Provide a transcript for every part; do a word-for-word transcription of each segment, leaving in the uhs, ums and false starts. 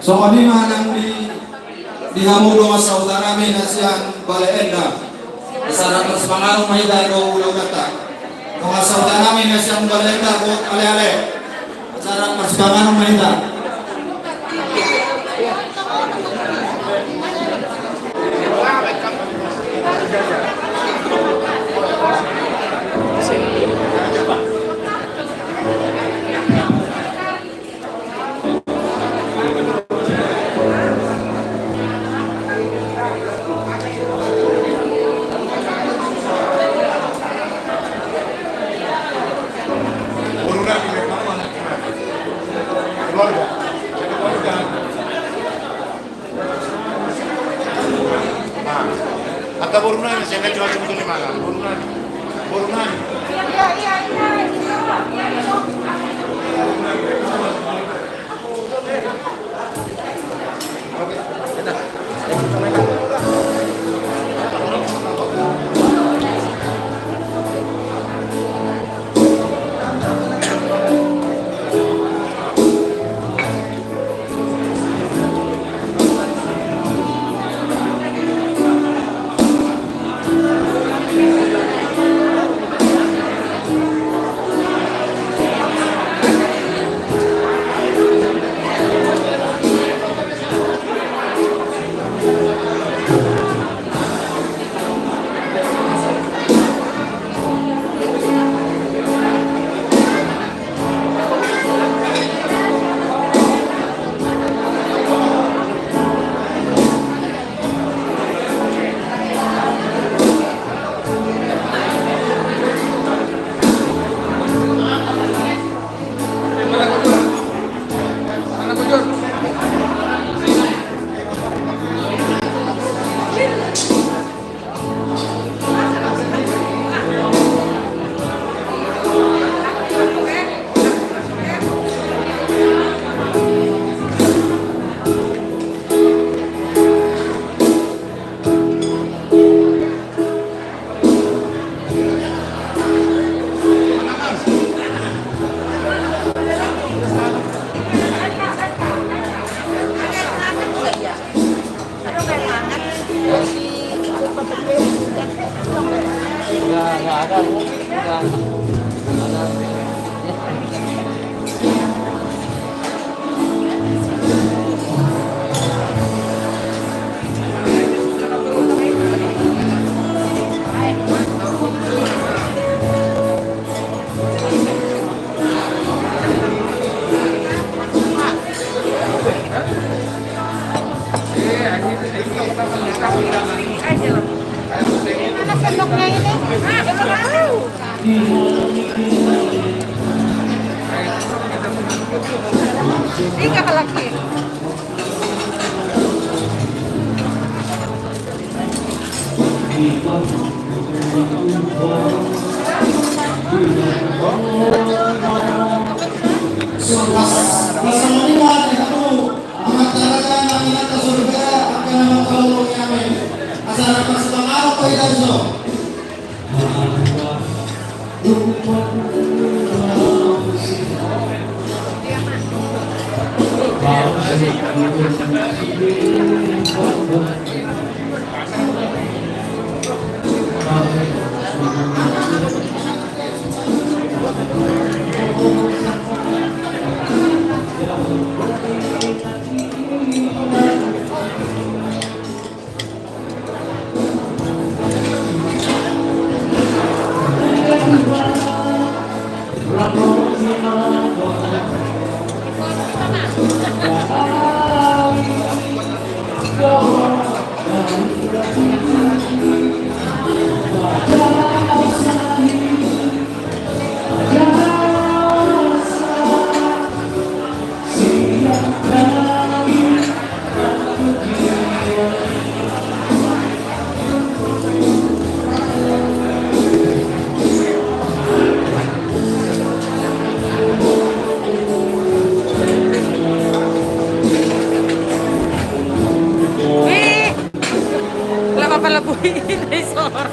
Songon i ma nang di, di hamu dongan sahutanami na sian Bale Endah. Asa rap marsipanganon ma hita dohot hula-hulanta. Dongan sahutanami na sian Bale Endah dohot ale-ale. Asa rap marsipanganon ma hita. Angka boru nami, sian na cuma cuma tu lima kan. Boru nami. Boru nami. Tiga lagi. Songon i ma di hamu amanta raja nang inanta surga, angka na mangkaholongi hami. Asa rap marsipanganon ma hita dison. Wih, lah apa lebih ini sor.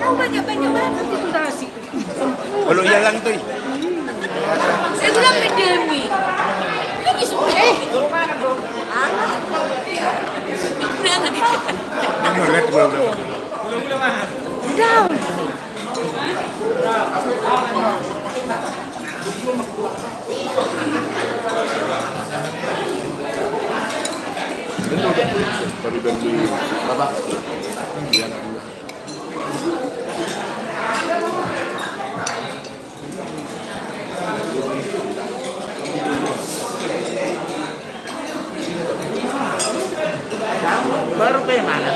Kau banyak-banyak banget itu nasi. Olo, ia lang tu i. Eh, udah, Demi. Ini semua. Eh. Udah. Baru pe mana?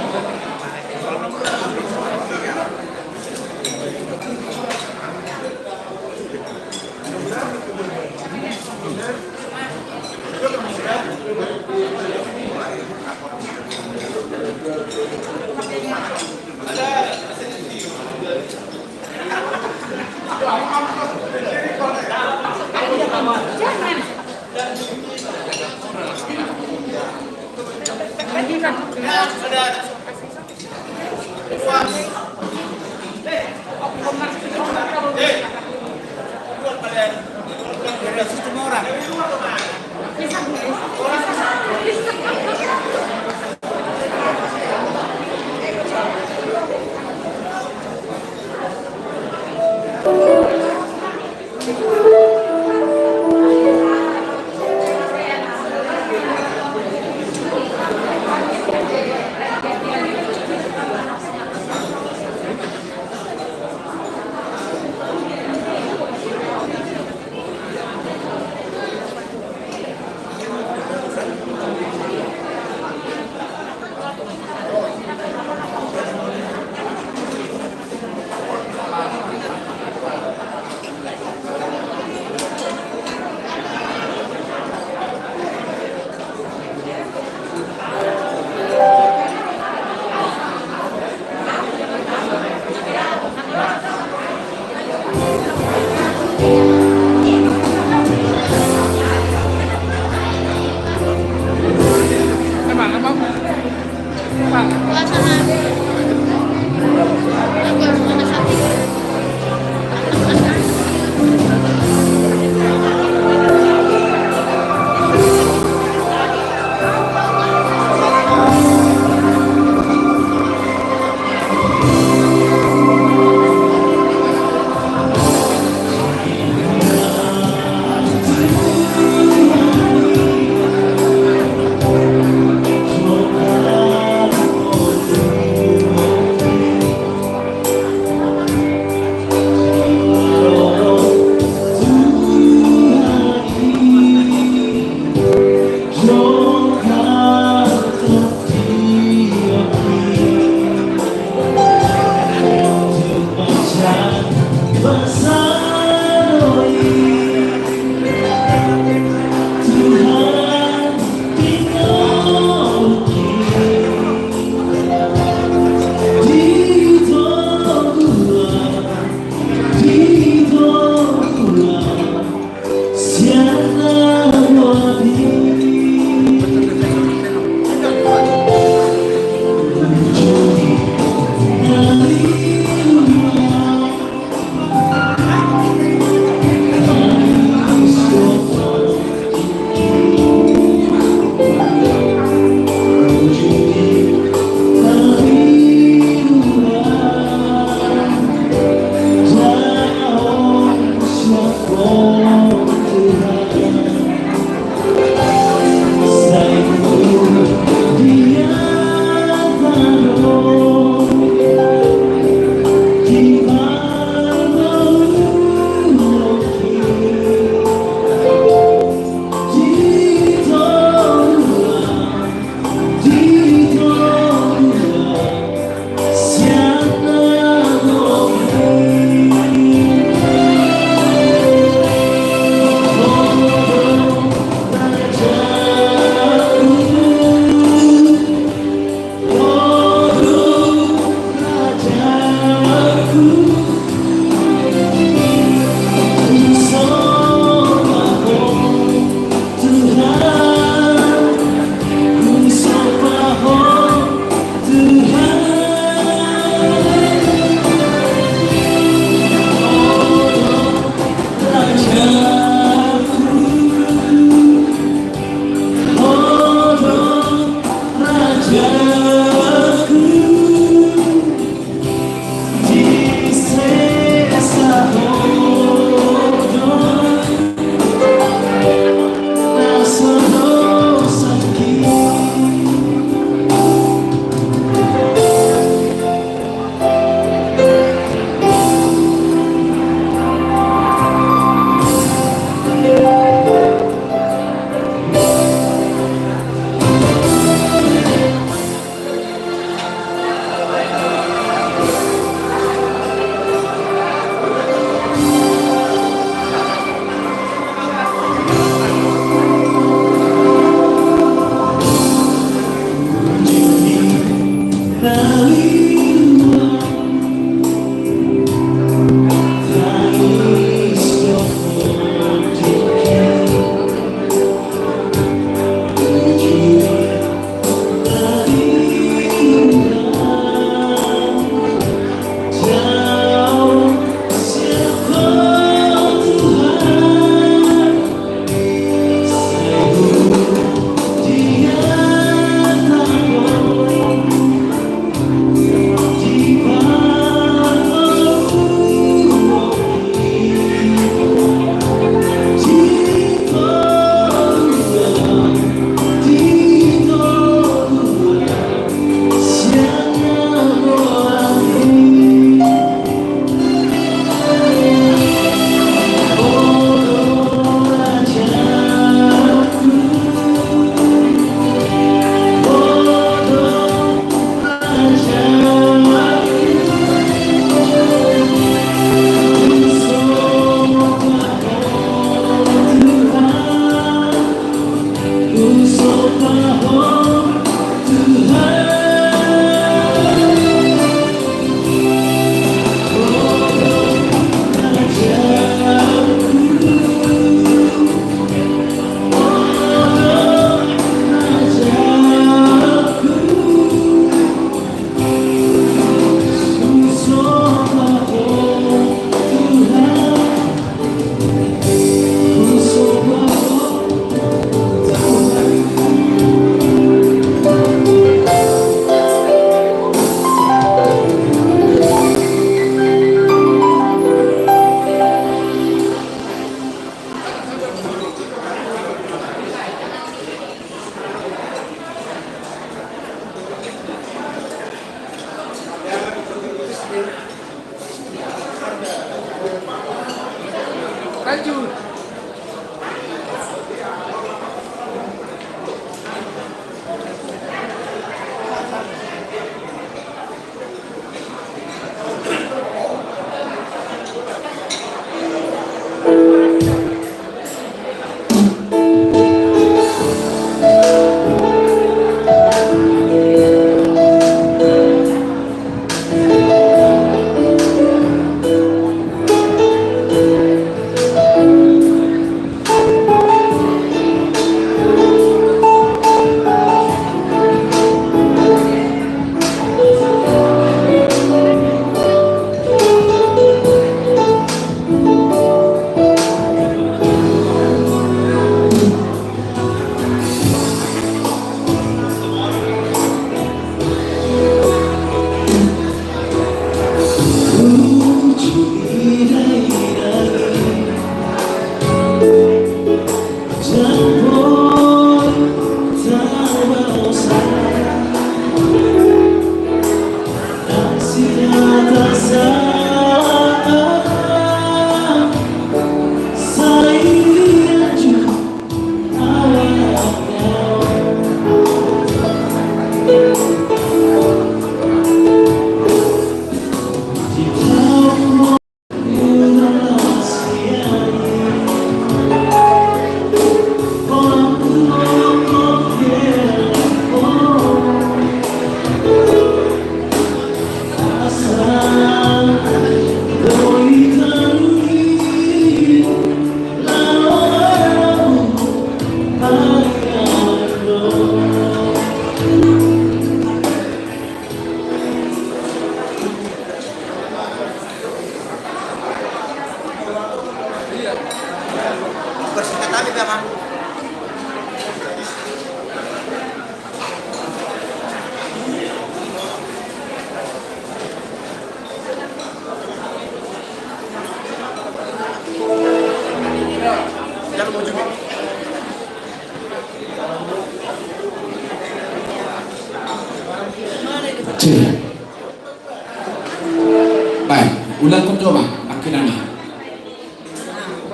Baik, ulakhon jo ma nangkinan i.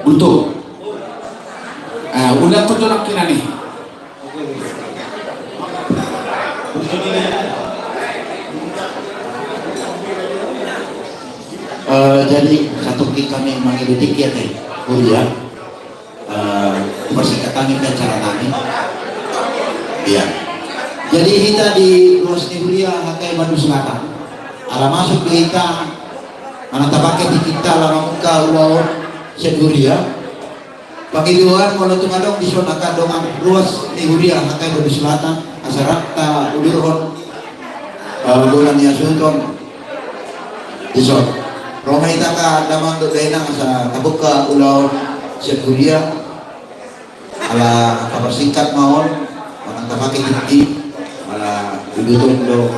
Untuk, ah, ulakhon jo nangkinan i. Eh, jadi, satongkin hami mangido tingki, ate, huria. Eh, persingkat hami pe acara nami. Iya. Jadi, hita di ruas ni huria H K I Batu Selatan, ala masuk di hita, manang tapakai di hita ala mamungka ulaon sian huria. Pangidoan molo tung adong dison angka dongan ruas ni huria H K I Batu Selatan, asa rap taudurhon, eh, bona ni hasuhuton dison. Ro ma hita angka damang dohot dainang asa tabungka ulaon sian huria. Ala taparsingkat ma on, manang tapakai tingki, ala uduton do,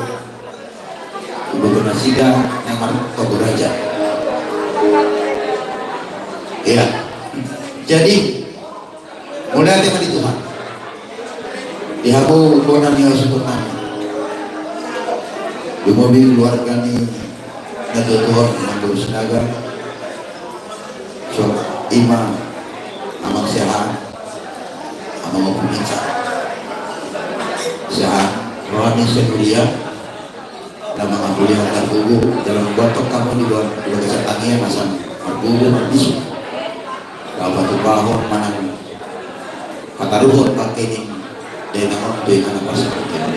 uduton nasida na martonggo raja. Iya. Jadi, mauliate ma di Tuhan. Di hamu bona ni hasuhuton nami. Lumobi keluarga ni natuatuaon, Amang Boru Sinaga. So, ima, Amang Siahaan, Amang Ompung Ica. Siahaan, roha ni sian huria, na mangampuli hata gogo, dalam botok hamu di bagasan tangiang, asa margogo, marbisuk. Laho patupahon manang pataruhon bangke ni dainang on tu inganan parsaulian.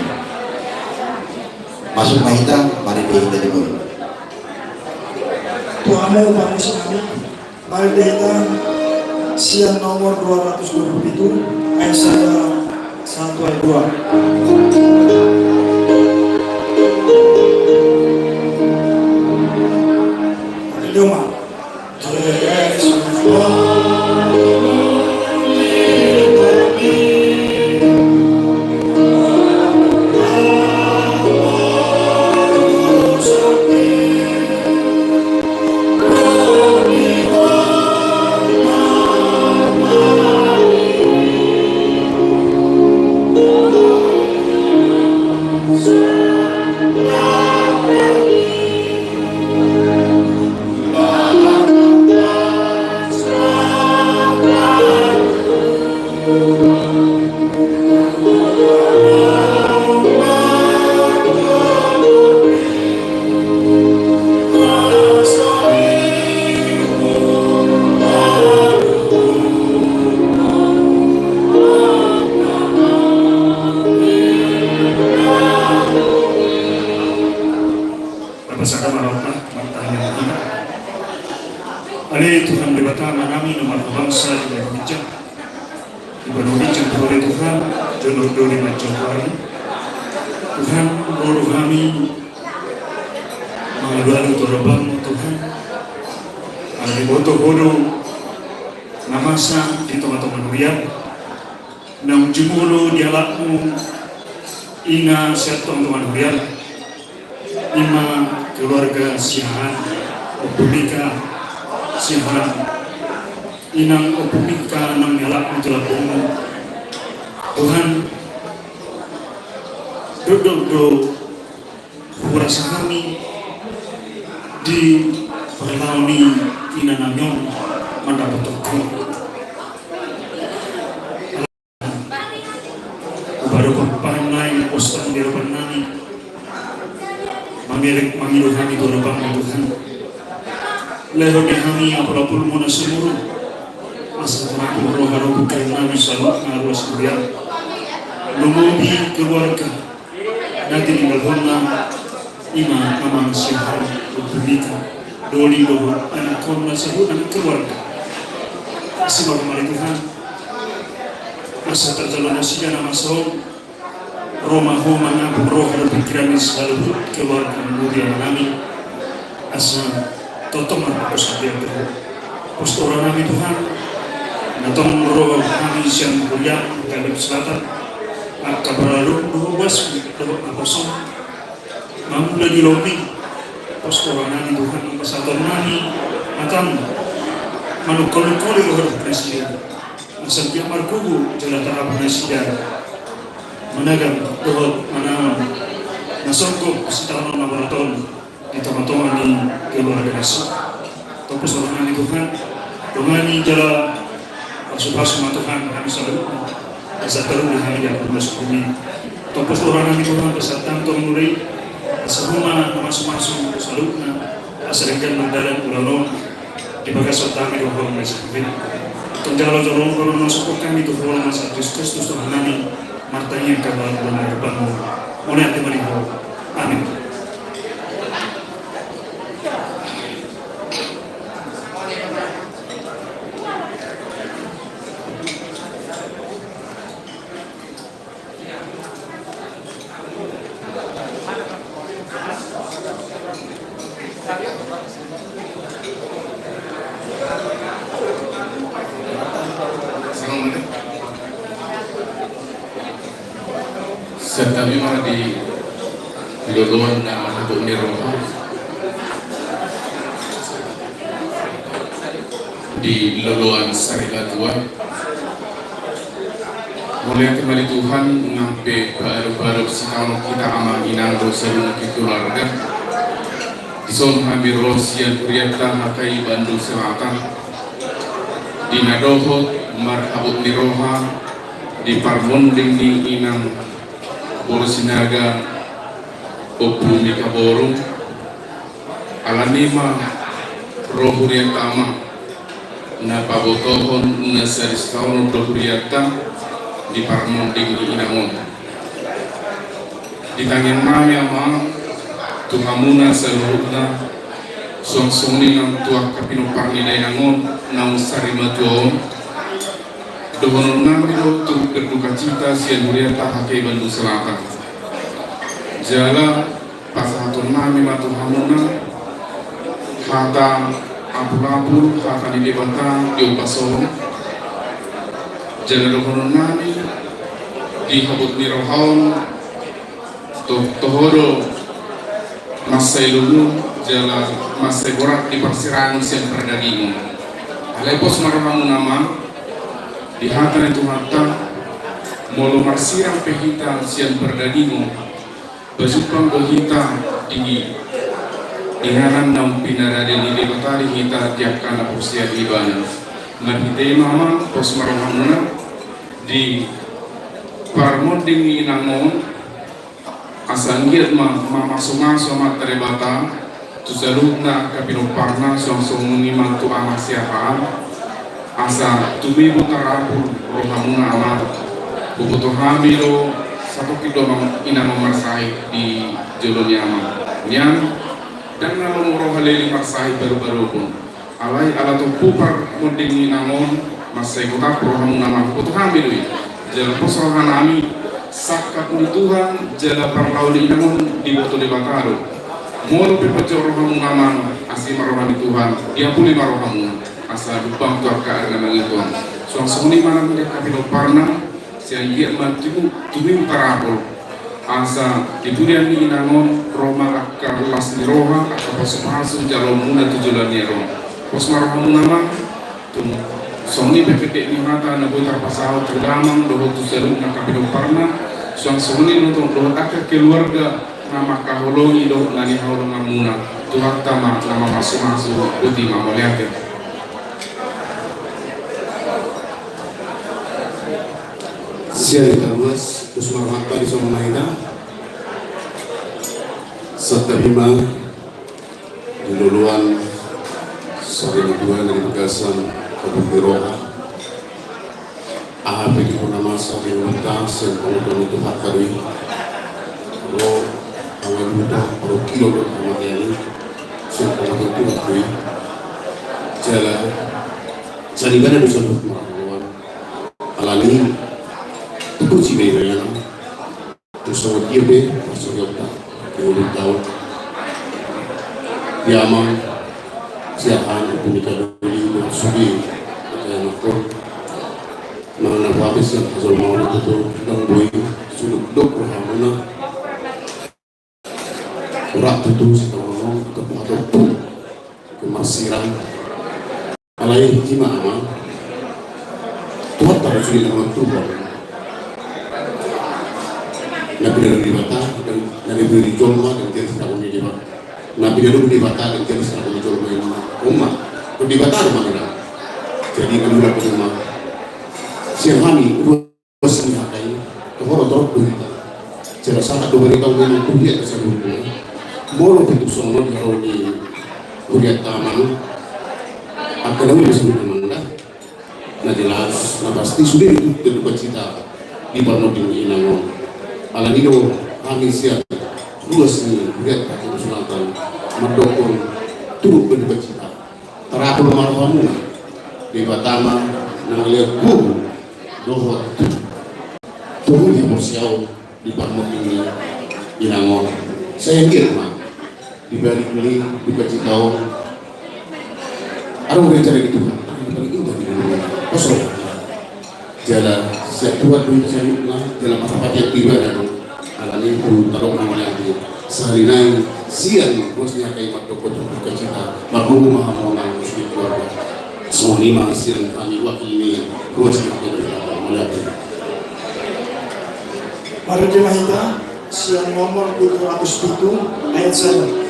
Masuk ma hita, marende hita di ngolu. Tu hamu parmusik nami, marende hita sian nomor dua ratus dua puluh pitu, ayat sada sahat tu ayat dua. Marende ma. Ale Tuhan Debata Amanami na marhabangsa di banua ginjang, di banua ginjang tu ho ale Tuhan, jolo doli manjalo ari. Tuhan, ro do hami mangalualu tu adopanmu Tuhan. Ala diboto ho do na masa di tongatonga ni huriaM. Naung jumolo dialapmu ina sian tongatonga ni huriaM, ima keluarga Siahaan, Ompu Mika Siahaan, inang Ompu Mika naung dialapmu tu lambungmu. Tuhan, dokdok do huroha hami di parlaon ni inanami on mandapothon ho. Hupadophon pangan nai, pos pangan di adopan nami. Mamereng mangido hami tu adopanmu Tuhan. Lehon di hami apulapulmu na sumurung, asa tarapul roha dohot pikiran nami saluhutna ruas huriaM. Lumobi keluarga na tininggalhonna, ima amang Siahaan, Ompu Mika, doli dohot anakhonna saluhutna keluarga. Asi ma Ho ale Tuhan, asa tarjalo nasida na masa on, ro ma Ho mangapul roha dohot pikiran ni saluhut keluarga ni amanami. Asa tongtong marpangkuaso diatur Ho. Pos rohanami Tuhan, na tong ro hami sian huriaM Kalimantan Selatan, angka parhalado dohot boas dohot naposo, mangula di lobi. Pos rohanami Tuhan, pasahatonnami hataM manungkol-ungkoli roha dohot pikiran nasida, asa anggiat margogo jala tarapul nasida managam dohot manaon na songgop sitaonon na borhat on di tongatonga ni keluarga nasida. Tong pos rohanami Tuhan, dongani jala pasupasu ma Tuhan hami saluhutna, asa taruli hami di ampun ni suhutMi. Tong pos rohanami Tuhan, pasahat hami tu Ho muse, asa Ho ma na mamasumasu saluhutna, asa denggan mardalan ulaon on di bagasan hami dohot Ho muse. Tong jalo jalo on, jalo na sombong hami tu Ho, na masa Jesus Kristus Tuhannami, martangiang hami tu Ho. Mauliate ma di Ho. Amin. Santabi ma di loloan na marhabot ni roha di loloan sarimatua. Mauliate ma di Tuhan, nang pe paado-ado sitaonon hita amang inang dohot saluhut keluarga. Dison hami ro sian hurianta H K I Bandung Selatan, di na dohot marhabot ni roha di parmonding ni inang boru Sinaga, Ompu Mika boru. Alani ma ro hurianta amang, na pabotohon na sari sitaonon do hurianta di parmonding ni inang on. Di tangiangnami amang tu hamuna saluhutna, suang songon i nang tu angka pinompar ni dainang on naung sarimatua on, dohononnami do turut berdukacita sian hurianta H K I Bandung Selatan. Jala pasahatonnami ma tu hamuna hata apulapul, hata ni Debata di ombas on. Jala dohononnami di habot ni roha on, to, toho do mansai lungun jala mansai borat di parsirangon sian pardagingon. Alai pos ma rohamuna amang di hata ni Tuhanta, molo marsirang pe hita sian pardagingon, pajumpang do hita di inganan naung pinarade ni Debata di hita di angka na porsea di Ibana. Marhite i ma amang, pos ma rohamuna di parmonding ni inang on, asa anggiat ma mamasumasu Amanta Debata tu saluhutna angka pinomparna, suang songon i ma tu amang Siahaan, asa tumebo tarapul rohamuna amang. Huboto hami do satongkin do amang inang on marsahit di jolo ni amang. Nian, ndang na lomo roha leleng marsahit baru-baru on. Alai ala tompu parmonding ni inang on, mansai gotap rohamuna ma, boto hami do i. Jala pos rohanami, sangkap ni Tuhan jala parlao ni inang on diboto Debata do. Molo pe pajot rohamuna ma, asi ma roha ni Tuhan, diapuli ma rohamuna. Asa lumbang tu angka ari na mangihut on. Suang songon i ma nang di angka pinomparna, sai anggiat ma tubu, tubu tarapul. Asa di pudian ni inang on, ro ma angka las ni roha, angka pasupasu jaloonmuna tu joloan ni ari on. Pos ma rohamuna ma, tung songon i pe pendek ni hata na boi tarpasahat tu damang dohot tu saluhut angka pinomparna, suang songon i do tong dohot angka keluarga na mangkaholongi dohot na nihaholonganmuna. Tuhanta ma na mamasumasu. Boti ma, mauliate. Sian hita ruas, pos ma rohanta di son ma hita. Santabi ma di loloan sari na tua na di bagasan kabun ni roha. Aha pe di puna masa di ngolunta, sian pangutulan ni Tuhanta do i. Ro pangaluta, ro kilo do hamatean i, sian pangutulan Tuhan do i. Jala, jala ibana do saluhut marangkulan. Alani, tutu si bebe yana. Terus sama dia be, masuk yota, dua puluh tahun. Dia amang, siahan, aku nikah dulu, sugi, kayak nonton. Mana apa habis yang hasil mau itu tuh, dang boy, sudut dok, rohamuna. Urak tutu, sekarang ngomong, tepat tuh. Kemasiran. Alai ima amang. Tuhanta do sude na manentuhon. Na pinangido ni Debata, na pinangido ni jolma, dan jadi selaku ni Debata. Na pinangido ni Debata, dan jadi selaku ni jolma ima. Uma. Debata do manena. Jadi kedua kedua. Sian hami, kedua. Bos ni hata i, toho do torop do hita. Jala sahat do barita on memang tu hita saluhutna. Molo pe tung songon on di haro ni huria ta amang. Angka na uli saluhutna amang da. Na jelas, na pasti sude tu dukacita di parmonding ni inang on. Alani do hami sian ruas ni huria ta Sunatan mandokkon turut berdukacita. Tarapul ma rohamuna, Debata ma na mangalean gogo dohot togu ni haporseaon di parmonding ni inang on. Sai anggiat ma di balik ni dukacita on adong rencana ni Tuhan. Adong rencana ni Tuhan. Kosong. Jala sian Tuhan do hita saluhutna, jala marhapatian tu ibana do. Alani i tu tadok na mauliate. Sahali nai sian ruas ni hata i mandok tu dukacita, margogo ma hamu nang sude keluarga. Songon i ma sian hami wakil ni ruas ni hata i, mauliate. Marende ma hita. Sian nomor dua ratus pitu ayat sada.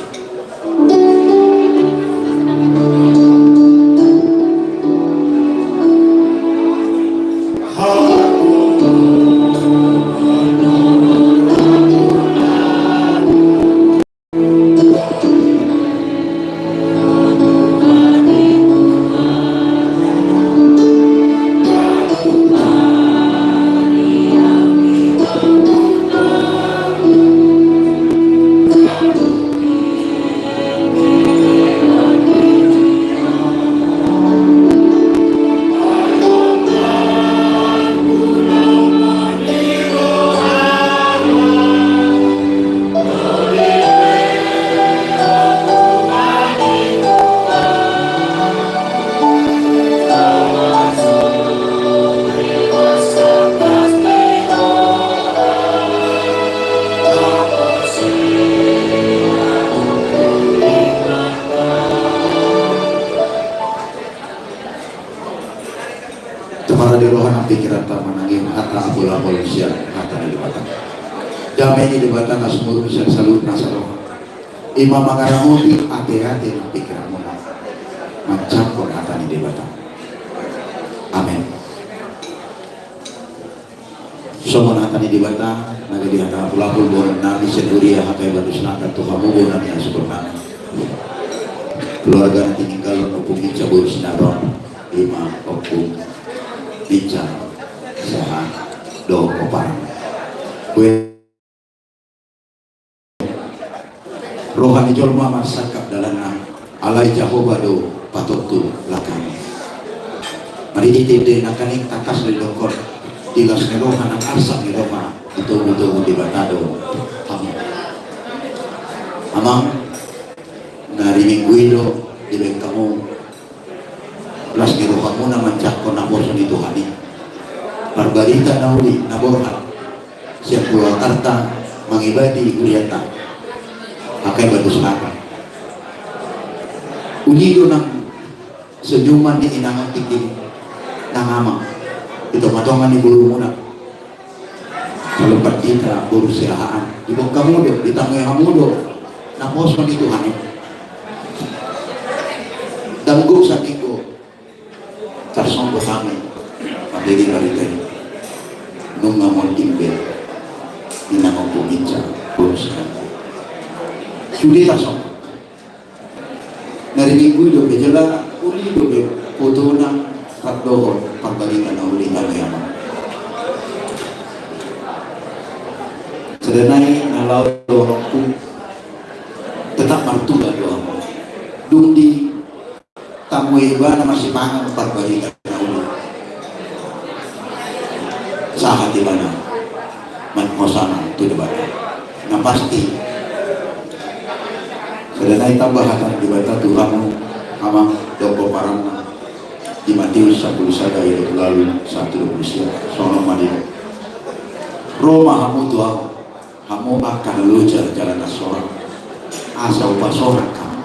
Taparade roha nang pingkiranta manangihon hata apul-apul sian hata ni Debata. Dame ni Debata na sumurung sian saluhut nasa roha, i ma mangaramoti ateate nang pingkiranmuna manjangkon hata ni Debata. Amen. Songon hata ni Debata na gabe hata apul-apul boanonnami sian huria H K I Batu Sinata tu hamu boanami, asa boanonnami, keluarga na tininggalhon, Ompu Minca boru Sinabang, i ma Ompu Minca Siahaan dohot Ompu Parang. Roha ni jolma marsangkap dalanna, alai Jahowa do patontu langkami. Marhite ende nangkaning tangkas do didokkon, di las ni roha nang arsak ni roha, ditogutogu Debata do hamu. Amang, na di minggu i do dibaen hamu las ni rohamuna manjangkon naposo ni Tuhan i. Parbarita na uli na borhat sian Purwakarta mangibadi hurianta. Angka i batus hata. Uli do nang senyuman ni inang tingki nang amang di tongatonga ni borumuna. Calon pandita boru Siahaan, diboan hamu do, ditangihon hamu do naposo ni Tuhan i. Danggo saminggu tarsonggot hami mambege barita i. Nunga monding be inang Ompu Minsa boru Siahaan. Sude tarsonggot. Na di minggu i dope jala uli dope fotona, rap dohot parbarita na uli, hami amang. Sada nai na laho dohononku, tetap martua do hamu. Dung ditamue ibana masimangan parbarita na uli, sahat ibana manghosana tu Debata. Na pasti, sada nai tamba hata ni Debata tu hamu amang, dohot pomparanna di Mateus sampulu sada ayat dua pulu ualu sahat tu dua pulu sia. Songon on ma didok: Ro ma hamu tu ahu, hamu angka na loja jala na sorang, asa hupasonang hamu.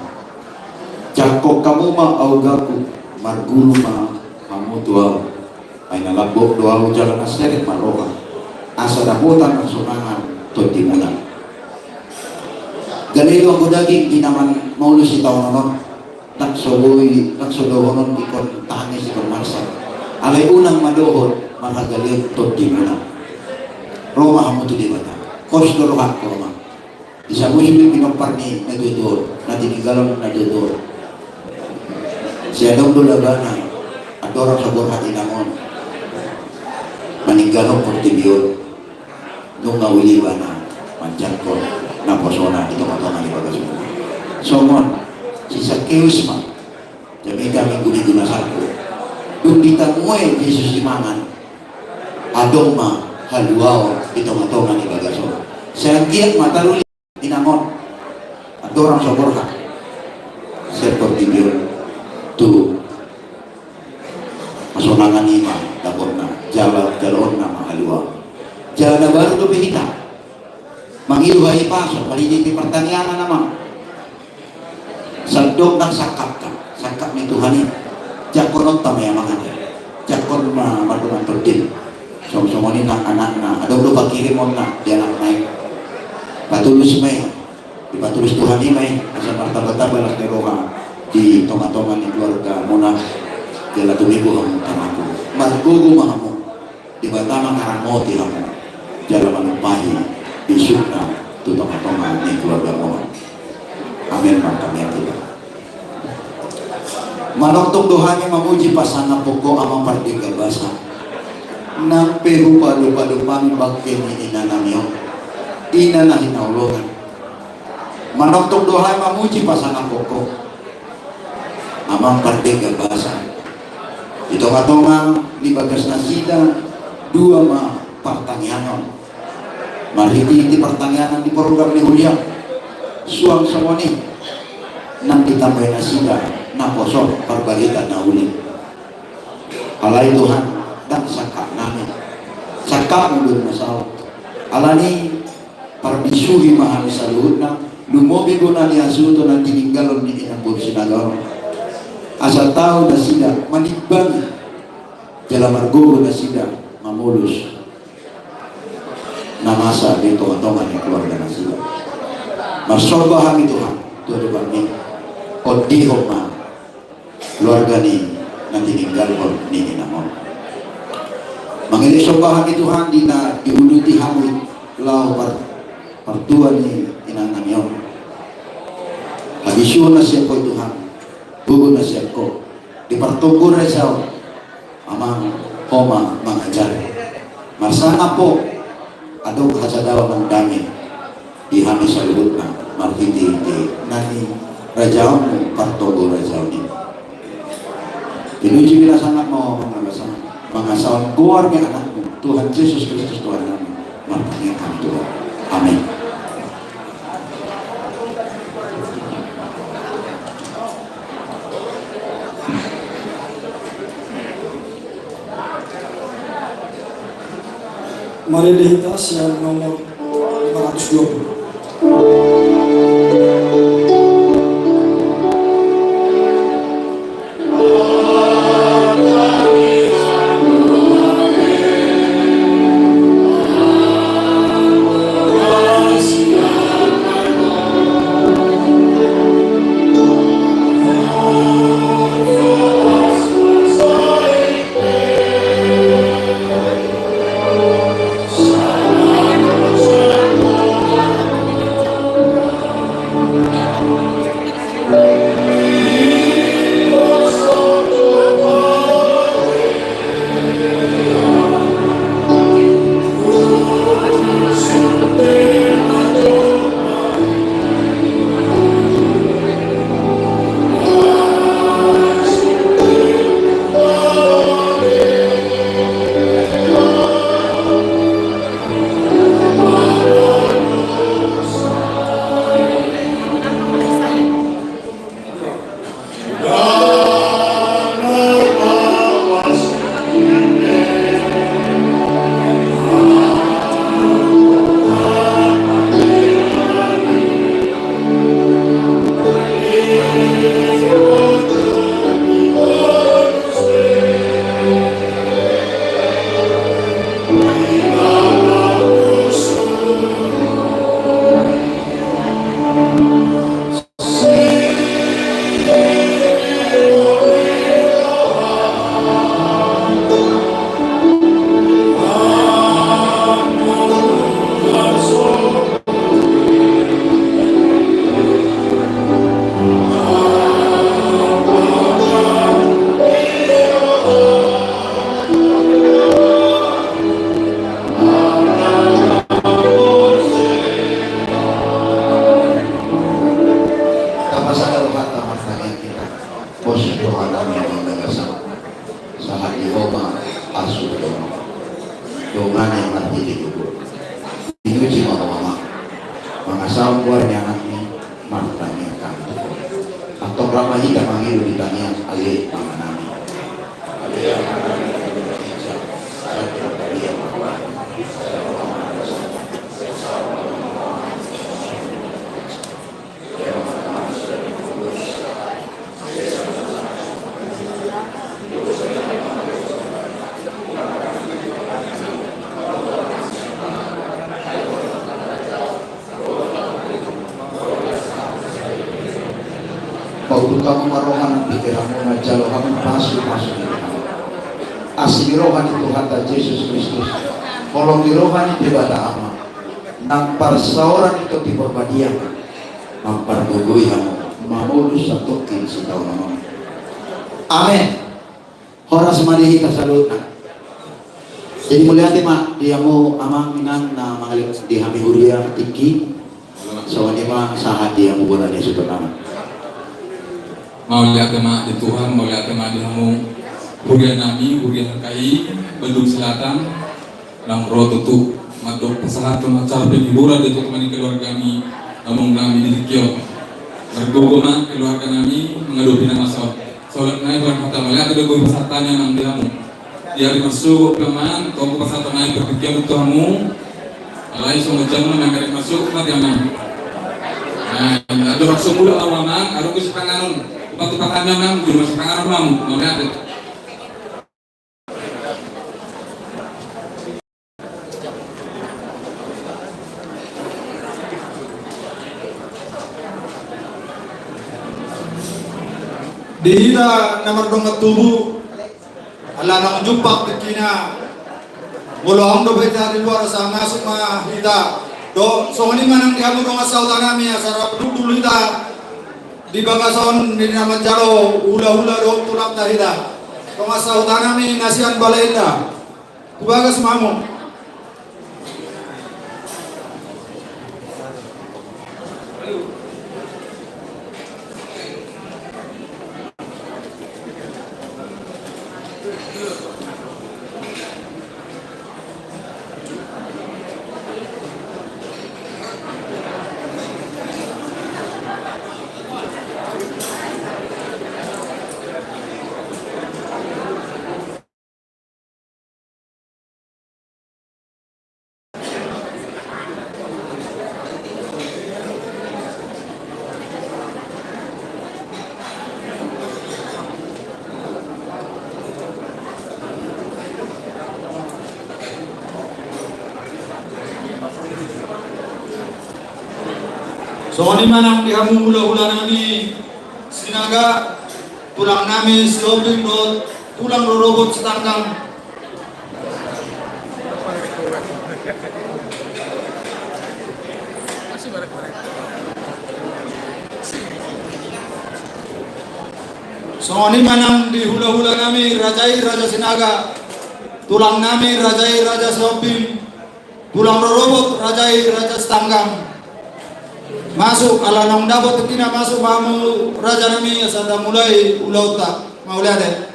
Jangkon hamu ma augangku, marguru ma hamu tu ahu. Ai na lambok do ahu jala na serep ma roha, asa dapotan hasonangan tondimuna. Gale do anggo daging di na mamuji taonon on, ndang so boi, ndang so dohonon ingkon tangis ingkon marsak. Alai unang ma dohot marhagaleon tondimuna. Ro ma hamu tu Debata. Pos do rohangku, ro ma. Di Samusi do pinompar ni natuatua on, na tininggalhon natuatua on. Sai adong do labana, andorang so borhat inang on, maninggalhon portibi on. Nunga uli ibana manjangkon naposona di tongatonga ni bagasmuna. Songon si Sakeus ma, jamita minggu-minggu na salpu. Dung ditamue Jesus i mangan, adong ma haluaon di tongatonga ni bagas on. Sai anggiat ma taruli inang on, andorang so borhat, sian portibi on tu hasonangan i ma dapotna, jala jaloonna ma haluaon. Jala na baru dope hita mangido hahipason, marhite partangiangan, amang. Sandok ndang sangkapta, sangkap ni Tuhan i. Jangkononta ma i, amang, ate. Jangkon ma mardongan tondin. Songon songon i nang anakna, adong do pangirimonna di anakna i. Patulus ma i, dipatulus Tuhan i ma i, asa martambatamba las ni roha di tongatonga ni keluargamuna. Jala tumimbo hamu tangihon. Margogo ma hamu. Debata mangaramoti hamu jala manumpahi bisukna tu tongatonga ni keluargamuna. Amin. Martangiang hita. Manongtong do hami mamuji pasangaphon Ho, Amang Pardenggan Basa. Nang pe hupadupadup hami bangke ni inanami on, ina na hinaholongan. Manongtong do hami mamuji pasangaphon Ho, Amang Pardenggan Basa. Di tongatonga ni bagas nasida, dua ma partangiangan. Marhitehite partangiangan di program ni huria, suang songon i nang ditambai nasida naposo parbarita na uli. Alai Tuhan, ndang sangkapnami, sangkapmu do na saut. Alani parbisuhi ma hami saluhutna, lumobi do na nihasuhuton na tininggalhon ni inang boru Sinaga on. Asa tau nasida manimbangi jala margogo nasida mamolus na masa di tongatonga ni keluarga nasida. Marsomba hami Tuhan tu adopanmi, ondihon ma keluarga ni na tininggalhon ni inang on. Mangelek somba hami Tuhan di na diuduti hamu i laho par, partua ni inangnami on. Habisuhon na sian Ho i Tuhan, gogo na sian Ho, dipartombu raja on. Amang, Ho ma mangajari. Marsangap Ho, adong hasadaon nang dame di hami saluhutna marhitehite na nirajaonmu partombu raja on i. Dipuji ma Ho, Anak, Bapa, Pangalaho, mangasahon goar ni Anakmu, Tuhan Jesus Kristus Tuhannami, martangiang hami tu Ho. Amen. Marende hita sian nomor lima ratus dua puluh. Tapasada rohanta martangiang hita. Pos rohanami, Amang na martua. Sahat di Ho ma asu dohot dongan na marhite gogo. Dipuji ma Ho, Amang, mangasahon goar ni Anakmi, martangiang hami tu Ho. Antong rap ma hita mangido di tangiang. Ale Amanami. Pauduthon hamu ma roha nang pingkiranmuna, jalo hamu pasupasu ni Tuhan. Asi ni roha ni Tuhanta Jesus Kristus, holong ni roha ni Debata Ama, nang parsaoran ni Tondi Porbadia, mampargogoi hamu mamolus satongkin sitaonon on. Amen. Horas ma di hita saluhutna. Jadi mauliate ma di hamu amang inang na mangalehon di hami huria tingki. Songon i ma sahat di hamu bona ni suhut nami. Mauliate ma di Tuhan, mauliate ma di hamu huria nami, huria H K I Bandung Selatan. Naung ro tutu mandok pasahathon acara penghiburan di tongatonga ni keluarga nami, among nami di tingki on. Margogo ma keluarga nami mangadopi na masa on. Saulak nai, hata mauliate do hupasahat hami amang di hamu. Di ari marsogot pe amang, tong hupasahat hami partingkian tu hamu. Alai songon jamu na mangkarik marsogot ma di amang. Nah, adong marsogot ma amang, adong pe sipanganon. Hupatupa hami amang, jumolo sipanganon ma hamu. Mauliate. Di hita na mardongan tubu, ala naung jumpang tingkina, molo adong dope hita di luar, asa masuk ma hita. Dohot songon i ma nang di hamu dongan sahuta nami, asa rap hundul hita di bagasan on, di na manjalo hulahula dohot tulangta hita, dongan sahuta nami na sian Bale Endah. Hubagas ma hamu. Songon i ma nang di hamu hulahula nami Sinaga, tulang nami Sihombing dohot tulang rorobot Sitanggang. Songon i ma nang di hulahula nami raja i raja Sinaga, tulang nami raja i raja Sihombing, tulang rorobot raja i raja Sitanggang. Masuk, ala naung dapot tingkina, masuk ma hamu raja nami asa tamulai ulaonta. Mauliate.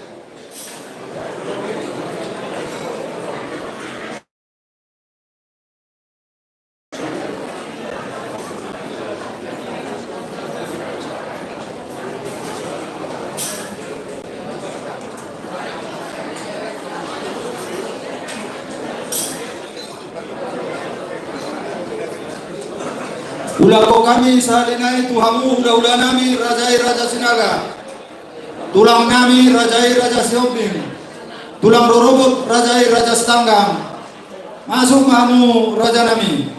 Ulakhon hami sahali nai tu hamu hulahula nami raja i raja Sinaga, tulang nami raja i raja Sihombing, tulang rorobot raja i raja Sitanggang. Masuk ma hamu raja nami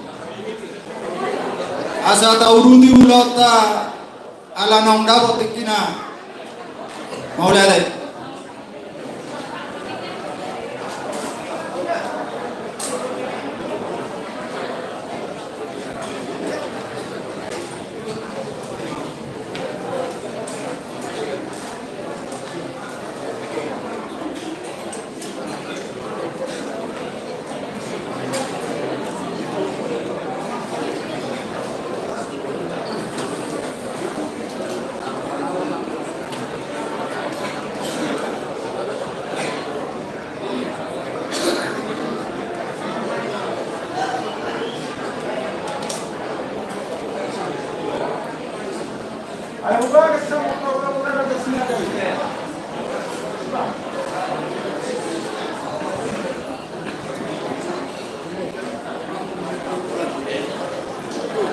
asa tauduti ulaonta ala naung dapot tingkina. Mauliate.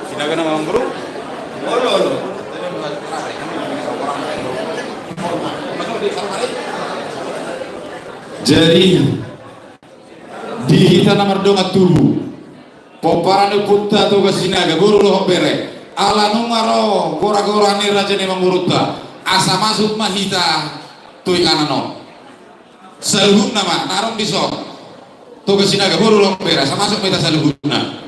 Sinaga nama mangguru? Olo, olo. Jadi, di hita na mardongan tubu, pomparan ni ompunta Toga Sinaga, boru dohot bere, ala nunga ro gora-gora ni raja ni amangborunta, asa masuk ma hita tu inganan on. Saluhutna ma na adong dison. Toga Sinaga, boru dohot bere, asa masuk ma hita saluhutna.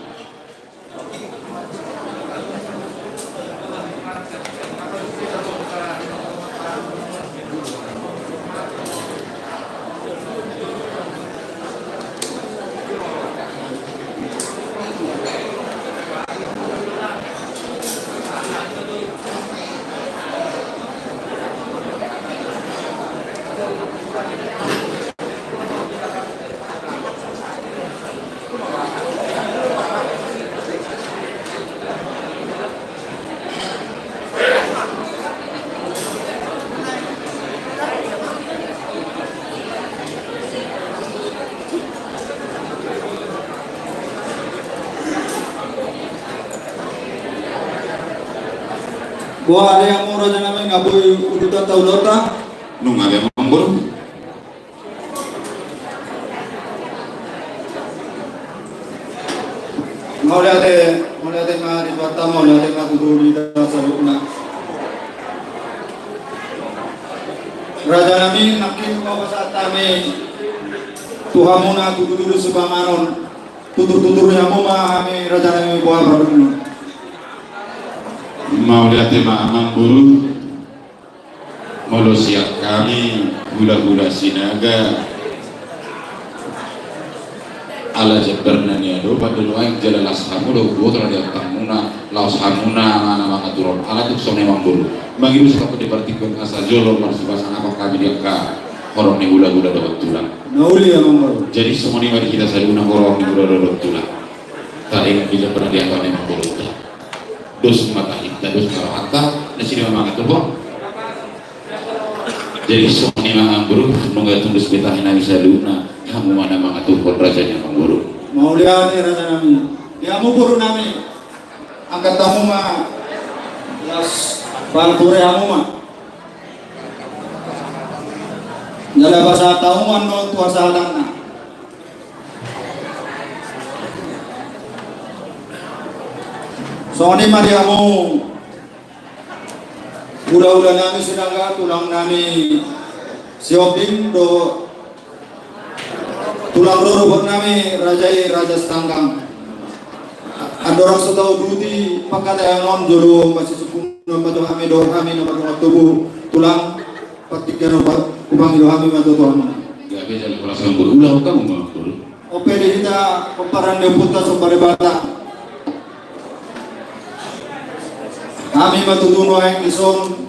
Boha ale hamu raja nami, nga boi udutanta ulaonta? Nunga be, amangboru. Mauliate, mauliate ma di Tuhanta, mauliate ma tu hita saluhutna. Raja nami, nangkin ma pasahat hami tu hamuna tutur-tutur sipanganon. Tutur-tutur ni hamu ma hami raja nami, boha pandohan. Mauliate ma, amangboru. Molo sian hami hulahula Sinaga, ala jambarna ni adopan do nuaeng jala las hamu do huboto na di ampangmuna, laos hamuna na mangaturhon. Ala tung songon i, amangboru, mangido sitongkin di partingkian asa jolo marsipasangapan hami di angka horong ni hulahula dohot tulang. Na uli amang boru. Jadi songon i ma di hita saluhutna horong ni hulahula dohot tulang. Taringot di jabana di angka memang boru. Dos ma tahinta, dos ma rohanta, na sini ma mangaturhon. Jadi songon i ma amang boru, nunga tundus be tahi nami saluhutna, hamu ma na mangaturhon raja ni amang boru. Mauliate raja nami. Di hamu boru nami. Angkat hamu ma. Las. Bang ture hamu ma. Jala pasahat hamu ma annon tu hasahatan na. Songon i ma di hamu. Hulahula nami Sinaga, tulang nami Sihombing dohot tulang rorobot nami raja i Raja Sitanggang. Andorang so tauduti pangkataion on jolo masisungkun ma tu hami dohot hami na mardongan tubu tulang, partingkian on hupangido hami ma tu hamu. Gabe jala horas amang boru, ulaon hamu ma amang boru. Ope di hita pomparan ni ompunta Somba Debata. Hami ma tutu nuaeng dison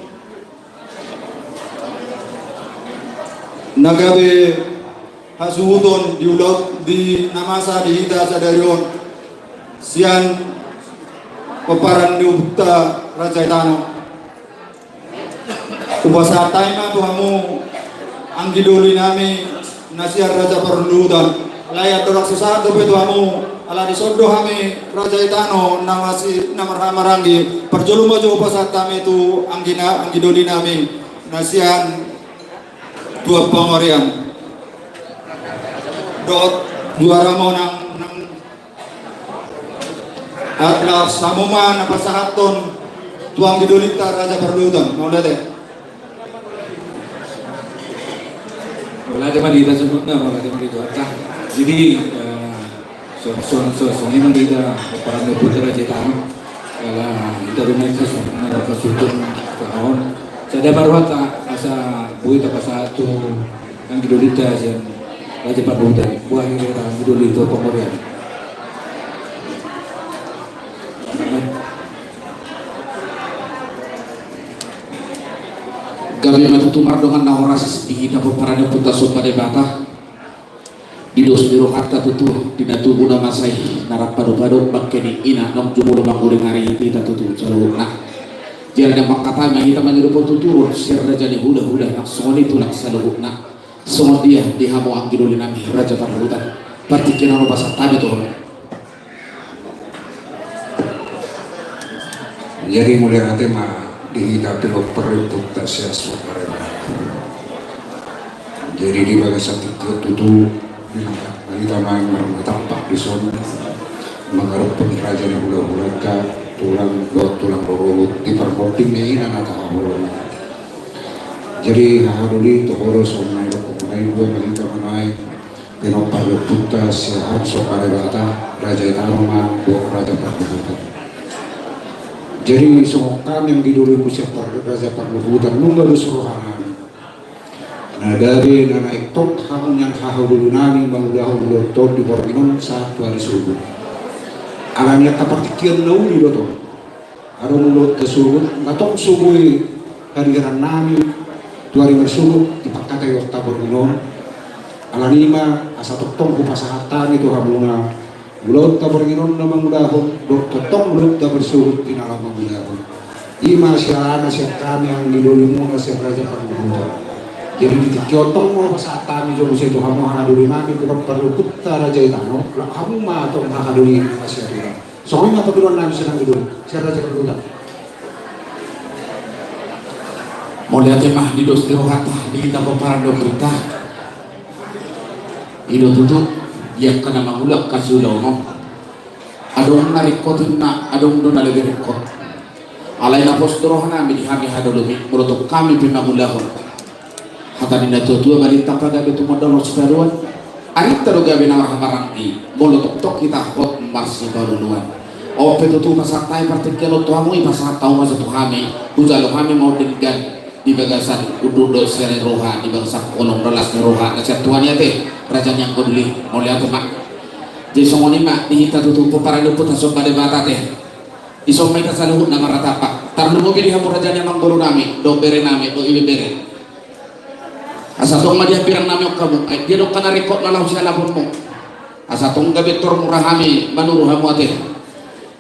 na gabe hasuhuton di ulaon di na masa di hita sadari on sian pomparan ni ompunta Raja i Tano. Hupasahat hami ma tu hamu anggi doli nami na sian Raja Parluhutan. Alai andorang so sahat dope tu hamu, ala dison do hami Raja i Tano na masi na marhahamaranggi, parjolo ma jo hupasahat hami tu anggi na, anggi doli nami na sian Tuan Pangorian dohot juara ma nang, nang Atlas, hamu ma na pasahathon tu anggi dolinta Raja Parluhutan, mauliate. Mauliate ma di hita saluhutna, mauliate ma di Tuhanta. Jadi, eh, so, so, so, songon i ma di hita pomparan ni ompunta Raja i Tano. Ala hita do na saluhutna na pasahathon tu hamu on. Sada ma rohanta asa boi tapasahat tu anggi dolinta sian Raja Parluhutan, buah ni anggi doli Tuan Pangorian. Gabe ma tutu mardongan na horas di hita pomparan ni ompunta Somba Debata. Di dos ni rohanta tutu di na tubu na masa i na rap padopadop bangke ni ina naung jumolo manggoring ari di hita tutu saluhutna. Jala na mangkatai ma hita mangido patuturon sian raja ni hulahula nang songon i tulang saluhutna. Songon dia di hamu anggi doli nami Raja Parluhutan, partingkian on hupasahat hami tu hamu. Jadi mauliate ma di hita pinompar ni ompunta Siahaan Somba Debata. Jadi di bagasan tingki on tutu di hita ma marnatampak dison mangadophon raja ni hulahulanta, tulang dohot tulang rorobot di parmonding ni ina na tahaholongi. Jadi hahadoli, tu ho do songon na nidok hamu na i, dua ma hita ma nuaeng pinompar ni ompunta Siahaan Somba Debata, Raja i Tano ma dohot Raja Parluhutan. Jadi songon hami anggi dolimu Siahaan Par-, Raja Parluhutan, nunga dos rohanami na gabe na naeng tong hamu nian hahadolinami mangulahon ulaonta on di borngin on sahat tu ari sogot. Alani angka partingkian na uli do tong. Adong ulaonta sogot, na tong so boi hadiherannami tu ari marsogot di pangkataionta borngin on. Alani i ma asa tongtong hupasahat hami tu hamuna ulaonta borngin on na mangulahon, dohot tongtong ulaonta marsogot di na laho mangulahon. I ma siala na sian hami anggi dolimuna sian Raja Parluhutan. Jadi di tingki on tong ma hupasahat hami jo muse tu hamu hahadolinami, tu pinompar ni ompunta Raja i Tano, laho hamu ma tong hahadoli na sian hami. Songon i ma pangidoannami sian anggi doli, sian Raja Parluhutan. Mauliate ma di dos ni rohanta di hita pomparan ni ompunta. I do tutu, di angka na mangula angka siulaon on. Adong na ringkot inna, adong do na lebih ringkot. Alai na pos do rohanami di hami hahadolimi, molo tong hami pe mangulahon hata ni natuatua, balintang pagabe tumandangkon sitadoan. Arinta do gabe na marhahamaranggi molo tongtong hita hot marsipaolooloan. On pe tutu pasahat hami partingkian on tu hamu i, pasahat hamu ma jo tu hami, hujalo hami ma on denggan di bagasan undur dohot siala ni roha, di bagasan holong dohot las ni roha na sian Tuhan i ate, raja ni angka doli, mauliate ma. Jadi songon i ma di hita tutu pomparan ni ompunta Somba Debata ate. Dison ma hita saluhutna marnatampak. Tarlumobi di hamu raja ni amangborunami dohot berenami dohot ibebere. Asa tong ma di hambirang nami on hamu, eh, dia dong kana rekot na laho sialaponmu. Asa tong gabe tor mura hami manuru hamu ate.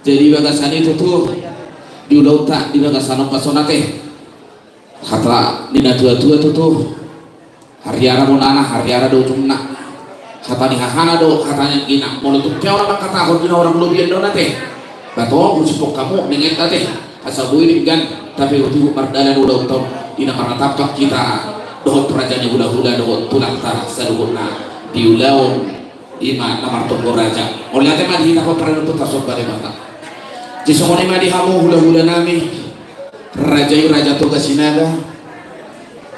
Jadi bagasan i tutu, di ulaonta di bagasan on ma songon i ate. Hata ni na tua-tua tutu, hariara bonana, hariara do ujungna. Hata ni hahana do hata ni anggina. Molo tung pe on na mangkatahon di na hurang lobian do on ate, ba tong husipok hamu ninget ate. Asa boi denggan, tapi hutihut mardalan ulaonta on, di na marnatampak hita dohot raja ni hulahula dohot tulangta saluhutna di ulaon i ma na martonggo raja. Mauliate ma di hita, parangan tu tasomba Debata. Jadi songon i ma di hamu hulahula nami, raja i Raja Toga Sinaga,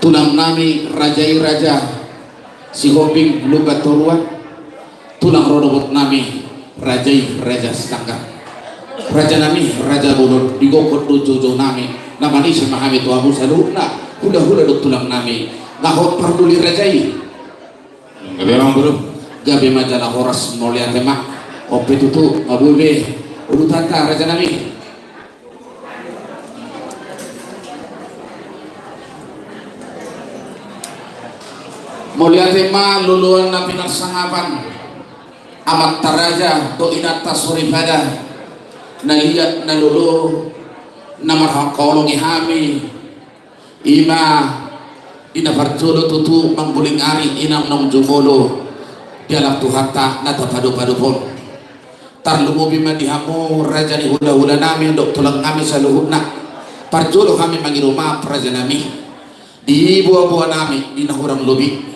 tulang nami raja i Raja Sihombing Lumban Toruan, tulang rorobot nami raja i Raja Sitanggang. Raja nami, raja bolon, di gokhon dohot joujou nami, na manise ma hami tu hamu saluhutna hulahula dohot tulang nami, na hot parduli raja i. Gabe ma, Amang Boru. Gabe ma jala horas, mauliate ma. On pe tutu, nga boi be ulutanta raja nami. Mauliate ma loloan na pinarsangapan amanta raja dohot inanta soripada, na liat na lolo na marhaholongi hami. I ma di na parjolo tutu mangguling ari, i ma naung jumolo dialap Tuhanta na tapadopadop on. Tarlumobi ma di hamu raja ni hulahula nami dohot tulang nami saluhutna. Parjolo hami mangido maaf raja nami di boaboa nami di na hurang lobi.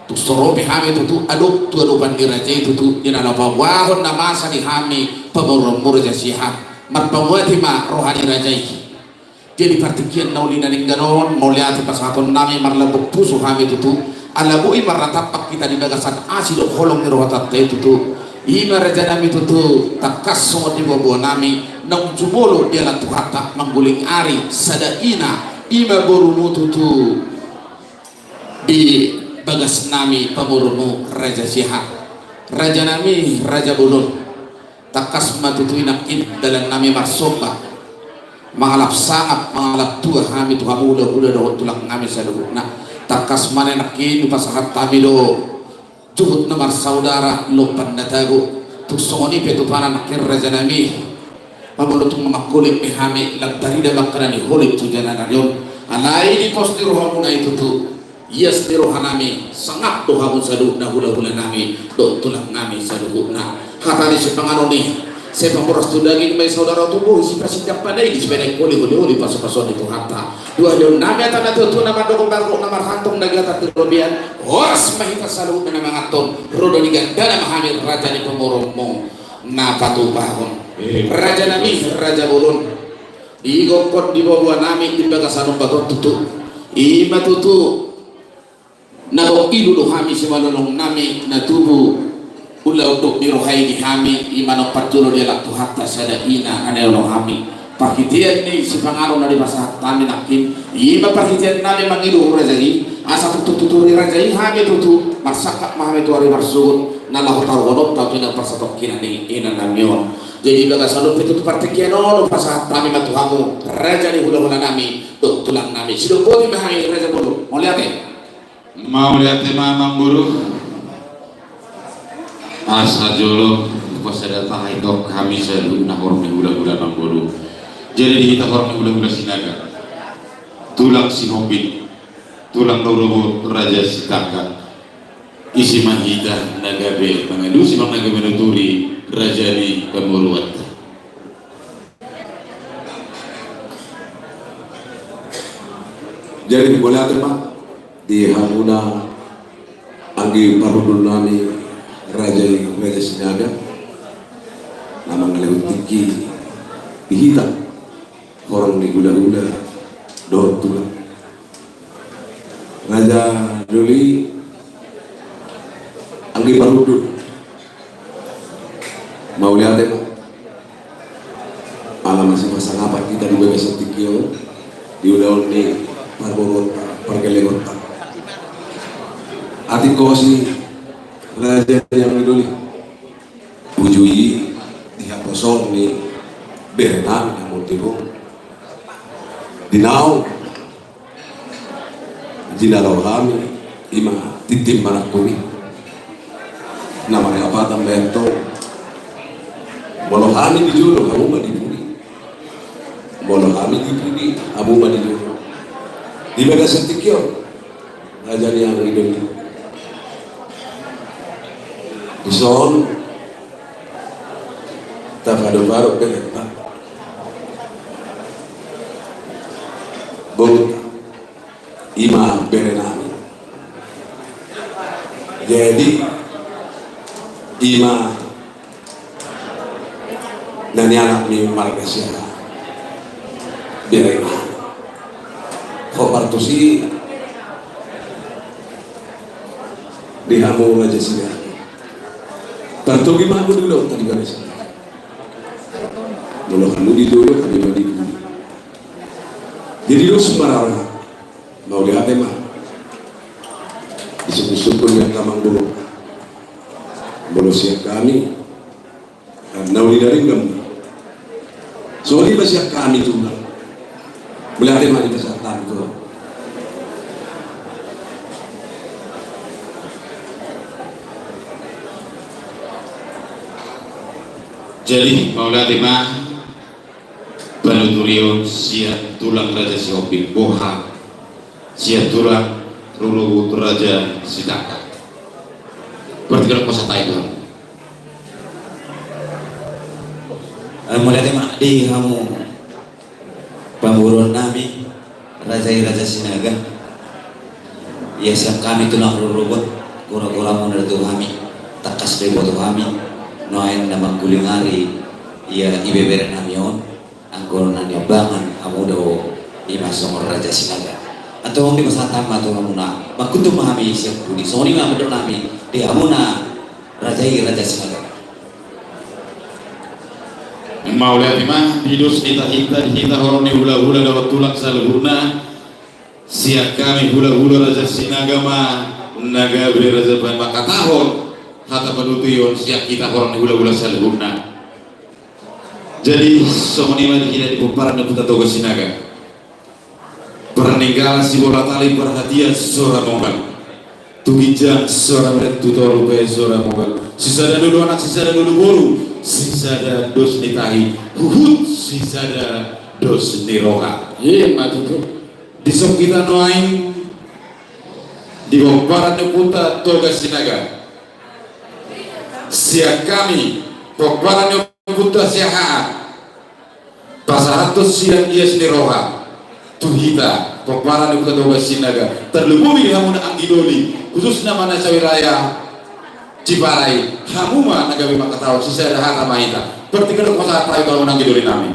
Tung so ro pe hami tutu adop tu adopan ni raja i tutu, di na laho paboahon na masa di hami pamoruonmu Raja Siahaan. Marpanguati ma roha ni raja i. Jadi partingkian na uli na denggan on, mauliate pasahaton nami, marlambok pusu hami tutu. Ala boi marnatampak hita di bagasan asi dohot holong ni rohatanta i tutu. I ma raja nami tutu, tangkas songon di boaboa nami naung jumolo dialap Tuhanta mangguling ari sada ina, i ma borumu tutu di bagas nami pamoruonmu Raja Siahaan. Raja nami, raja bolon. Tangkas ma tutu i nangkin dalan nami marsomba, mangalap sangap, mangalap tua hami tu hamu hulahula dohot tulang nami saluhutna. Tangkas ma nangkin hupasahat hami do juhut na marsaudara, lompan na tabo. Tung songon i pe tupana nangkin raja nami, molo tung mangkuling pe hami, ndang tarida ma angka na niholit tu jana nari on. Alai di pos ni rohamuna i tutu, ias ni roha nami, sangap do hamu saluhutna hulahula nami dohot tulang nami saluhutna. Hata ni sipanganon i, sai pamoras tu daging ma i saudara, tubu sipasinjak panaili, sipainakholi, holi-holi pasupasu ni Tuhanta. Dua ni on nami hata na tuatua na mandok, margok na marhantong, na gata tu robean. Horas ma hita saluhutna na manganhon, ro do di gandana ma hami raja ni pamoruonmu na patupahon. Raja nami, raja bolon. Di gokhon di boaboa nami di bagasan on bagot tutu. I ma tutu na gok ilu do hami simalolong nami na tubu ulaon dohot ni roha i di hami, i ma naung parjolo dialap Tuhanta sada ina na niolo hami. Parhitean ni sipanganon na dipasahat hami nangkin, i ma parhitean nami mangido raja i, asa tutu-tutu ni raja i hami tutu, marsangkap ma hami tu ari marsogot, na laho taruhononta tu na parsatongkinan ni ina nami on. Jadi bagasan on pe tutu partingkian on, hupasahat hami ma tu hamu raja ni hulahula nami dohot tulang nami. Sidok boti ma hami raja bolon. Mauliate. Mauliate ma Amang Boru. Asa jolo pasada tahi tok hami saluhutna horong ni hulahula Amang Boru. Jadi di hita horong ni hulahula Sinaga, tulang Sihombing, tulang rorobot Raja Sitanggang. Ise ma hita na gabe mangalusi, na gabe manuturi raja ni pamoruonta. Jadi mauliate ma di hamuna anggi parhundul nami raja i, Raja Sinaga, na mangalehon tingki di hita horong ni hulahula dohot tulang. Raja Doli, anggi parhundul, mauliate ma. Ala masipasangapan hita di bagasan tingki on, di ulaon ni parboruonta, pargellengonta. Atik hosi raja ni anggi Doli. Uju i di haposoon ni bere nami na monding on. Di naung jinalo hami Ima tintin manangkuni. Na marhapatan baen tong. Molo hami di jolo, hamu ma di pudi. Molo hami di pudi, hamu ma di jolo. Di bagasan tingki on, raja ni anggi doli. Dison tapadopadopi berenta. Boru. Ima bere nami. Jadi ima na nianak ni marga Siahaan. Bere nami. Ho partusi di hamu Raja Sinaga. Partogi ma hamu di ulaonta di bagasan. Molo hamu di jolo, hami ma di pudi. Jadi dos marara. Mauliate ma. Disungkun-sungkun ni angka amangboru. Molo sian hami, na uli dari kamu. Songon i ma sian hami tu. Mauliate ma di pasahat hami tu. Jadi mauliate ma. Panuturion sian tulang Raja Sihombing, boha sian tulang rorobot Raja Sinaga. Berarti kalau kuasa tai Tuhan. Eh, mauliate ma di hamu pamoruon nami, raja i Raja Sinaga. Ia sian hami tulang rorobot, gora-goramuna do tu hami, tangkas do diboto hami nuaeng na manggulingari ia ibebere nami on. Anggo na niambangan hamu do ima songon Raja Sinaga. Antong dipasahat ma tu hamuna, mangkuntun ma hami sian pudi, songon i ma mandok nami di hamuna raja i Raja Sinaga. Mauliate ma, di dos ni tahinta, di hita horong ni hulahula dohot tulang saluhutna. Sian hami hulahula Raja Sinaga ma na gabe raja baen mangkatahon hata panuturion sian hita horong ni hulahula saluhutna. Jadi songon i ma di hita di pomparan ni Ompunta Toga Sinaga. Parninggalan sibola tali, parhatian sora mombal. Tu ginjang sora melet, tu toru pe sora mombal. Sisada do anak, sisada do boru, sisada dos ni tahi, huhut sisada dos ni roha. Ima tutu. Dison hita nuaeng di pomparan ni Ompunta Toga Sinaga. Sian hami pomparan ni Ompunta Siahaan, pasahathon sian ias ni roha tu hita pomparan ni Ompunta Toga Sinaga, tarlumobi di hamuna anggi doli, khususna ma na sawilayah Ciparai, hamu ma na gabe mangkatahon, sisada hata ma hita. Berarti kan kuasa hata itu hamuna anggi doli nami.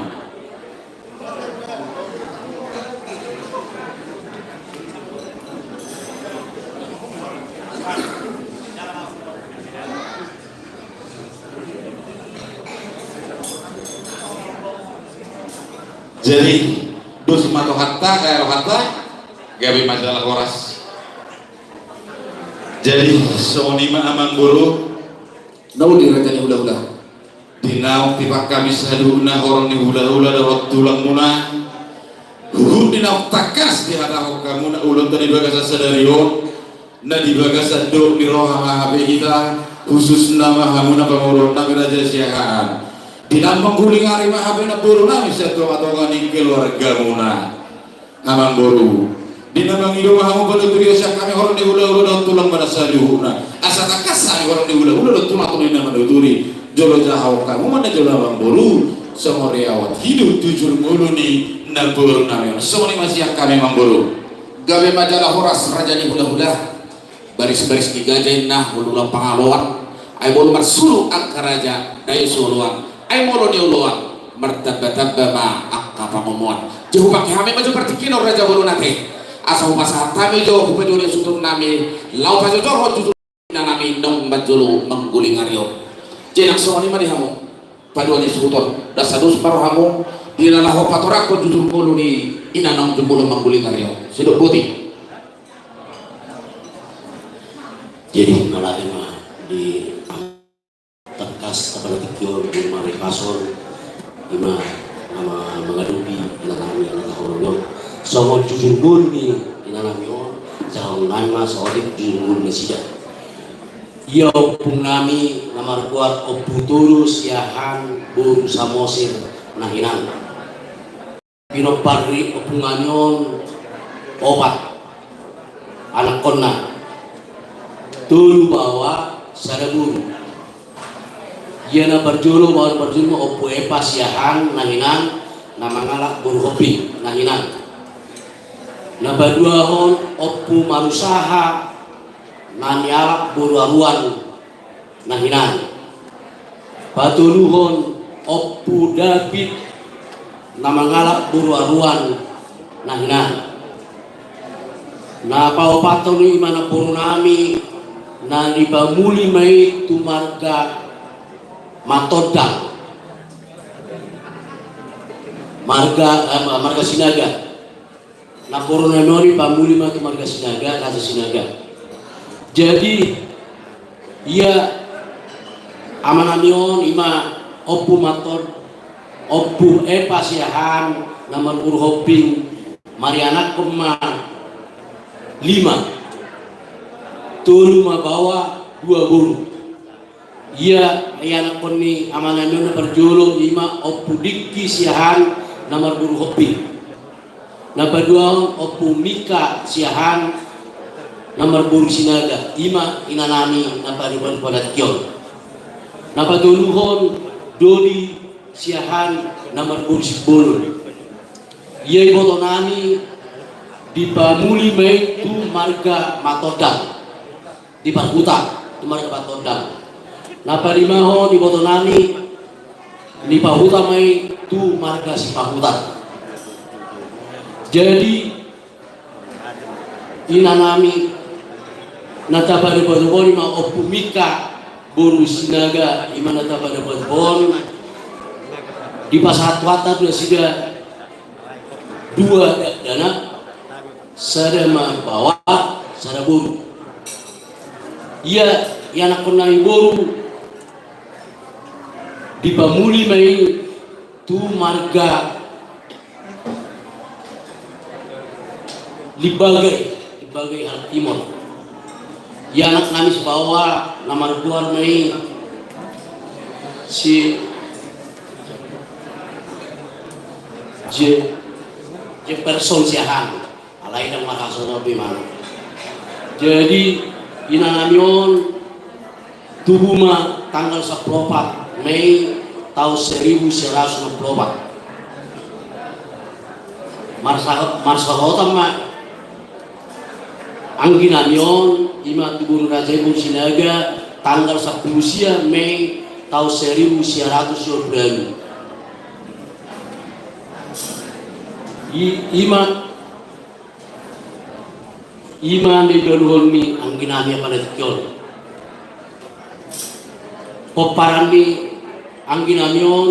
Jadi dos ma rohanta, eh, rohanta, gabe ma jala horas. Jadi songon i ma amangboru. Na uli raja ni hulahula. Di naung tipak hami saluhutna horong ni hulahula dohot tulangmuna. Huhut di naung tangkas dihatahon hamuna ulaonta di bagasan sadari on, na di bagasan dohot ni roha ma hape hita, khususna ma hamuna pamoruon nami Raja Siahaan. Di naung manggulingari ma hape namboru nami sian tonga-tonga ni keluargamuna. Amangboru, di na mangido ma hamu panuturion sian hami horong ni hulahula dohot tulang ma na saluhutna. Asa tangkas hami horong ni hulahula dohot tulang tu na manuturi. Jolo jahahon hamu ma na jolo amangboru, songon riaon hidup jujur ngolu ni namboru nami on. Songon i ma sian hami amangboru. Gabe ma jala horas raja ni hulahula. Baris-baris ni gaja inna, molo ulang pangaloan, ai molo marsuru angka raja, dai so oloan, ai molo nioloan, martamba-tamba ma angka pangomoan. Jadi hupake hami ma jo partingkian on raja bolon ate. Asa hupasahat hami jo, hupaduahon suhut nami, laho pajojorhon jujur nami naung manjalo manggulingari on. Jadi nang songon i ma di hamu, paduahon suhut on, ndang sados ma rohamu, di na laho patorangkon jujur ngolu ni ina naung jumolo manggulingari on. Sidok boti. Jadi mauliate ma di tangkas apala tingki on, di marhapatan, ima nama mangadopi ina nami, ina na horong on. Songon jujur ngolu ni ina nami on, Sahon nami ma saotik di ngolu nasida. Ia ompung nami na margoar Ompu Tolu Siahaan boru Samosir na hinan. Pinompar ni ompung nami on opat anakkonna, tolu baoa, sada boru. Ia na parjolo, baoa na parjolo ma Ompu Epa Siahaan na hinan, na mangalap boru Hombing na hinan. Na paduahon Ompu Marusaha na nialap boru Aruan na hinan. Patoluhon Ompu David na mangalap boru Aruan na hinan. Na paopathon i ma namboru nami na dipamuli ma i tu marga Matondang, marga, eh, marga Sinaga. Namboru nami on dipamuli ma tu marga Sinaga, Raja Sinaga. Jadi ia ama nami on i ma Ompu Maton, Ompu Epa Siahaan na marboru Hombing, marianakkon ma lima, tolu ma baoa, dua boru. Ia ianakkon ni ama nami on na parjolo i ma Ompu Dingki Siahaan na marboru Hombing. Na paduahon Ompu Mika Siahaan na marboru Sinaga, i ma ina nami na paduahon na tingki on. Na patoluhon Dodi Siahaan na marboru Simbolon. Ia iboto nami dipamuli ma i tu marga Matondang, diparhuta tu marga Matondang. Na palimahon iboto nami diparhuta ma i tu marga Sipahutar. Jadi ina nami na tapadopadophon i ma Ompu Mika boru Sinaga, i ma na tapadopadophon, dipasahat Tuhanta tu nasida dua dakdanak, sada ma baoa, sada boru. Ia ianakkon nami boru dipamuli ma i tu marga Limbagai, Limbagai halak Timor. Ia anak nami sibaoa na margoar ma i si Je-, Jefferson Siahaan. Alai ndang marhasohotan be i ma. Jadi ina nami on tubu ma tanggal sampulu opat Mei taon seribu sia ratus enam puluh opat. Marsa-, marsahotan ma anggi nami on, i ma tu boru Raja i boru Sinaga, tanggal sampulu sia Mei taon seribu sia ratus dua puluh ualu. I, i ma I ma na nidaluhon ni anggi nami on na tingki on. Pomparan ni anggi nami on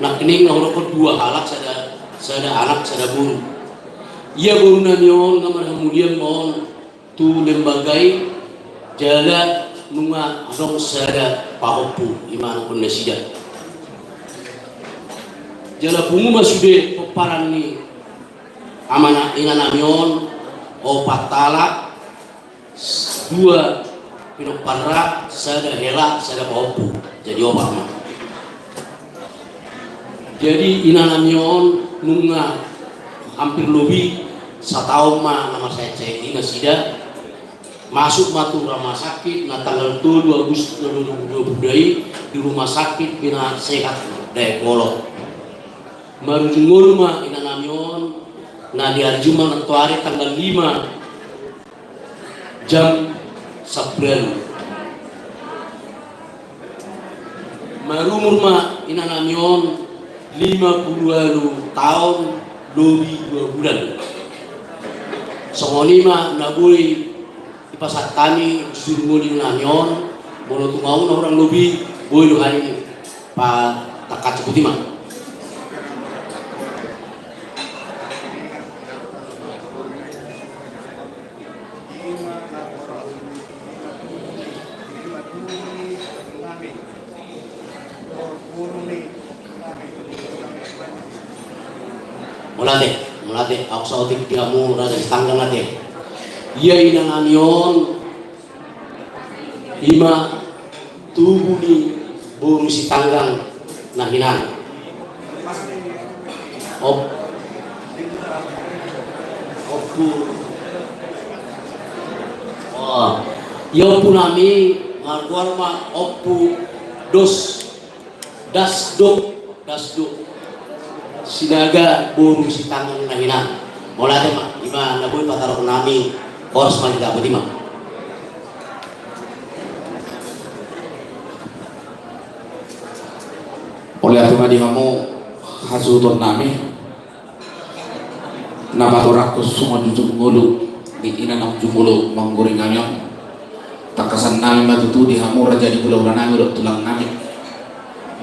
nangkining na hudokhon dua halak, sada, sada anak sada boru. Ia boru nami on na marhamulian ma on tu Limbagai jala nunga adong sada pahompu, i ma anakkon nasida. Jala pungu ma sude pomparan ni ama na, ina nami on, opat halak, dua pinompar ra, sada hela, sada pahompu. Jadi opat ma. Jadi ina nami on nunga hampir lobi sataon ma na marsaetsaet i nasida. Masuk ma tu rumah sakit, na tanggal tolu Agustus dua ribu dua puluh dua i, di rumah sakit Bina Sehat Dayakolot. Marujung ngolu ma ina nami on, na di ari Jumat nantoari tanggal lima jam sampulu ualu. Marumur ma ina nami on lima pulu ualu taon lobi dua bulan. Songon i ma na boi dipasahat hami suru ngolu ni ina nami on, molo tung ahu na hurang lobi, boi do hami patangkas cukup i ma. Mauliate, mauliate. Ate, ahu saotik di hamu raja Sitanggang ate. Ia inanami on ima tubu ni boru Sitanggang na hinan. Op-, ompu. Oh. Ia ompunami margoar ma Ompu Dos. Dasdok, Dasdok Sinaga boru Sitanggang na hinan. Mauliate ma, ima na boi pataroknami, horas ma di dapot ima. Mauliate ma di hamu hasuhutonnami. Na patorangkon songon jujur ngolu ni ina naung jumolo mangguring hami on. Tangkasannami ma tutu di hamu raja ni hulahulanami dohot tulangnami.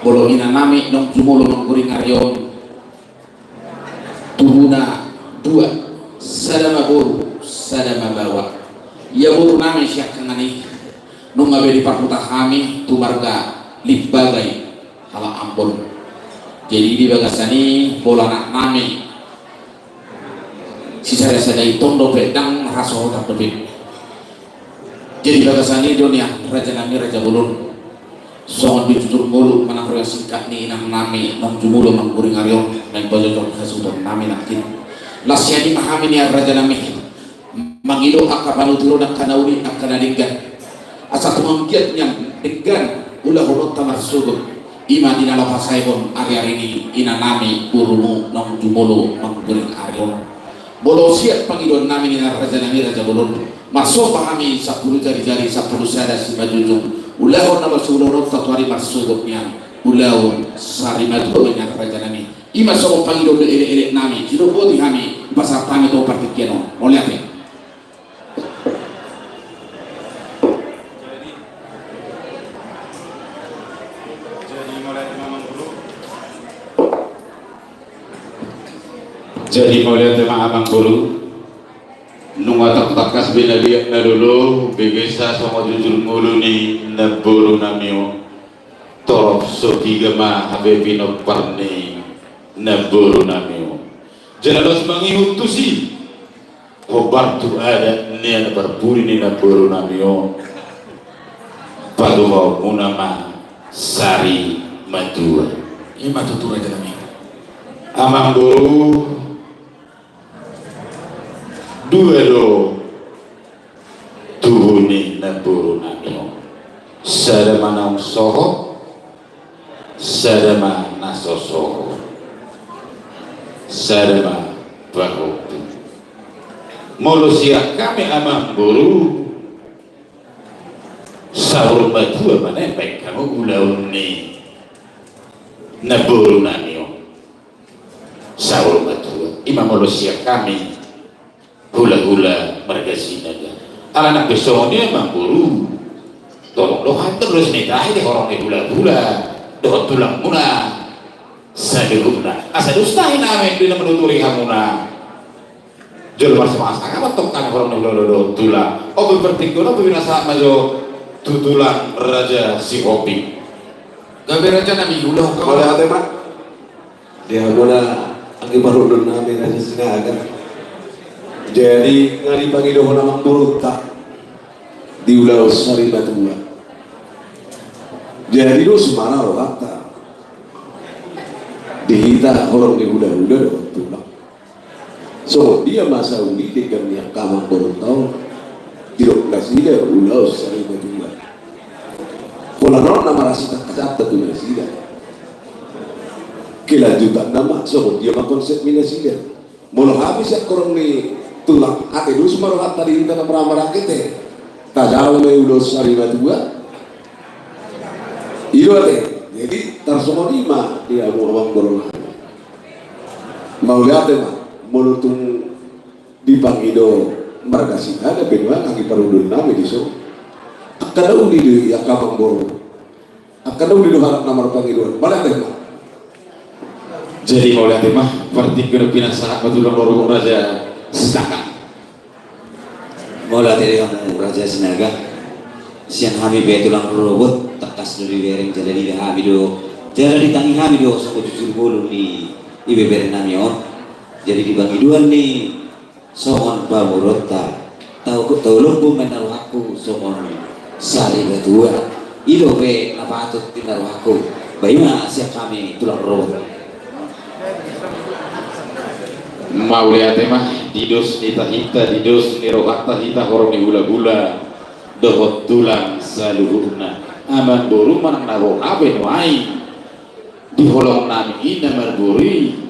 Molo inanami naung jumolo mangguring ari on, tubuna dua, sada ma boru, sada ma baoa. Ia borunami siangkangan i nunga be diparhuta hami tu marga Limbaga i. Halak Ambon. Jadi di bagasan i molo anaknami sisada-sada i tong dope, ndang hasohotan dope. Jadi bagasan i do nian rajanami raja bolon, songon jujur ngolu manang roha singkat ni inangnami naung jumolo mangguring ari on, naeng pajojok hasuhutonnami nangkin. Las sian i ma hami nian rajanami mangido angka panuturion, angka na uli, angka na denggan. Asa tung anggiat nian denggan ulahononta marsogot, ima di na laho pasaehon ari-ari ni inanami borumu naung jumolo mangguring ari on. Molo sian pangidoannami nian rajanami raja bolon, marsomba hami sampulu jari-jari sampulu sada simanjujung, ulahon na marsogot, ulahononta tu ari marsogot nian ulaon sari matua nian rajanami. Ima songon pangido ni elek-eleknami, sidok boti hami, pasahat hami tu partingkian on. Mauliate. Jadi mauliate ma amangboru. Nunga tangkas be na liat na lolo, bebesa songon jujur ngolu ni namborunami on. Torop so piga ma hape pinompar ni namborunami on. Jala laos mangihut tusi, hombar tu adat ni na parpudi ni namborunami on, patupaonmuna ma sari matua. Ima tutu rajanami. Amangboru, dua do tubu ni namborunami on. Sada ma naung sohot, sada ma na so sohot, sada ma pahompu. Molo sian hami amangboru, saur matua ma na baen hamu ulaon ni namborunami on. Saur matua. Ima molo sian hami hulahula marga Sinaga. Ala nang pe songon i amangboru, tolong do hami terus ni tahi di horong ni hulahula dohot tulangmuna saluhutna. Asa dos tahi nami di na manuturi hamuna. Jolo marsipasahat ma tong hami horong ni hulahula dohot tulang. Ope partingkian on pe pinasahat ma jo tu tulang Raja Sihombing. Gabe rajanami, ulaon hamu. Mauliate ma di hamuna anggi parhundulnami Raja Sinaga. Jadi nga dipangidohon amangborunta di ulaon sari matua. Jadi dos ma na rohanta di hita horong ni hulahula dohot tulang. Songon dia ma saulide kan ni angka amangborunta on, didok nasida ulaon sari matua. Pola non na marasitangkasanta tu nasida. Kelanjutanna ma songon dia ma konsep ni nasida. Molo hami sian horong ni tulang, ate dos ma rohanta di hita na marhahamaranggi ate. Tajalo ma i ulaon sari matua. I do ate. Jadi tarsongon i ma di hamu amangboru nami. Mauliate ma, molo tung dipangido marga Sinaga pe nuaeng anggi parhundulnami dison. Angka na uli do i angka amangboru. Angka na uli do halak na marpangidoan. Mauliate ma. Jadi mauliate ma, partingkian on pinasahat ma tulang rorobot Raja Sinaga. Mauliate di hamu Raja Sinaga. Sian hami pe tulang rorobot, tangkas do dibereng jala diida hami do, jala ditangi hami do songon jujur ngolu ni ibeberennami on. Jadi di pangidoan ni songon pamoruonta, tahu tahu lombo ma na rohangku songon sari matua. I do pe na patut di na rohangku. Ba i ma sian hami tulang rorobot. Mauliate ma, di dos ni tahinta, di dos ni rohanta hita horong ni hulahula dohot tulang saluhutna. Amangboru manang na boha pe nuaeng di holong nami i na marboru i.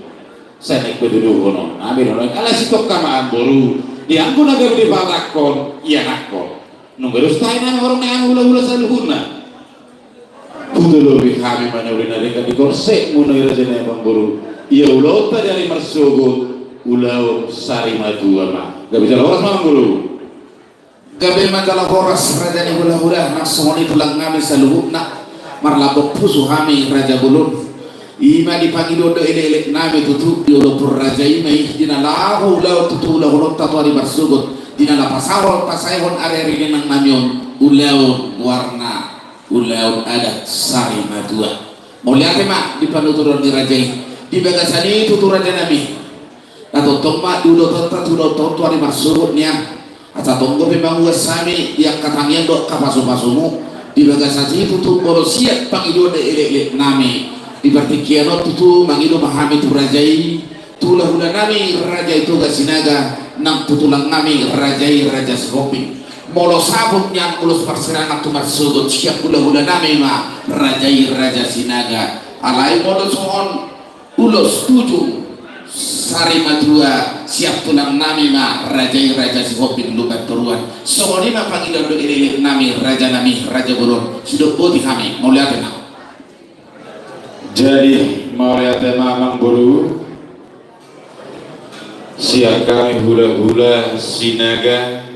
Sai naeng patuduhon nami do nuaeng ala sitongka ma amangboru. Di anggo na gabe dipatangkon ianakhon. Nunga dos tahi nami horong ni hami hulahula saluhutna. Hutolopi hami ma na uli na denggan di korsek muna i raja nami amangboru. Ia ulaonta di ari marsogot ulaon sari matua ma. Gabe jala horas ma amangboru. Gabe ma jala horas raja ni hulahula nang songon i tulang nami saluhutna. Marlambok pusu hami raja bolon. I ma di pangidoan dohot elekelek nami tutu di ulaon raja i ma i di na laho ulaon tutu ulaonta tu ari marsogot di na laho pasahathon pasaehon ari ari ni inang nami on ulaon goarna ulaon adat sari matua. Mauliate ma di panuturion ni raja i di bagasan i tutu raja nami. Na tongtong ma di ulaonta tu ulaonta tu ari marsogot nian. Asa tonggo pe manguas hami di angka tangiang dohot angka pasupasumu di bagasan i tutu molo sian pangidoan ni elekelek nami di partingkian on tutu mangido ma hami tu raja i tu hulahula nami raja i Toga Sinaga nang tu tulang nami raja i raja Sihombing. Molo saput nian ulos parsirangan tu marsogot sian hulahula nami ma raja i raja Sinaga. Alai molo songon ulos tujung sari matua sian tulang nami ma raja i raja Sihombing Lumban Toruan. Songon i ma pangidoan dohot elekelek nami raja nami raja bolon. Sidok boti hami mauliate ma. Jadi mauliate ma amangboru. Sian hami hulahula Sinaga.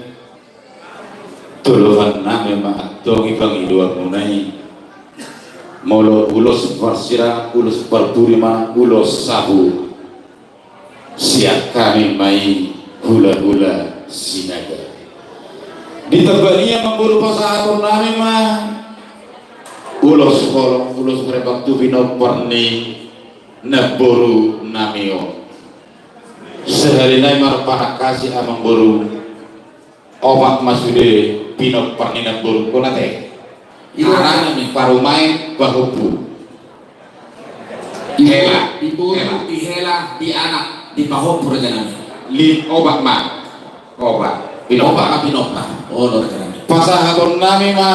Tolohan nami ma antong i pangidoanmuna i. Molo ulos parsirangan ulos parpudi ma ulos saput. Sian hami ma i hulahula Sinaga. Di tamba ni i amangboru pasahaton nami ma ulos holong ulos rembang tu pinompar ni namboru nami on. Sahali nai marpanangkasi amangboru. Opat ma sude pinompar ni namborungkon ate. Anak, parumaen, pahompu. Hela. Di boru, di hela, di anak, di pahompu raja nami. Lim opat ma. Opat. Pinompar. Opat ma pinompar. Olo raja nami. Pasahaton nami ma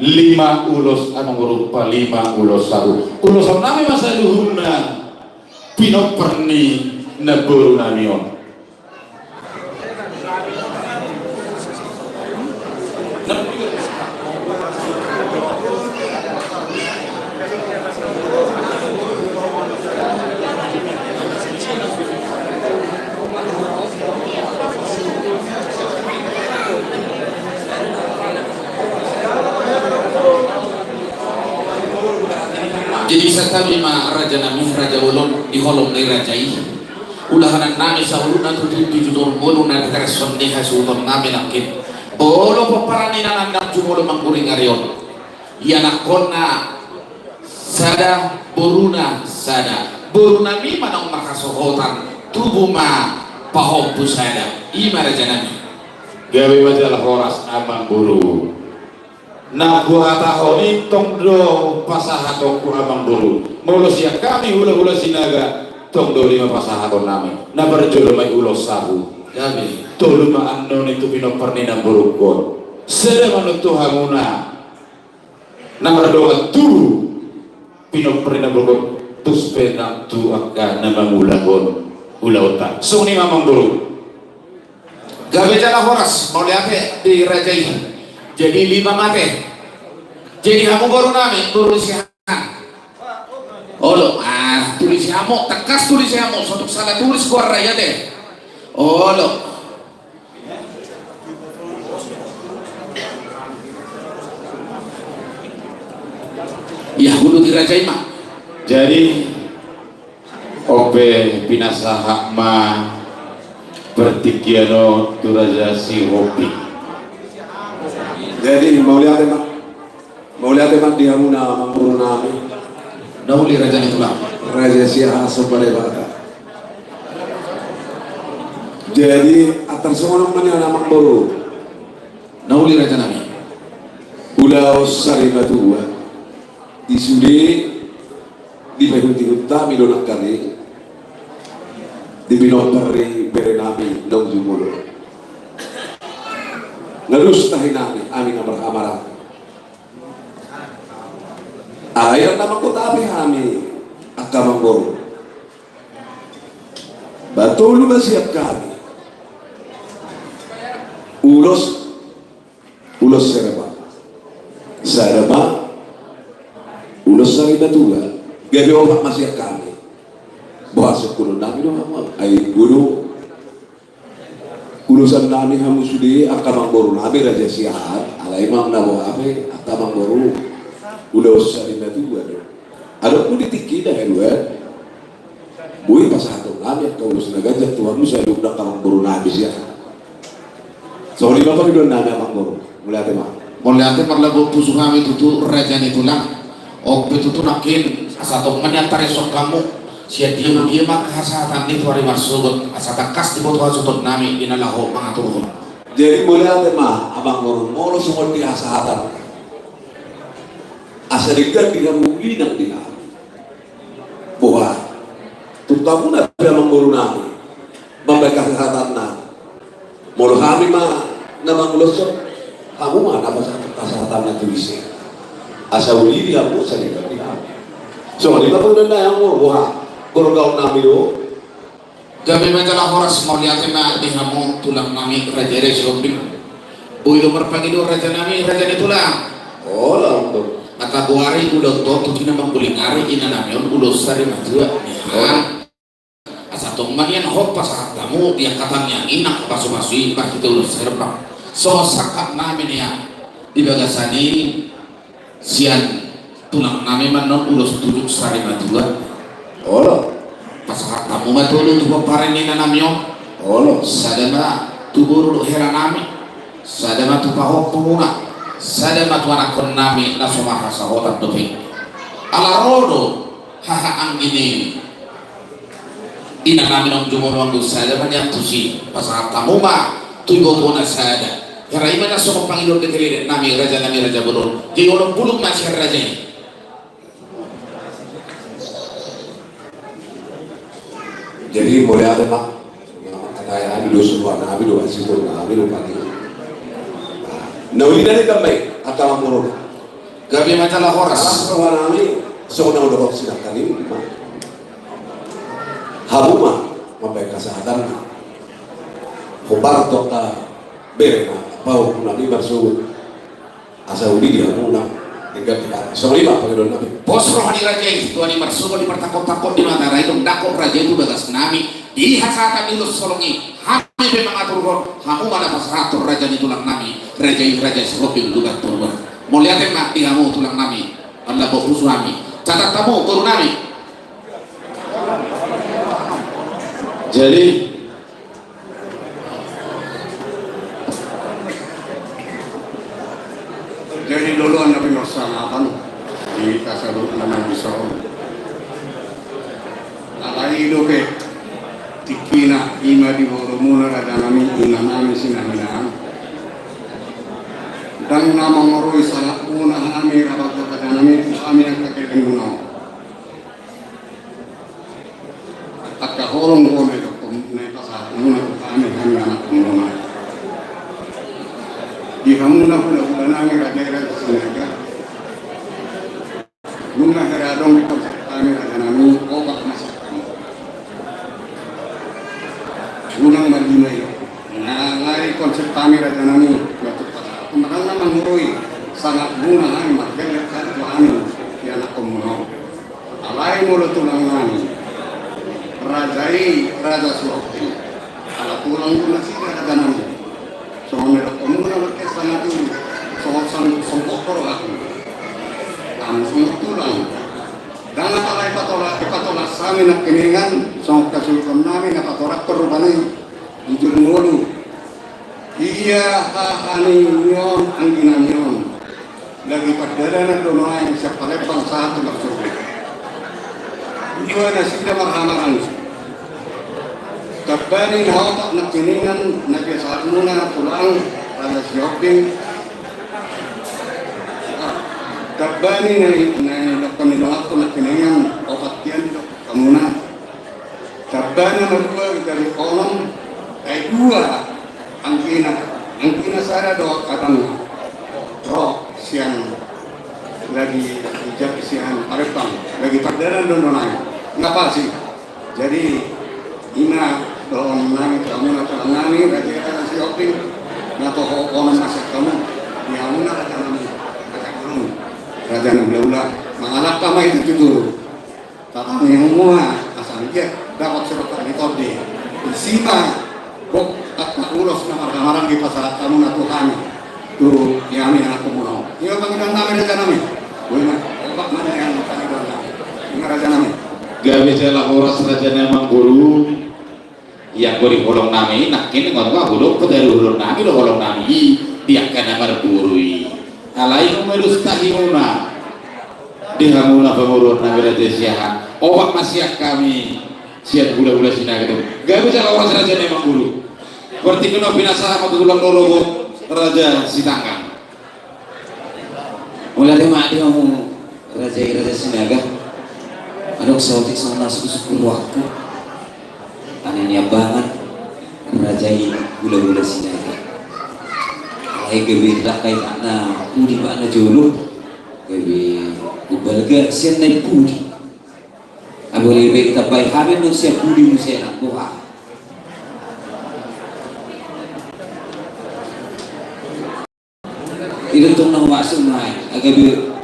lima ulos amangboru, lima ulos saput. Uloson nami ma saluhutna pinompar ni namboru nami on. Jadi santabi ma raja nami, raja bolon, di holong ni raja i. Ulahonan nami saluhutna tutu di jujur bolon na di tereson ni hasuhuton nami nangkin. Molo pomparan ni na nandang jumolo mangguring ari on. Ianakhonna sada, boruna sada. Boru nami ma naung marhasohotan, tubu ma pahompu sada. I ma raja nami. Gabe ma jala horas amangboru. Na huhatahon i tong do pasahatonku amangboru. Molo sian hami hulahula Sinaga tong do lima pasahaton nami. Na parjolo ma i ulos saput. Gabe. Tolu ma annon i tu pinompar ni namborungkon. Sada ma annon tu hamuna. Na mardongan tubu pinompar ni namborungkon tus pe nang tu angka na mangulahon ulaonta. Songon i ma amangboru. Gabe jala horas, mauliate di raja i. Jadi lima ma ate. Jadi hamu boru nami, boru ni si Hang. Olo, ah, tulisi hamu, tangkas tulisi hamu, so tung sala tulis goarna i ate. Olo. Ia, ulu di raja i ma. Jadi, on pe pinasahat ma partingkian on tu raja Sihombing. Jadi, mauliate ma. Mauliate ma di hamuna amangboru nami. Na uli raja ni tulang. Raja Siahaan Somba Debata. Jadi, antar songon on ma nian amangboru. Na uli raja nami. Ulaon sari matua. Di sude dipaihutihut hami do nangkin i. Di pinompar ni bere nami naung jumolo. Nga dos tahi nami, ami na marhamaranggi. Alai ndang na manggotapi hami angka amangboru. Ba tolu ma sian hami. Ulos, ulos serba. Sada ma ulos sari matua. Gabe opat ma sian hami. Boha, sungkunon nami do hamu. Ai bodo. Ulosan nami hamu sude angka amangboru nami raja siahaan, alai manang na boha pe angka amangboru. Ulaon sari matua do. Adong pun di tingki na haduan. Boi pasahaton nami angka ulos na ganjang tu hamu saluhut angka amangboru nami siahaan. Songon i ma pangidoan nami amangboru. Mauliate ma. Mauliate, marlabo pusu hami tutu raja ni tulang. On pe tutu nangkin asa tong ma nian tarisok hamu. Sian dia ma dia ma angka hasahatan ni tu ari marsogot, asa tangkas diboto hasuhuton nami di na laho mangaturhon. Jadi mauliate ma amangboru, molo songon dia hasahatan. Asa denggan di hamu, uli nang di hami. Boha. Tung hamuna pe amangboru nami. Mambaen hasahatanna. Molo hami ma na manguloshon, hamu ma na pasahat hasahatanna tu ise. Asa uli di hamu, asa denggan di hami. Songon i ma pangidoan nami amangboru, boha. Gorgaon nami do. Gabe ma jala horas, mauliate ma di hamu tulang nami raja i Sihombing. Boi do marpangido raja nami, raja ni tulang. Olo, amangboru. Mata goari ulaon on tutu na mangguling ari, ina nami on ulos sari matua. Olo. Asa tong ma nian hot pasahat hamu di angka tangiang i nang pasupasu i marhite ulos serba. Songon sangkap nami nian di bagasan i. Sian tulang nami ma annon ulos tujuk sari matua. Olo. Pasahat hamu ma tolu tu pomparan ni ina nami on. Olo. Sada ma tu boru dohot hela nami. Sada ma tu pahompu muna. Sada ma tu anakkon nami na so marhasahotan dope. Ala ro do haha anggi ni ina nami naung jumolo, anggo sada ma nian tusi, pasahat hamu ma tu ibotona sada. Hera i ma na songon pangidoan ni hela nami, raja nami, raja bolon. Jadi onom pulu ma sian raja i. Jadi mauliate ma. Kata ya, nami do suruan nami do, suruan nami do pagi. Na uli nami kan baik, angka amangboru. Gabe ma jala horas. Alas roha nami, songon na hudok sinangkan i. Hamu ma mambaen hasahatanna. Hombar tu angka bere na pahompu nami marsogot. Asa uli di hamu na denggan di hami. Songon i ma pangidoan nami. Pos roha ni raja i tu ari marsogot, di martangkot-tangkot di mata, rai dong dangkot raja i tu bagas nami. Di hasahatan ni ulos holong i, hami pe mangaturhon, hamu ma na pasahathon, raja ni tulang nami, raja i Raja Sihombing Lumban Toruan. Mauliate ma di hamu tulang nami, marlabo pusu hami. Catat hamu boru nami. Jadi, jadi loloan na pinarsangapan di kasaluhutna na bisa on. Alai i dope tingkina, i ma di borumuna raja nami, ina nami, sinahinaan. Ndang na mangorui sangapmuna hami, raja nami, tu hami angka gellengmuna on. Angka holong do na i, dohot na i pasahatmuna tu hami, hami anakmuna. Di hamu na hulahula nami raja i, raja Sinaga. Nunga hera adong di konsep hami raja nami, opat ma sian hami. Unang ma lima i. Nga, nga i konsep hami raja nami, batu pasahat. Ndang na mangorui sangapmuna hami, margellek hami tu hami, di anakkonmuna on. Alai molo tulang nami, raja i Raja Sihombing. Ala tulang do nasida raja nami. Songon na nidokmuna marhite sangap i, songon, songon, songon do rohangku. Hamu songon tulang. Ndang apala i patola, i patola hami nangkiningan, songon hasuhuton nami na patorang rupani. Bujur ngolu. Ia haha ni on, anggi nami on. Lagi pardalanan do nuaeng sian Palembang sahat tu Marsogot. Dua nasida marhamaranggi. Tamba ni na opat nangkiningan na biasa muna tulang, Raja Sihombing. Tamba ni na, na dokon ni donganku nangkiningan opat tian di dokon muna. Tamba na marua di tali onom, ai dua anggina, anggina sada do abang ro sian lagi ijak sian Palembang, lagi pardana do nai. Ngapa sih? Jadi ima dohonon nami tu hamu na tulang nami, raja, raja Sihombing, na toho onom masa hamu di hamu na raja nami, raja nami, raja nami hulahula, mangalangka ma i tu Tulang. Tatangi hamu ma asa anggiat dapot surat ni tondi. Isi ma gok angka ulos na marhamaranggi pasahat hamu na tu hami. Tu hami anakmu on. Ia pangidoan nami raja nami. Boi ma, opat ma nian pangidoan nami. Ima raja nami. Gabe jala horas raja nami amangboru. Ia anggo di holong nami nangkin ngon ma hudok pataru holong nami do holong nami i di angka na marboru i. Alai nunga dos tahimuna di hamu na pamoruon nami raja Siahaan. Opat ma sian hami sian hulahula Sinaga do. Gabe jala horas raja nami amangboru. Berarti kena pinasahat ma tu tulang rorobot raja Sitanggang. Mauliate ma di hamu raja i raja Sinaga. Adong saotik songon na sukusuku rohangku. Ani niambangan raja i hulahula Sinaga. Alai gabe dilangkai ibana pudi ibana jolo. Gabe umbalga sian na i pudi. Ai boi be ditambai hami non sian pudi muse nang boha. I do tong na humaksud nai, ai gabe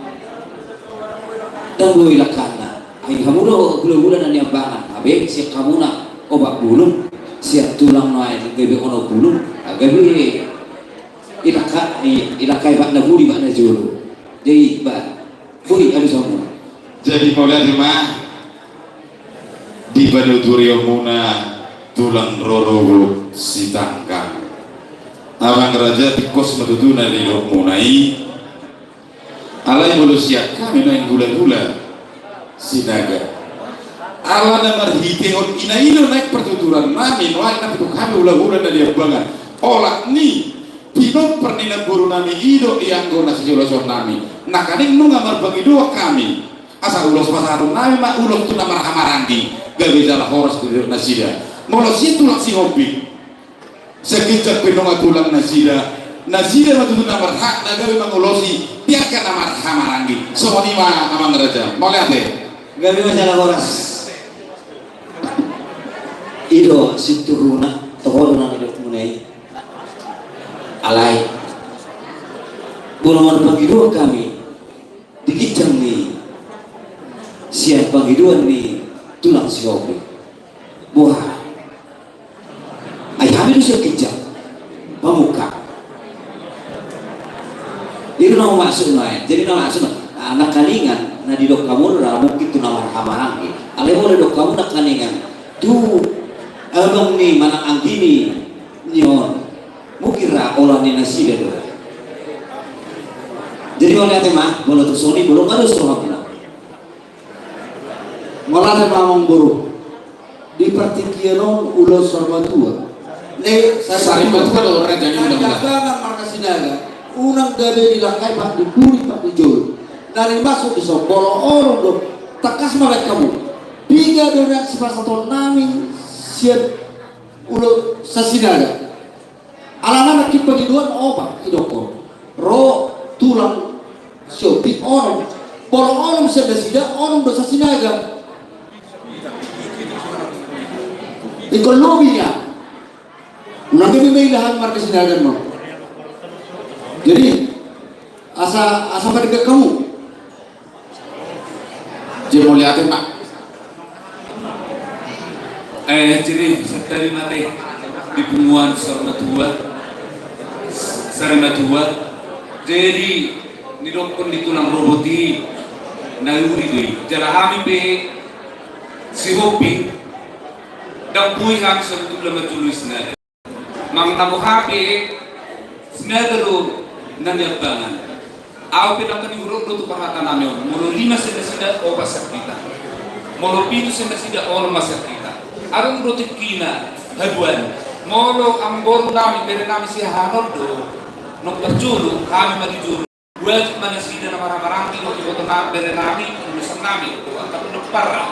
ndang boi langkana. Ai hamu do hulahula na niambangan, gabe sian hamu na opat bulung, sian tulang nai gabe onom bulung, ai gabe dilangka, dilangkai ibana pudi ibana jolo. Jadi ba, pudi alusanmuna. Jadi mauliate ma. Di panuturion muna tulang rorobot Sitanggang. Amang raja, tingkos ma tutu na nidok muna i. Alai molo sian hami nuaeng hulahula Sinaga, ala na marhitehon i na i do naeng partuturan nami nuaeng na pinungka hami hulahula na niambangan. Olat ni pinompar ni namboru nami i do i anggo na siuloson nami. Nangkaning nunga marpangidoan hami. Asa ulos pasahaton nami ma ulos tu na marhahamaranggi, gabe jala horas tu nasida. Molo sian tulang Sihombing, sian ginjang pe nunga tulang nasida, nasida ma tutu na marhak na gabe mangulosi di angka na marhahamaranggi. Songon i ma amang raja. Mauliate. Gabe ma jala horas. I do sinturuna, toho do na nidok muna i. Alai molo marpangidoan hami di ginjang ni sian pangidoan ni tulang Sihombing. Boha? Ai hami do sian ginjang pamungka. I do na humaksud nai. Jadi na maksud nai, nangkaningan na didok hamu do na mungkin tu na marhahamaranggi. Alai molo didok hamu nangkaningan tu abang ni manang anggi ni on. Mungkin ra olat ni nasida do. Jadi mauliate ma, molo tu soni molo nga dos rohamuna. Mauliate ma amangboru. Di partingkian on ulos saur matua. Sari matua do raja ni undang-undang. Marga Sinaga. Unang gabe dilangkai pat di pudi pat di jolo. Na nimaksud dison molo onom do. Tangkas ma baen hamu. Piga do na sipasahaton nami sian ulos Sasinaga. Alana nangkin pangidoan opat idokkon. Ro tulang Sihombing onom. Molo onom sian nasida onom do Sasinaga. Ingkon lobi nian. Unang gabe ma ilahan marga Sinaga on. Jadi asa, asa padegat hamu. Jadi mauliate ma. Eh, jadi sadari mate di punguan saur matua, sari matua. Jadi nidokkon ni tulang rorobot i na uli do i. Jala hami pe Sihombing, ndang boi hami sabotulna manjoloi Sinaga. Manang na boha pe Sinaga do na niambangan. Ahu pe nangkin hudok do tu parhata nami on. Molo lima sian nasida opat sian hita. Molo pitu sian nasida onom ma sian hita. Adong do tingkina Haduan. Molo amangboru nami, bere nami Siahaan do, nunga parjolo, hami ma di jolo. Wajib ma nasida na marhahamaranggi, molo iboto nami, bere nami, ulos nami, dohot angka parra.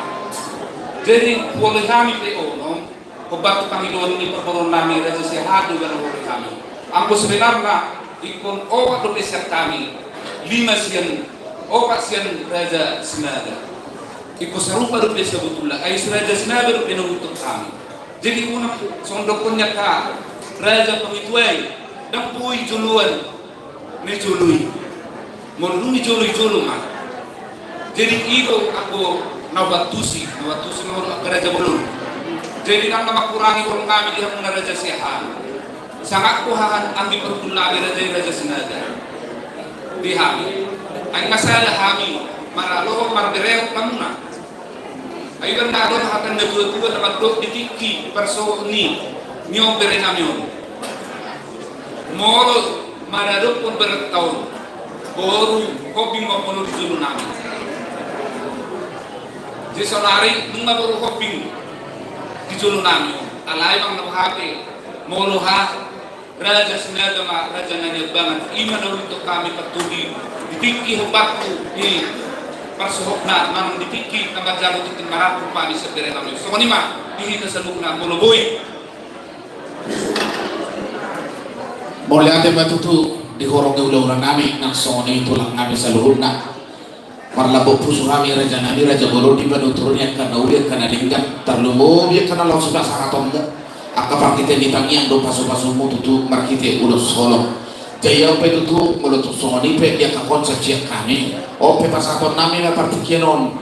Jadi, huoloi hami pe onom, hombar tu pangidoan ni parboruon nami, Raja Siahaan do, baen huoloi hami. Anggo sebenarna, ingkon opat dope sian hami, lima sian, opat sian Raja Sinaga. Ingkon sarupa dope sabotulna, ai si Raja Sinaga dope na huingot hami. Jadi unang songon dohonon ni angka raja pangitua i, ndang boi joloan na jolo i. Molo dung i jolo, i jolo ma. Jadi i do anggo na huantusi, na huantusi ma molo angka raja bolon. Jadi ndang na mangkurangi holong nami di hamuna Raja Siahaan. Sangap do haha anggi parhundul nami raja i, Raja Sinaga. Di hami. Ai nga sada hami maralohon marberehon hamuna. Ai baen na adong hata ni natuatua na mandok di tingki parsohot ni, ni on bere nami on. Molo maradophon berenta on, boru hombing ma molo di jolo nami. Jadi saonari nunga boru hombing di jolo nami on. Alai manang na boha pe, molo ha Raja Sinaga ma raja na niambangan, i ma na huingot hami partugi di tingki hombar tu di parsohotna, manang di tingki na manjalo tingki marangkup hami sian bere nami. Songon i ma di hita saluhutna, molo boi. Mauliate ma tutu di horong ni hulahula nami, nang songon i tulang nami saluhutna. Marlambok pusu hami raja nami, raja bolon, di panuturan ni angka na uli, angka na denggan, tarlumobi angka na laho sipasahatonmu, angka parhitean ni tangiang dohot pasupasumu tutu marhite ulos holong. Jadi on pe tutu, molo tung songon i pe di angka konsep sian hami, on pe pasahaton nami ma partingkian on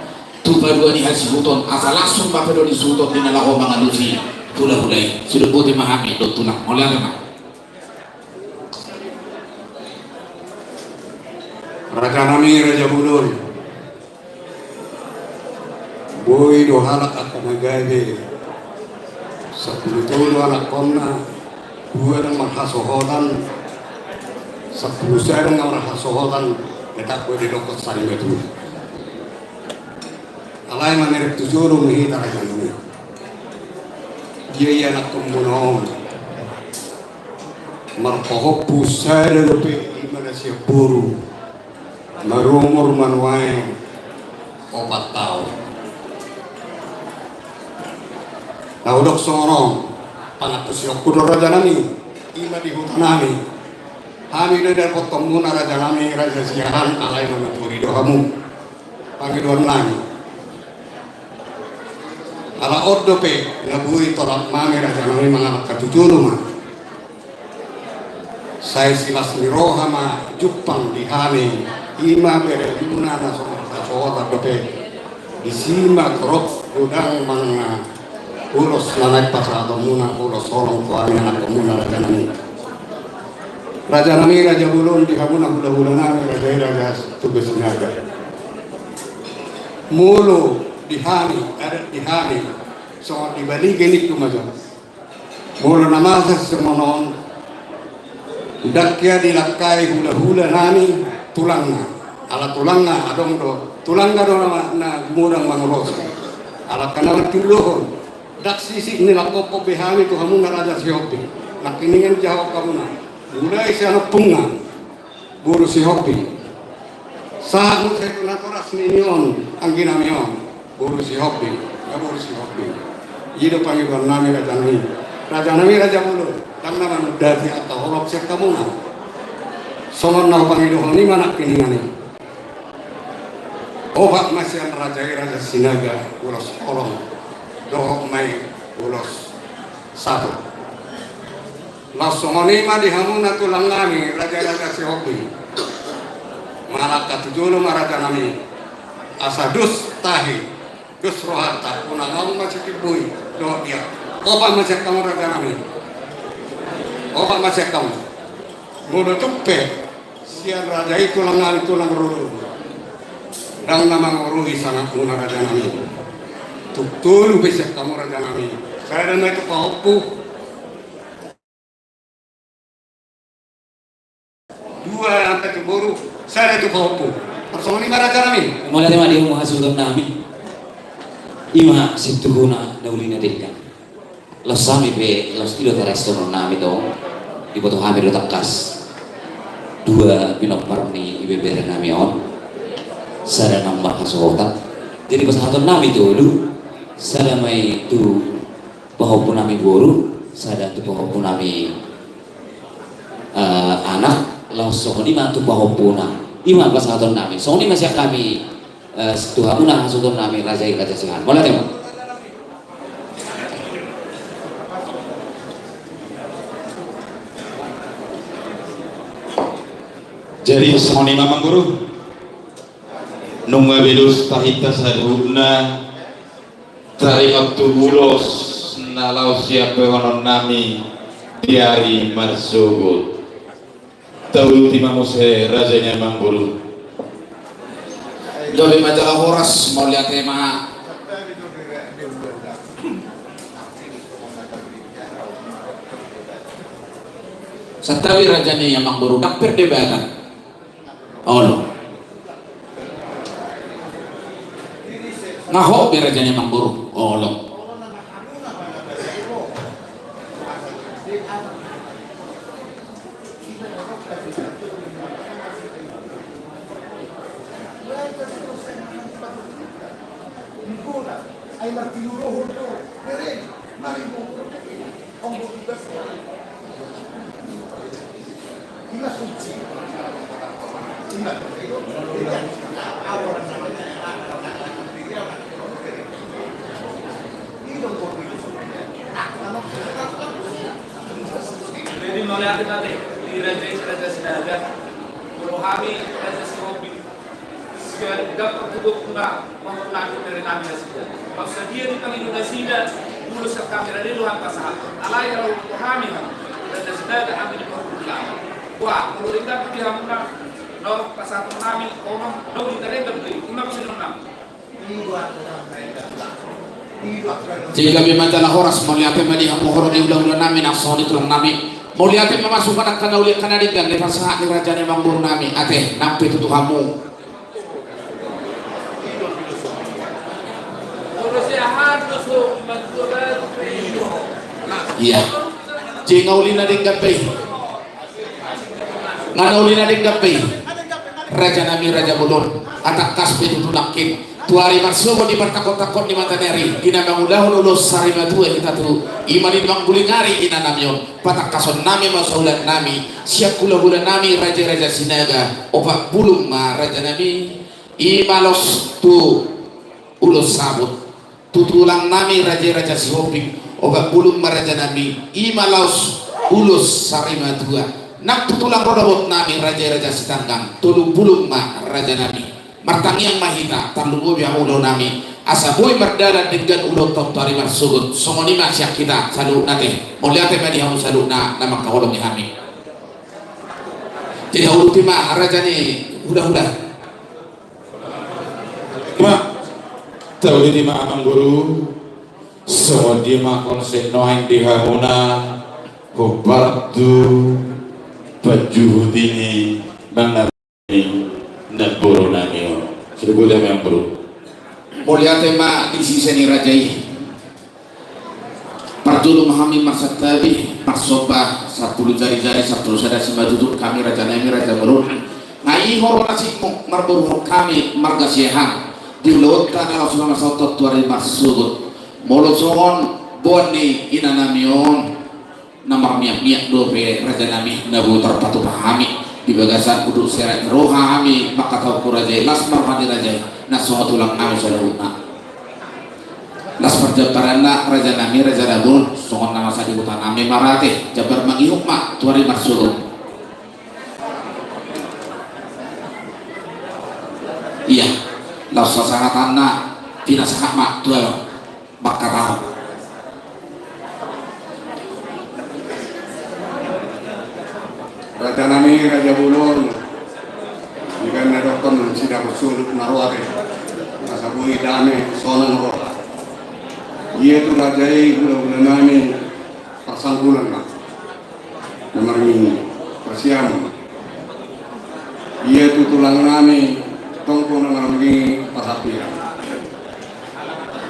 tu paduahon ni hasuhuton, asa langsung ma pedon ni suhuton di na laho mangalusi hulahula i. Sude boti ma hami dohot tulang. Mauliate ma. Raja nami, raja bolon. Boi do halak angka na gabe sampulu tolu anakkonna, dua ndang marhasohotan, sampulu sada ndang marhasohotan, tetap boi didokkon sari matua. Alai mamereng tu jolo ma hita, raja nami. Dia i anakkonmuna on marpahompu sada dope, i ma na sian boru, marumur ma nuaeng opat taon. Na hudok songon on, pangantusionku do, raja nami, i ma di huta nami. Hami do dapothonmuna, raja nami, Raja Siahaan, alai na matua do hamu. Pangidoan nami. Ala on dope na boi tolap nami, raja nami, mangalangka tu jolo ma. Sai silas ni roha ma jumpang di hami, i ma beremuna na so marhasohotan dope. Disi ma torop godang manang na ulos na naeng pasahatonmuna, ulos holong tu hami anakkonmuna, raja nami. Raja nami, raja bolon, di hamuna hulahula nami, raja i Raja Toga Sinaga. Molo di hami, adat di hami, songon di Baliga ningku ma jo. Molo na masa songon on, ndang hea dilangkai hulahula nami tulangna. Ala tulangna adong do, tulangna do na, na gumodang mangulosi. Ala angka na martindohon, ndang sisik nilangkophon be hami tu hamuna Raja Sihombing. Nangkiningan jahahon hamuna. Mulai sian ompungna. Boru Sihombing. Sahat muse tu natoras ni on, anggi nami on. Boru Sihombing, na boru Sihombing. I do pangidoan nami, raja nami. Raja nami, raja bolon. Ndang na manundati angka holong sian hamuna. Songon na hupangidohon i ma nangkiningan i. Opat ma sian raja i, Raja Sinaga, ulos holong. Dohot ma i ulos sahat. Laos songon i ma di hamuna tulang nami, raja-raja Sihombing. Mangalangka tu jolo ma, raja nami. Asa dos tahi, dos rohanta, unang ahu ma sitimbo i dohot dia. Opat ma sian hamu, raja nami. Opat ma sian hamu. Molo tung pe sian raja i tulang nami, tulang rorobot, ndang na mangorui sangapmuna, raja nami. Tung tolu pe sian hamu, raja nami. Sada ma i tu pahompu. Dua angka tu boru, sada tu pahompu. Tarsongon i ma, raja nami. Mauliate ma di hamu hasuhuton nami. I ma situhuna na uli na denggan. Laos hami pe, laos i do tarestonon nami tong, diboto hami do tangkas dua pinompar ni ibebere nami on, sada naung marhasohotan. Jadi pasahaton nami tolu, sada ma i tu pahompu nami boru, sada tu pahompu nami, eh, anak, laos songon i ma tu pahompuna. I ma pasahaton nami. Songon i ma sian hami, eh, tu hamuna hasohoton nami raja i, Raja Sihan. Mauliate ma. Jadi songon i ma, Amangboru. Nunga be dos tahinta saluhutna taringot tu ulos na laho sian pahonon nami di ari marsogot. Tauluti ma muse raja ni Amangboru. Gabe ma jala horas, mauliate ma. Santabi raja ni Amangboru, ndang perdebatan. Olo. Nga hot be raja ni Amangboru. Olo. Jadi mauliate ma di raja i, Raja Sinaga. Molo hami Raja Sihombing, sian dapot tu gokuna, mangulahon bere nami nasida. Maksud dia di pangido nasida, ulos sian hami raja i do hami pasahat. Alai ro tu hami, hami Raja Sinaga, hami di pahompu nami. Wah, molo denggan di hamuna, nunga pasahaton nami, omang, nunga denggan be i, ima pasahaton nami. Jadi gabe ma jala horas, mauliate ma di hamu horong ni hulahula nami, nang songon i tulang nami. Mauliate ma masukan angka na uli angka na denggan, dipasahat ni raja ni Amangboru nami, ate, nang pe tutu hamu. Ia. Jadi nga uli na denggan be i. Nga na uli na denggan be i. Raja nami, raja bolon. Atangkas pe tutu nangkin. Tu ari marsogot di partangkot-tangkot ni mata ni ari, di na mangulahon ulos sari matua hita tu, ima di mangguling ari ina nami on. Patangkason nami ma saulak nami, sian hulahula nami raja-raja Sinaga, opat bulung ma raja nami, ima laos tu ulos sabut. Tu tulang nami raja i, Raja Sihombing, opat bulung ma raja nami, ima laos ulos sari matua. Nang tu tulang rorobot nami raja i, Raja Sitanggang, tolu bulung ma raja nami. Martangiang ma hita, tarlumobi hamu ulaon nami, asa boi mardalan denggan ulaonta tu ari marsogot. Songon i ma sian hita saluhutna, ate. Mauliate ma di hamu saluhutna na mangkaholongi hami. Jadi tauluti ma raja ni hulahula. Ima, tauluti ma Amangboru. Songon dia ma konsep nuaeng di hamuna, hombar tu panjuhut ni amang nami, namboru nami on. Sudah boleh, Amangboru. Mauliate ma di sise ni raja i. Parjolo ma hami marsantabi, marsomba, sampulu jari-jari, sampulu sada simanjujung hami raja nami, raja bolon. Nga i horong na singkop marboruhon hami marga Siahaan di ulaonta na laos marsaothon tu ari marsogot. Molo songon boan ni ina nami on, na marmiak-miak dope raja nami na boi tarpatupa hami di bagasan unduk seret roha hami mangkatahon tu raja i, las ma roha ni raja i, na songon tulang nami saluhutna. Las parjambaranna raja nami, raja na bolon, songon na masa di huta nami ma ra, ate, jambar mangihut ma tu ari marsogot. Ia, laos sasahatanna pinasahat ma tu ahu. Mangkatahon. Raja nami, raja bolon, di na nidokhon sidapot sundut na roa be, asa boi dame sonang roha. Ia tu raja i hulahula nami parsangkulan ma na marngingi parsiamon. Ia tu tulang nami tongko na marngingi parhapingan.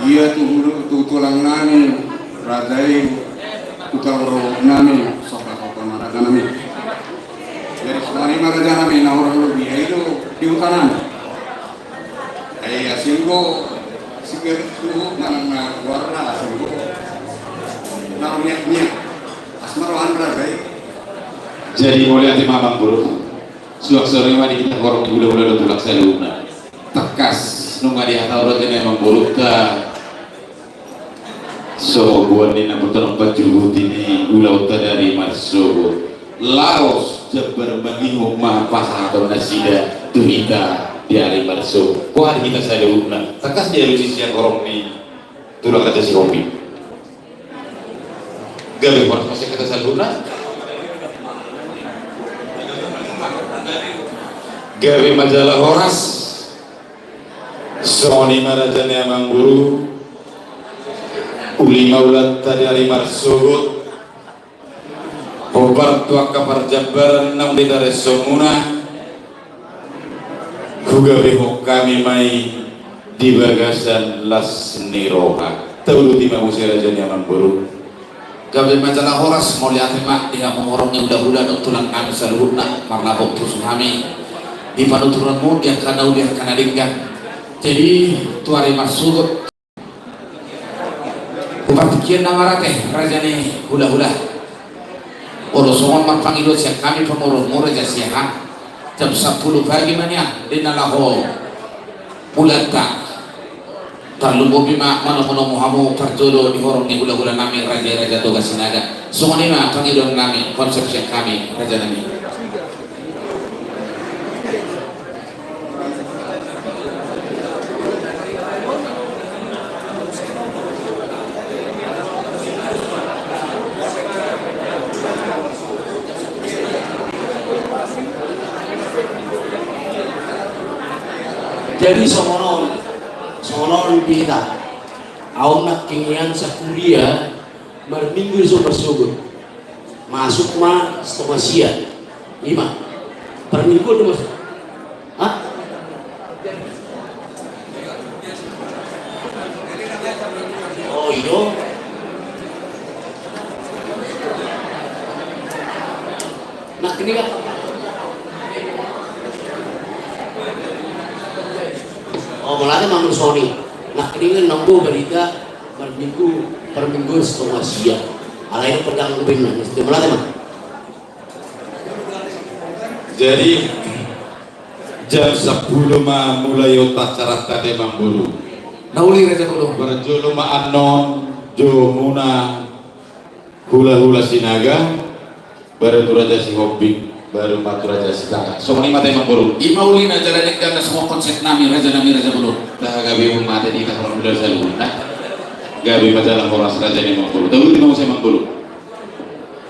Ia tu hulu, tu tulang nami raja i Huta Oro nami, sopa-sopa ma raja nami. Jadi songon i ma raja nami, na hurang lobi, ai do di huta nami. Ai asinggo, singer tu manang na goarna asinggo. Na niat-niat. Asmaro Andra, ai. Jadi mauliate ma amangboru. Suang sore ma di hita horong hula-hula dohot tulang saluhutna. Tangkas nunga dihataurhon raja ni amangborunta. So, boan ni na boto na pajuhuti ni ulaonta di ari marsogot. Laos jambar mangihut ma pasahaton nasida tu hita di ari marsogot. Boha di hita saluhutna? Tangkas dialusi sian horong ni tulang raja Sihombing. Gabe horas ma sian hita saluhutna. Gabe ma jala horas. Songon i ma raja ni amangboru. Uli ma ulaonta di ari marsogot. Hombar tu angka parjambaran naung ditareshonmuna. Hugabehon hami ma i di bagasan las ni roha. Tauduti ma muse raja ni amangboru. Gabe ma jala horas, mauliate ma di hamu horong ni hula-hula dohot tulang nami saluhutna, marlapok pusu hami di panuturanmu di angka na uli angka na denggan. Jadi tu ari marsogot, tu partingkian na marate raja ni hula-hula. Olo songon marpangido sian hami pamoruonmu raja Siahaan. Jam sampulu pagi ma nian di na laho ulaonta. Tarlumobi ma manomu-nomu hamu parjolo di horong ni hula-hula nami raja i raja Toga Sinaga. Songon i ma pangidoan nami, konsep sian hami raja nami. Jadi songon on, songon on di hita. Au nangkiningan sakuria marminggu di son marsogot. Masuk ma Setengah Sia. I ma. Parminggu do masuk. Hah? Oh, i do. Nangkiningan. Oh, mauliate ma muse songon i. Nangkiningan naung dua berita. Parminggu, parminggu Setengah Sia. Alai do pegang kupingna, mesti mauliate ma. Jadi jam sampulu ma mulai upacara, raja ni amangboru. Na uli raja Bolon. Parjolo ma annon jomuna hula-hula Sinaga. Baru tu raja Sihombing, baru ma tu raja Sitaga. Songon i ma, raja ni amangboru. I ma ulina jala dengganna songon konsep nami raja nami raja Bolon. Taha gabe mate di tahapan bulan saluhutna. Gabe ma jala horas raja ni amangboru. Tahu di mau saya amangboru.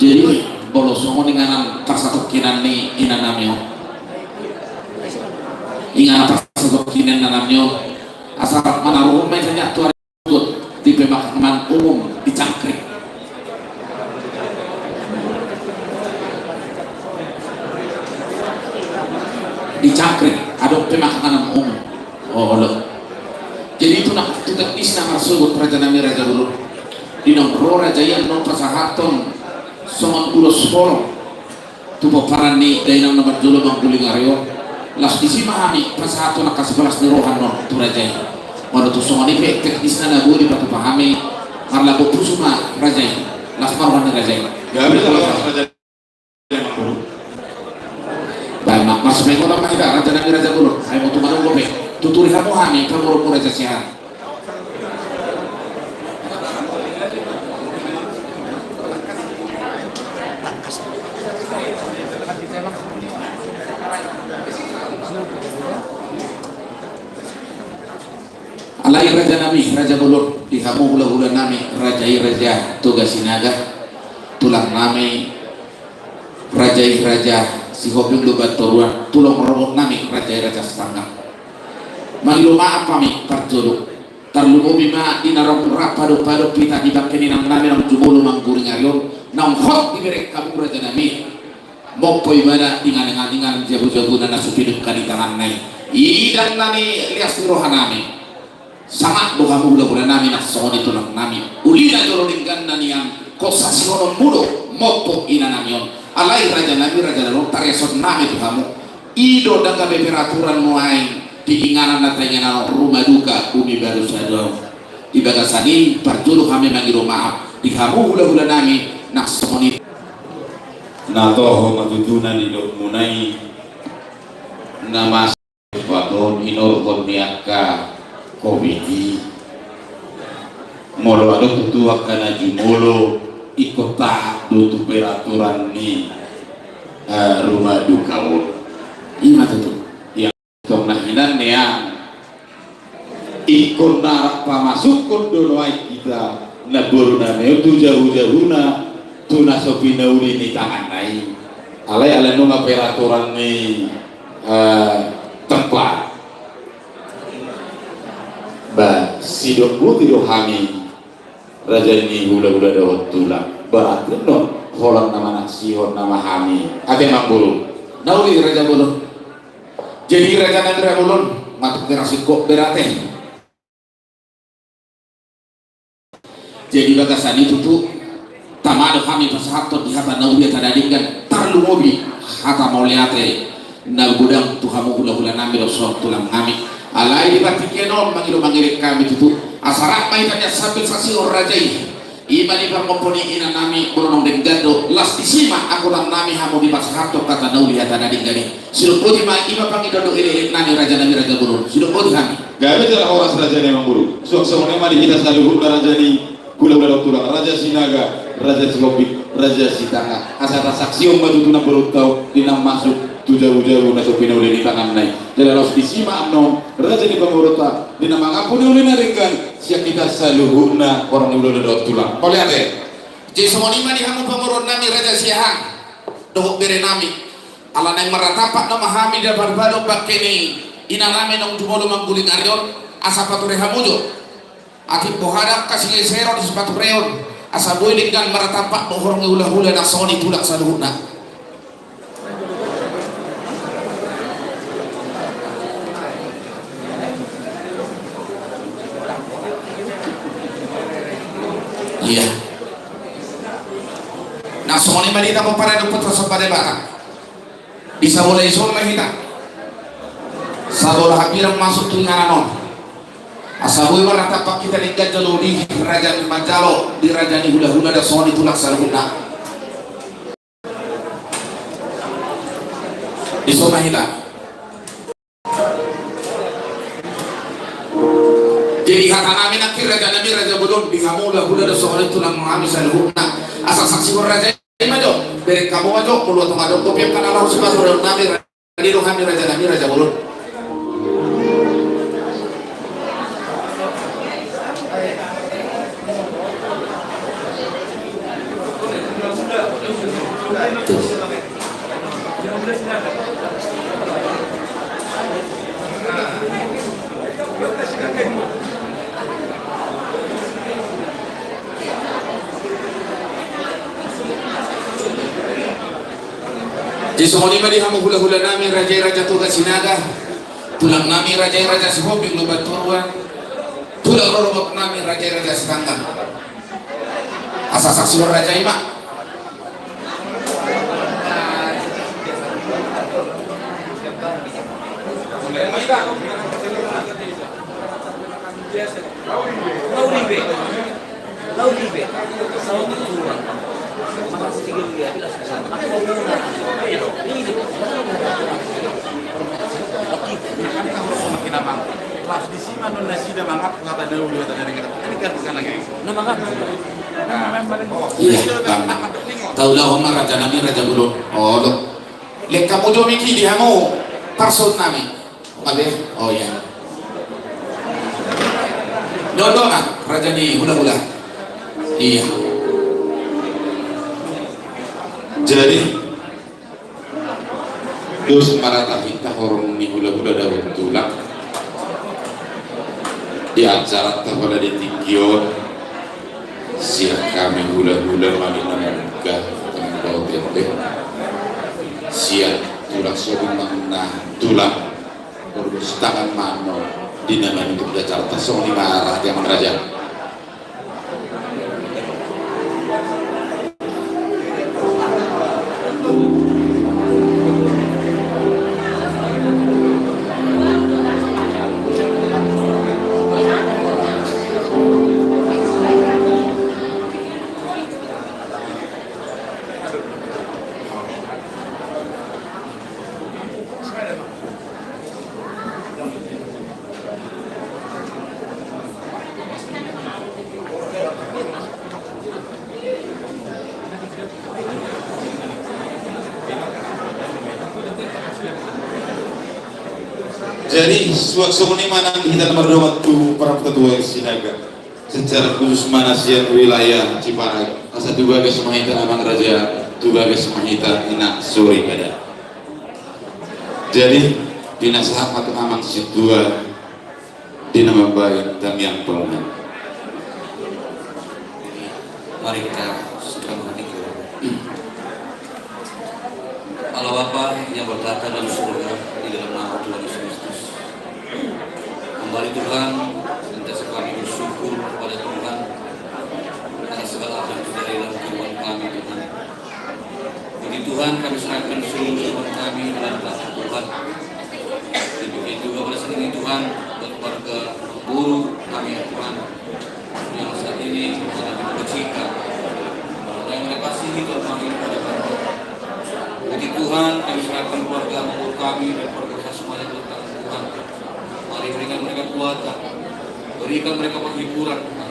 Jadi molo songon inganan parsatongkinan ni ina nami on. Inganan parsatongkinan ni ina nami on. Asal manaruhon ma i saja tu ari. Di pemakaman umum di Cangkring. Di Cangkring adong pemakaman umum. Oh, olo. Jadi tu na, tu teknisna marsogot raja nami raja Bolon. Di naung ro raja i annon pasahathon songon ulos holong tu pomparan ni dainang na marjolo mangguling ari on. Laos disi ma hami pasahathon angka sipalas ni roha annon tu raja i. Molo tung songon i pe teknisna na boi dipatupa hami, marlapok pusu ma raja i. Laos ma roha ni raja i. Gabe ma jala horas raja. Baen ma, marsipaingotan ma hita raja nami raja Bolon. Ai molo tung adong dope, tuturi hamu hami pamoruonmu raja Siahaan. Alai raja nami raja Bolon, di hamu hula-hula nami raja i raja Toga Sinaga, tulang nami raja i raja Sihombing Lumban Toruan, tulang rorobot nami raja i raja Sitanggang. Mangido maaf hami parjolo. Tarlumobi ma di na rap padopadop hita di bangke ni inang nami naung jumolo mangguling ari on, naung hot dibereng hamu raja nami. Mompo ibana di inganan-inganan jabu-jabuna na so pinungka di tanganna i. Idanna ni lias ni roha nami. Sangap do hamu hula-hula nami, nang songon i tulang nami. Ulina jolo dengganna nian Posa sihononmu do mompo inanami on. Alai rajanami, raja na ro, tariashon nami tu hamu. I do ndang gabe peraturan nuaeng di inganan na tainganan on Ruma Duka Bumi Baru Sada on. Di bagasan i parjolo hami mangido maaf di hamu hulahulanami na songon i. Na toho ma tutu na nidokmuna i, na mas- Baton inorhon ni angka komiti. Molo adong tutu angka na jumolo, ingkon taat do tu peraturan ni, eh, Ruma Duka on. I ma tutu. Ia tong na hinan nian. Ingkon na pamasukkon do nuaeng hita namborunami on tu jabujabuna, tu na so pinauli ni tanganna i. Alai, alai nunga peraturan ni, eh, tempat. Ba, sidok boti do hami raja ni hulahula dohot tulang. Berarti annon holan na manaksihon nama hami. Ate Amangboru. Na uli Raja Bolon. Jadi rajanami Raja Bolon, matuk teras ingkon berarti. Jadi bagasan i tutu, tama do hami pasahathon di hata na uli, hata na denggan, tarlumobi hata mauliate na godang tu hamu hulahulanami dohot tulangnami. Alai di partingkian on mangido mangelek hami tutu, asa rap ma hita nian sambil saksihon raja i. I ma di pangompo ni inanami, molo naung denggan do, las disi ma angkuannami hamu dipasahathon hata na uli, hata na denggan i. Sidok boti ma, i ma pangidoan dohot elekeleknami rajanami Raja Bolon. Sidok boti hami. Gabe jala horas raja ni Amangboru. Suang songon i ma di hita saluhutna raja ni hulahula dohot tulang, Raja Sinaga, Raja Sihombing, Raja Sitanggang. Asa tasaksihon ma tutu namborunta on di na masuk tu jabujabu na so pinauli ni tanganna i. Jala laos disi ma annon raja ni pamoruonta di na mangampu na uli na denggan sian hita saluhutna horong ni hulahula dohot tulang. Mauliate. Jadi songon i ma di hamu pamoruonnami Raja Siahaan dohot berenami. Ala naeng marnatampak nama hami di na parbaru bangke ni inanami naung jumolo mangguling ari on, asa pature hamu jo. Atik boha do angka sigeseron, sipatureon, asa boi denggan marnatampak dohot horong ni hulahula na songon i tulang saluhutna. Ia. Na songon i ma di hita pomparan ni ompunta somba Debata. Di sabola i son ma hita. Sabola hambirang masuk tu inganan on. Asa boi marnatampak hita denggan jolo di raja ni manjalo, di raja ni hulahula na songon i tulang saluhutna. Di son ma hita. Jadi hatanami nangkin rajanami Raja Bolon, di hamu hulahula na songon i tulangnami saluhutna. Asa saksihon raja i ma jo, bereng hamu ma jo, molo tung adong dope angka na laho sipatureonnami, raja ni rohanami rajanami Raja Bolon. Jadi songon i ma di hamu hulahulanami raja i Raja Toga Sinaga, tulangnami raja i Raja Sihombing Lumban Toruan, tulang rorobotnami raja i Raja Sitanggang. Asa saksihon raja i ma. Iya, Bang. Taulahon ma rajanami Raja Bolon. Olo. Lek hamu jo miki di hamu parsautnami. Oke, oh iya. Dondona raja ni hulahula. Iya. Jadi dos ma ra tahinta horong ni hulahula dohot tulang. Di acara ta pada di tingki on. Sian hami hulahula ma di na mangungkap tamba tempe. Sian tulang Sihombing ma na tulang Borgos Tangan Mano di na manutup acara ta songon i ma ra di amang raja. Jadi, suang songon i ma nang hita na mardongan tu parhata tua Sinaga. Secara khusus ma na sian wilayah Ciparai. Asa tu bagas ma hita amang raja, tu bagas ma hita inang soripada. Jadi, pinasahat ma tu amang situa, di na mambahen tangiang panguhatan. Mari kita sungkem hati kita. Allah Bapa yang bertahta dalam surga, di dalam nama Tuhan Yesus Kristus. Kembali Tuhan, senantiasa kami bersyukur kepada Tuhan atas segala apa yang terjadi dalam kehidupan kami, Tuhan. Puji Tuhan, kami serahkan seluruh kehidupan kami dalam tangan Tuhan. Demikian juga pada saat ini Tuhan, buat keluarga guru kami, ya Tuhan, yang saat ini mengalami kesulitan. Yang mereka kasih itu kami pada kami. Puji Tuhan, kami serahkan keluarga guru kami dan keluarga saya semuanya dalam tangan Tuhan. Mari berikan mereka kekuatan, berikan mereka penghiburan, Tuhan.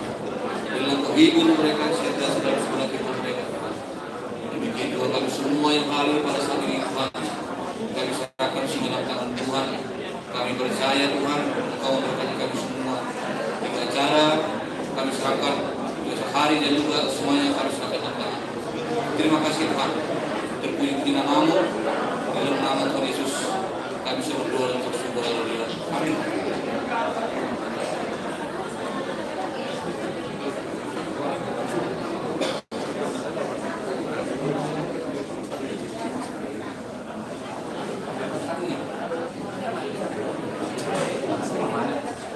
Biarlah Kau hibur mereka, senantiasa dalam segala kehidupan mereka, Tuhan. Demikian juga kami semua yang hadir pada saat ini, Tuhan. Kami serahkan semua dalam tangan Tuhan. Kami percaya, Tuhan, Engkau memberkati kami semua. Di acara kami serahkan, juga sehari dan juga semuanya kami serahkan dalam tangan. Terima kasih, Tuhan. Terpuji nama-Mu, dalam nama Tuhan Yesus. Kami semua berdoa dan bersyukur, haleluya. Amin.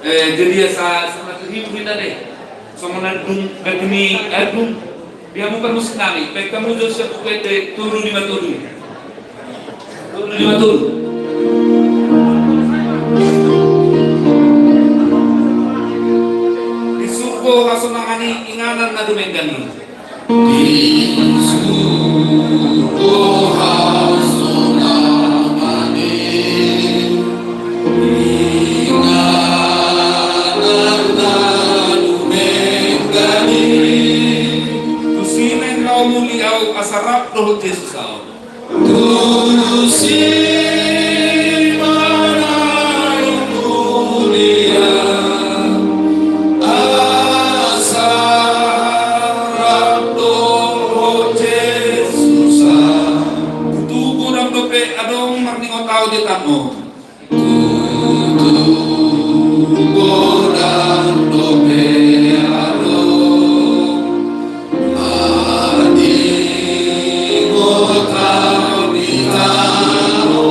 Eh, jadi ya sa, sama tu hibu kita deh. Sama nandung, gak ini, eh, dung. Dia bukan musik nami, baik kamu Joseph Upete, tolu lima tolu. Tolu lima tolu. Di surgo hasonangan i inganan na dumenggan i. Di surgo hasonangan i inganan na dumenggan i. Tusi naeng laho muli au asa rap dohot Jesus au. Tusi ma naeng muli au asa rap dohot Jesus au. Tutu godang dope adong marningot au di tano. Tutu godang dope adong marningot au di tano.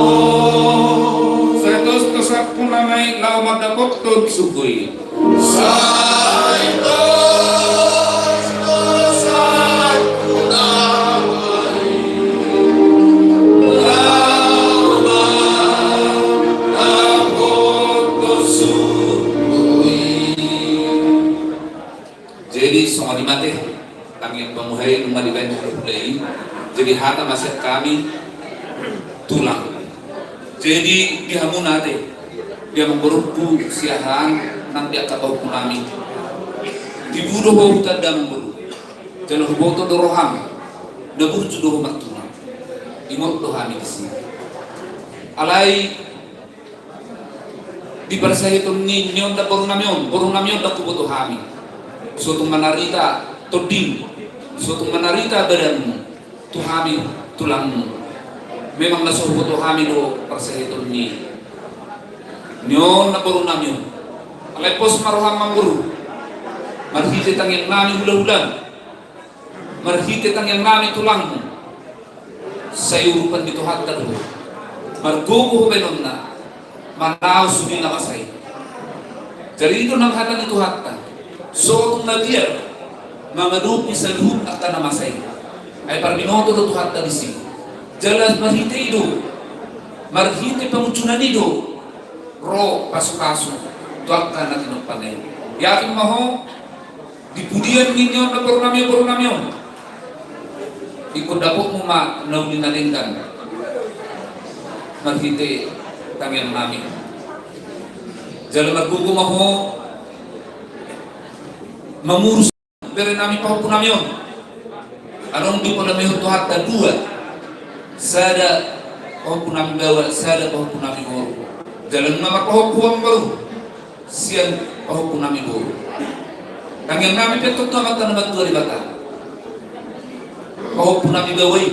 Sai tos tosaku nama i laho mandapothon surgo i. Sai tos tosaku nama i laho mandapothon surgo i. Jadi songon i ma ate, tangiang panguhatan nunga dibaen tu hula i. Jadi hata ma sian hami tulang. Jadi di hamuna ate, di amangboruku Siahaan nang di angka pahompu nami. Di buru ho hutanda amangboru. Jala huboto do roham, na burju do ho martulang. Ingot do hami disi. Alai di parsahiton ni on da boru nami on, boru nami on da huboto hami. So tung manarita tonding, so tung manarita badanmu tu hami tulangmu. Memang na so huboto hami do parsahiton ni on da boru nami on. Alai pos ma roham amangboru. Marhite tangiang nami hulahulam. Marhite tangiang nami tulangmu. Sai urupan ni Tuhanta do. Margogo ho baenonna. Manaon sude na masa i. Jadi i do nang hata ni Tuhanta. So tung na biar mangadopi saluhut angka na masa i. Ai parbinoto do Tuhanta disi. Jala marhite i do. Marhite pangunjunan i do. Ro pasupasu. Tu angka na tinompana i. Yakin ma ho. Di pudian ni on da boru nami on, boru nami on. Ingkon dapotmu ma na uli na denggan. Marhite tangiang nami. Jala margogo ma ho mangurus bere nami pahompu nami on. Adong dipodamehon Tuhanta dua. Sada pahompu nami baoa, sada pahompu nami boru. Jala nunga marpahompu amangboru sian pahompunami boru. Tangiangnami pe tongtong tu Amanta na martua Debata. Pahompunami baoa i,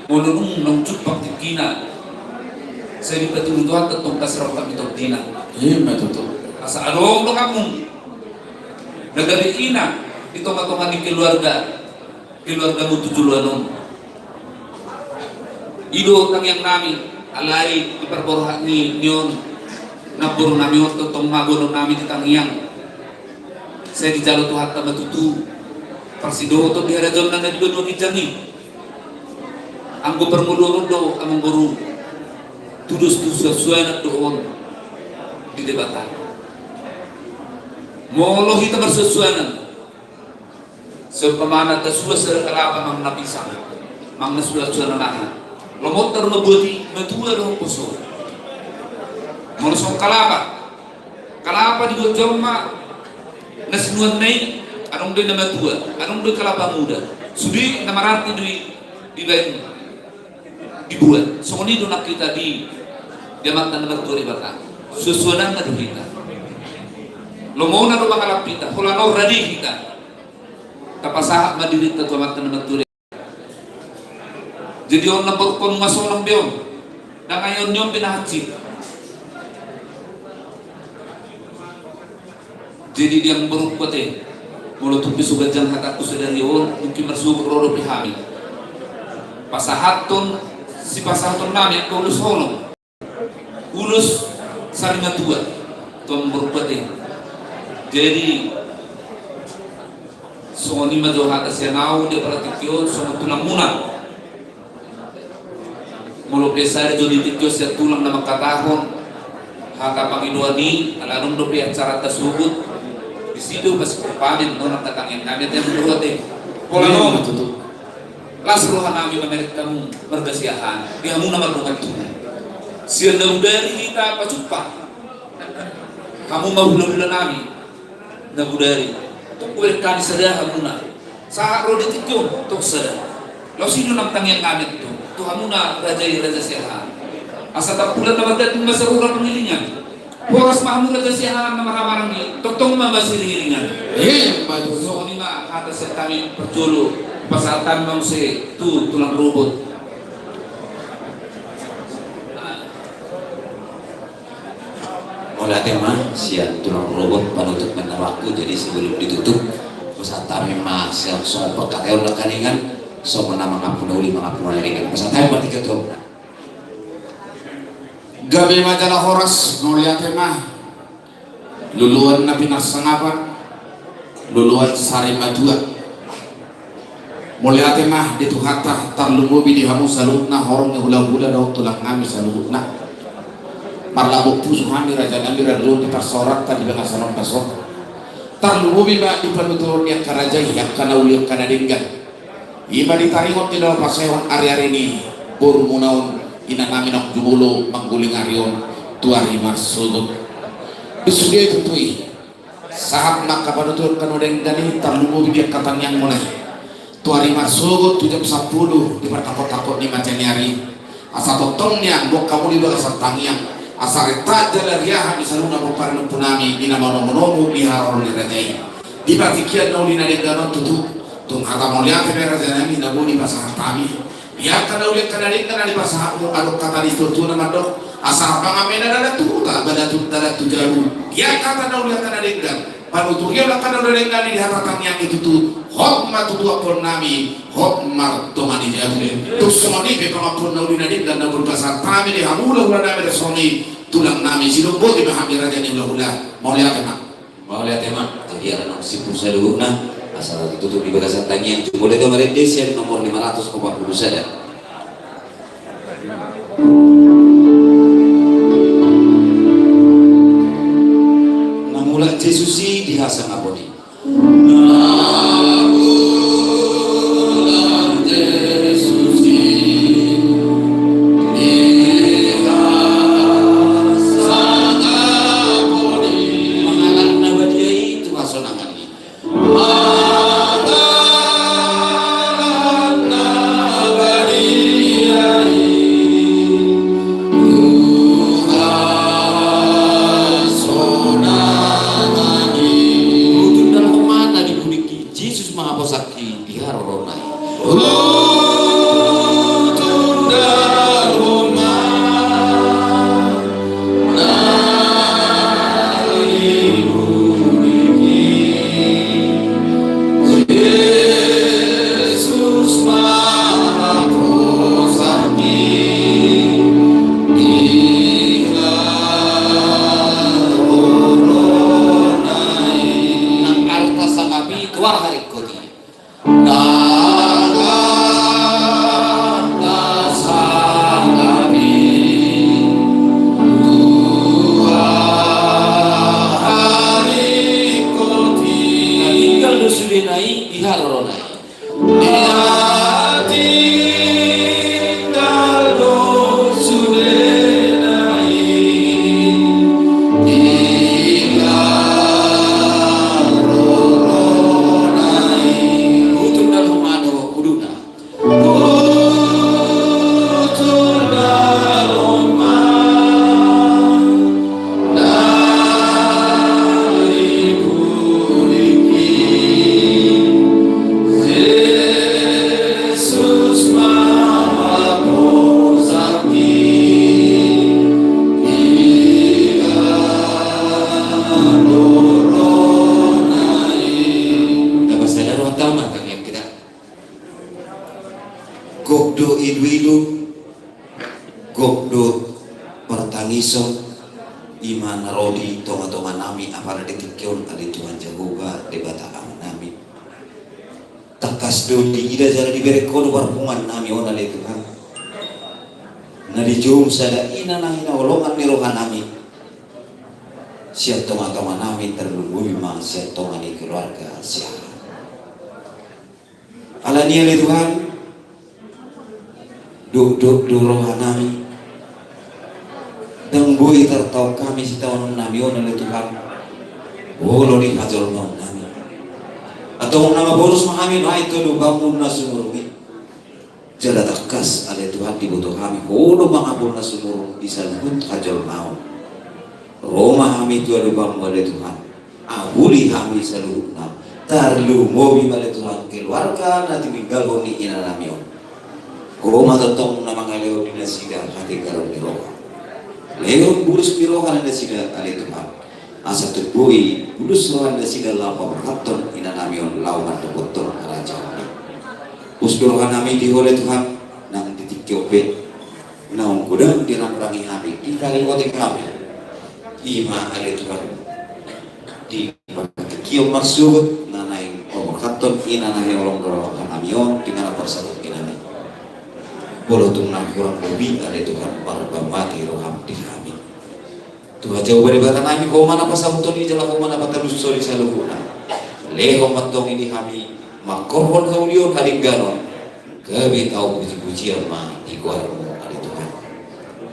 molo dung naung jumpang tingkina, sai dipatudu Tuhanta tongtong sirap hami tondina. Ima tutu. Asa adong do hamu na gabe ina di tongatonga ni keluarga, keluargamu tu joloan on. I do tangiangnami, alai di parborhat ni, ni on, namborunami on tongtong ma boanonnami di tangiang. Sai dijalo Tuhanta ma tutu parsidohoton di harajaonna na di banua ginjang i. Anggo parngoluon on do amangboru, tudos tu suansuanan do on di Debata. Molo hita marsuansuanan, seumpamana tasuan sada kalapa manang na pisang, manang na suansuanan aha, lomo tarlumobi matua dohot poso. Molo songon kalapa, kalapa dibuat jolma na sinuanna i, adong do i na matua, adong do i kalapa muda. Sude na mararti do i dibaen dibuat. Songon i do nang hita di, di Amanta na martua Debata. Suansuananna do hita. Lomona do mangalap hita, holan on rade hita. Tapasahat ma dirinta tu Amanta na martua Debata. Jadi on na borungkon, nunga sonang be on. Dang ai on ni on be na hansit. Jadi di amangborungku ate, molo tung pe so ganjang hatangku sadari on, mungkin marsogot ro dope hami pasahathon, sipasahatonnami angka ulos holong, ulos sari matua tu amangborungku ate. Jadi songon i ma jo hata sian ahu di apala tingki on songon tulangmuna. Molo pe sada jo di tingki on sian tulang na mangkatahon hata pangidoan i, ala adong dope acara tasogot, disi do pas pamen nang tangiangnami ate, amangboru ate. Pola nunga tutu. Las rohanami mamereng hamu marga Siahaan, di hamu na mardongan tubu. Sian na bodari hita pajumpa, hamu ma hulahulanami na bodari. Tong hubereng hami sada hamuna. Sahat ro di tingki on tong sada. Laos i do nang tangiangnami tu, tu hamuna raja i, raja Siahaan. Asa tampulan na marganti ma saruran pangiringan. Horas ma hamu raja Siahaan na marhahamaranggi, tongtong ma masirihiringan. Ima tutu. Songon i ma hata sian hami parjolo, pasahat hami ma muse tu tulang rorobot. Mauliate ma sian tulang rorobot panutup mandaroanku. Jadi sebelum ditutup, pasahat hami ma sian songon parkataion nangkaningan, songon na mangampu na uli mangampu na ringan. Pasahat hami ma tingki on. Gabe ma jala horas, mauliate ma. Luluan na pinarsangapan, luluan sari matua. Mauliate ma di Tuhanta, tarlumobi di hamu saluhutna horong ni hulahula dohot tulang nami saluhutna. Marlapok pusu hami raja nami raja on di parsaoranta di bagasan ombas on. Tarlumobi ma di panuturon ni angka raja i, angka na uli angka na denggan. I ma di taringot ni na pasehon ariari ni borumuna on, inanami na jumolo mangguling ari on tu ari marsogot. Di sude tutu i. Sahat ma angka panuturon angka na denggan i, tarlumobi di angka tangiangmuna i. Tu ari marsogot tu jam sampulu di partangkot-tangkot ni mansai ni ari. Asa tongtong nian boan hamu di bagasan tangiang, asa rentahan jala riahan di saluhutna pomparan ni ompunami di na manomu-nomu di haroro ni raja i. Di partingkian na uli na denggan on tutu, tung hata mauliate ma raja nami na boi dipasahat hami. Di angka na uli angka na denggan na dipasahatmu, adong hata ni situatua na mandok, asa arpangan ma inna dalan tu huta, bada tu dalan tu jabu. Di angka hata na uli angka na denggan, panuturion angka na uli na denggan i di hata tangiang i tutu, hot ma tutu ampuonnami, hot ma tonga ni jabu. Tung songon i pe pangampuon na uli na denggan na boi dipasahat hami di hamu hulahulanami, songon i tulang nami, sidung boti ma hami raja ni hulahula. Mauliate ma. Mauliate ma. Jadi ala naung simpul saluhutna, asa tutup di bagasan tangiang, jumolo hita marende sian nomor lima ratus opat puluh sada. Na mulak Jesus i di hasangapon i. Mangalap na badia i tu hasonangan i. parparadiso, i ma na ro di tongatonganami apala di tingki on, ale Tuhan Jahowa Debata Amanami. Tangkas do diida jala dibereng Ho do parpunguannami on, ale Tuhan. Na dijou sada ina na hinaholongan ni rohanami sian tongatonganami, tarlumobi ma sian tonga ni keluarga Siahaan. Alani i, ale Tuhan, dokdok do rohanami, ndang boi tartaon hami sitaononnami on, ale Tuhan, olo di hajolmaonnami. Antong na maborus ma hami nuaeng tu adopanMu na sumurung i. Jala tangkas, ale Tuhan, diboto hami Ho do mangapul na sumurung di saluhut hajolmaon. Ro ma hami tu adopanMu, ale Tuhan. Apuli hami saluhutna, tarlumobi ma, ale Tuhan, keluarga na tininggalhon ni inanami on. Ho ma tongtong na mangalehon di nasida hatangkason ni roha. Lehon bulus ni roha ni nasida, ale Tuhan, asa tung boi bulus roha ni nasida laho paborhathon inanami on laho mandokothon harajaonMi. Pos do rohanami di Ho, ale Tuhan, nang di tingki on pe naung godang dirangrangi hami, ditalingoteng hami, i ma, ale Tuhan, di partingkian marsogot na naeng paborhathon ina na hinaholongan ni rohanami on di na parsaulian nami. Molo tung na hurang lobi, ale Tuhan, marhormat ma rohaM di hami. Tuhan Jahowa Debatanami, Ho ma na pasauthon i jala Ho ma na patalushon i saluhutna. Lehon ma antong i di hami, mangkorhon haulion, hadengganon, gabe tau pujipujian ma di goarMu, ale Tuhan.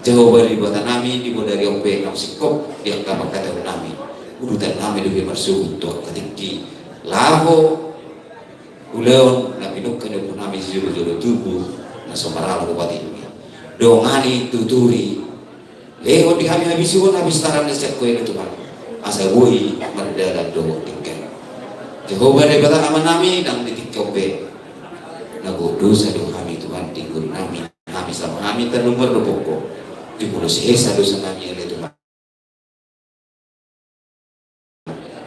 Jahowa Debatanami, di bodari on pe naung singkop di angka pangkataionnami, udutannami dope marsogot tu angka tingki laho ulaon na pinungka ni ompunami sijolojolo tubu na so maralo Bupati Dongani, tuturi, lehon di hami habisuhon habistaran na sian Ho, ale Tuhan, asa boi mardalan dohot denggan. Jahowa Debata Amanami, nang di tingki on pe na gok dosa do hami, Tuhan, di ngolunami, hami sama hami tarlumobi do pongko, jumolo sesa dosanami, ale Tuhan.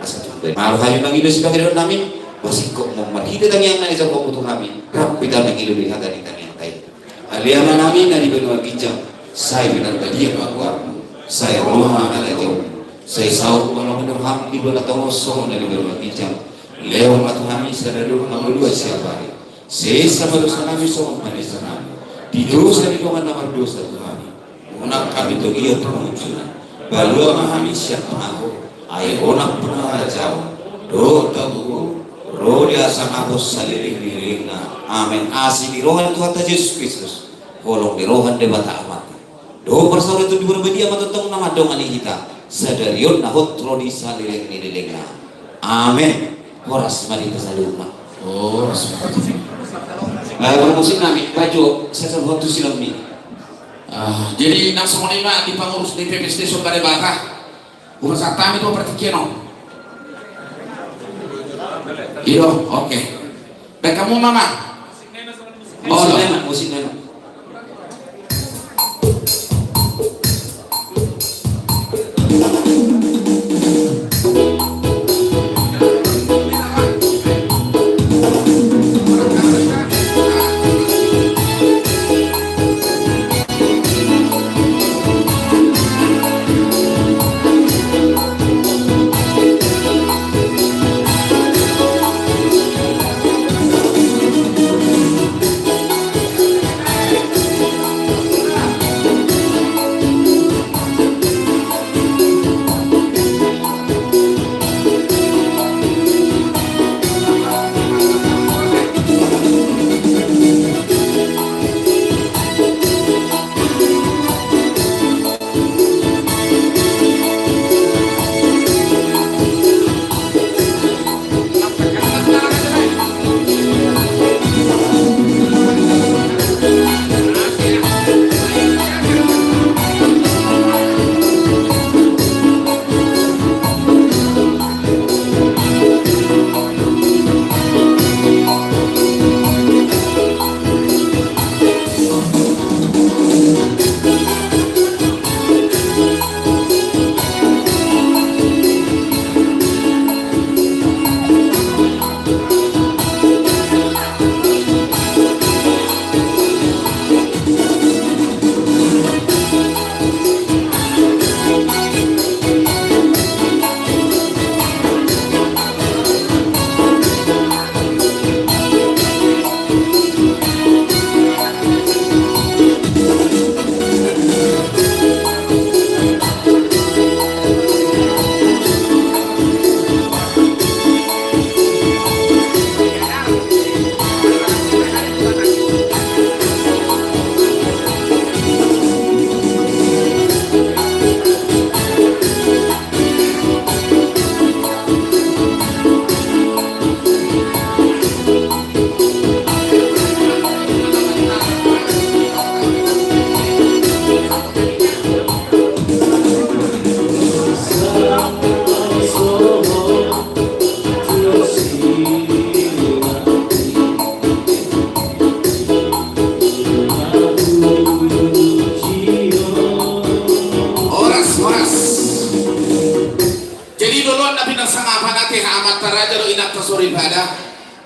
Asa tung boi malo hami mangido sipangidoannami, pasingkop ma marhite tangiang na dijalo Ho tu hami, rap hita mangido di hata ni tangiangta i. Ale Amanami na di banua ginjang, sai pinarbadia ma goarMu, sai ro ma harajaonMu, sai saut ma lomo ni rohaM di banua tonga on songon na di banua ginjang. Lehon ma tu hami sadari on hangoluan siapari. Sesa ma dosanami songon panesanami di dosa ni dongan na mardosa tu hami. Unang hami togihon tu pangunjunan. Palua ma hami sian pangago. Ai Ho nang pe na harajaon dohot hagogoon, ro di hasangapon saleleng ni lelengna. Amen. Asi ni roha ni Tuhanta Jesus Kristus, holong ni roha ni Debata Amanta, dohot parsaoran ni Tondi Porbadia ma tongtong na mandongani hita sadari on dohot ro di saleleng ni lelengna. Amen. Horas ma di hita saluhutna. Horas ma di hita. Eh, parmusik nami, bajo, saya saluhut tu silang ni. Ah, jadi nang songon i ma di pangurus D P P Station Barebata. Bukan satami tu partingkian on. Iyo, oke. Baen hamu ma. Oh, musik nai, musik nai.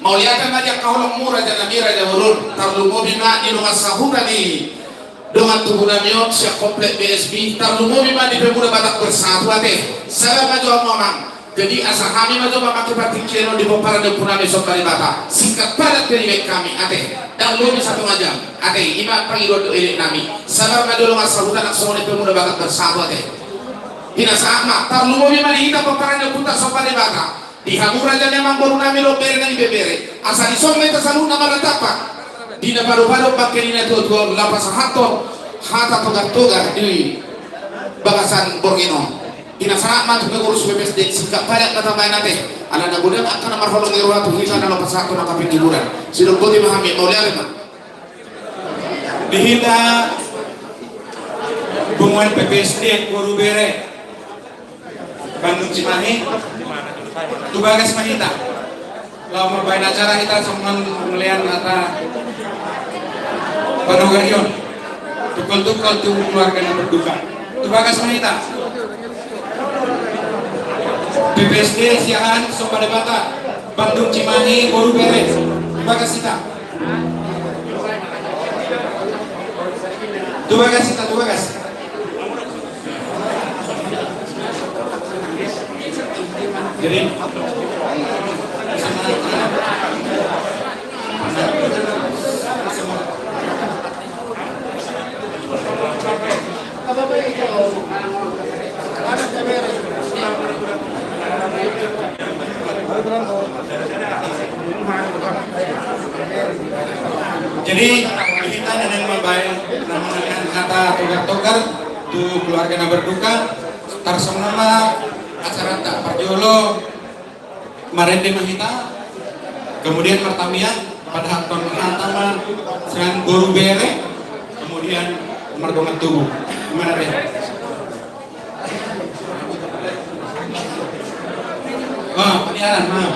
Mauliate ma di angka holongmu raja nami, raja bolon, tarlumobi ma di dongan sahuta ni dongan tubu nami on sian komplek B S B, tarlumobi ma di Pemuda Batak Bersatu ate. Sabar ma jo hamu amang. Jadi asa hami ma jo mamake partingkian on di pomparan ni ompu nami Somba Debata. Singkat padat jadi baen hami ate. Ndang lobi satonga jam ate, i ma pangidoan dohot elek nami. Sabar ma jo dongan sahuta nang songon i Pemuda Batak Bersatu ate. Pinasahat ma, tarlumobi ma di hita pomparan ni ompunta Somba Debata. Di hamu raja ni amangboru nami dohot bere nami, bebere, asa dison ma hita saluhutna marnatampak di na padopadop bangke ni na tuatua on laho pasahathon hata togartogar di bagasan borngin on. Pinasahat ma tu pengurus P P S D, singkat padat ma tambahen ate, ala na godang angka na marholong ni roha tu hita na laho pasahathon angka penghiburan. Sidok boti ma hami, mauliate ma. Di hita punguan P P S D boru bere Bandung Cimahi, tu bagas ma hita. Laho mambaen acara hita songon mangalean hata panogarion. Tungkol-tungkol tu keluarga na berduka. Tu bagas ma hita. P P S D Siahaan Somba Debata Bandung Cimahi boru bere. Tu bagas hita. Tu bagas hita, tu bagas. Jadi, jadi, hita na naeng mambaen na mangalean hata togartogar tu keluarga na berduka, tarsongon on ma acaranta. Parjolo marende ma hita, kemudian martamiang, padahathon hata ma sian boru bere, kemudian mardongan tubu. Ima na re. Ah, paniaran, maaf.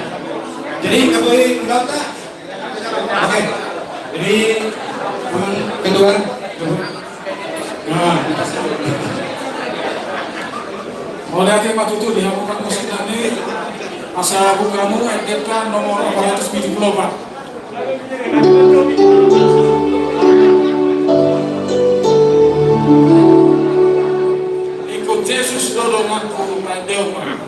Jadi, kaboi, enggak, tak? Oke. Jadi, teman ketua. Nah. Mauliate ma tutu di hamu, hamu sandiri. Asa buku hamu, N D K nomor empat ratus tujuh puluh empat. Ikut Jesus do donganku, pandeo ma.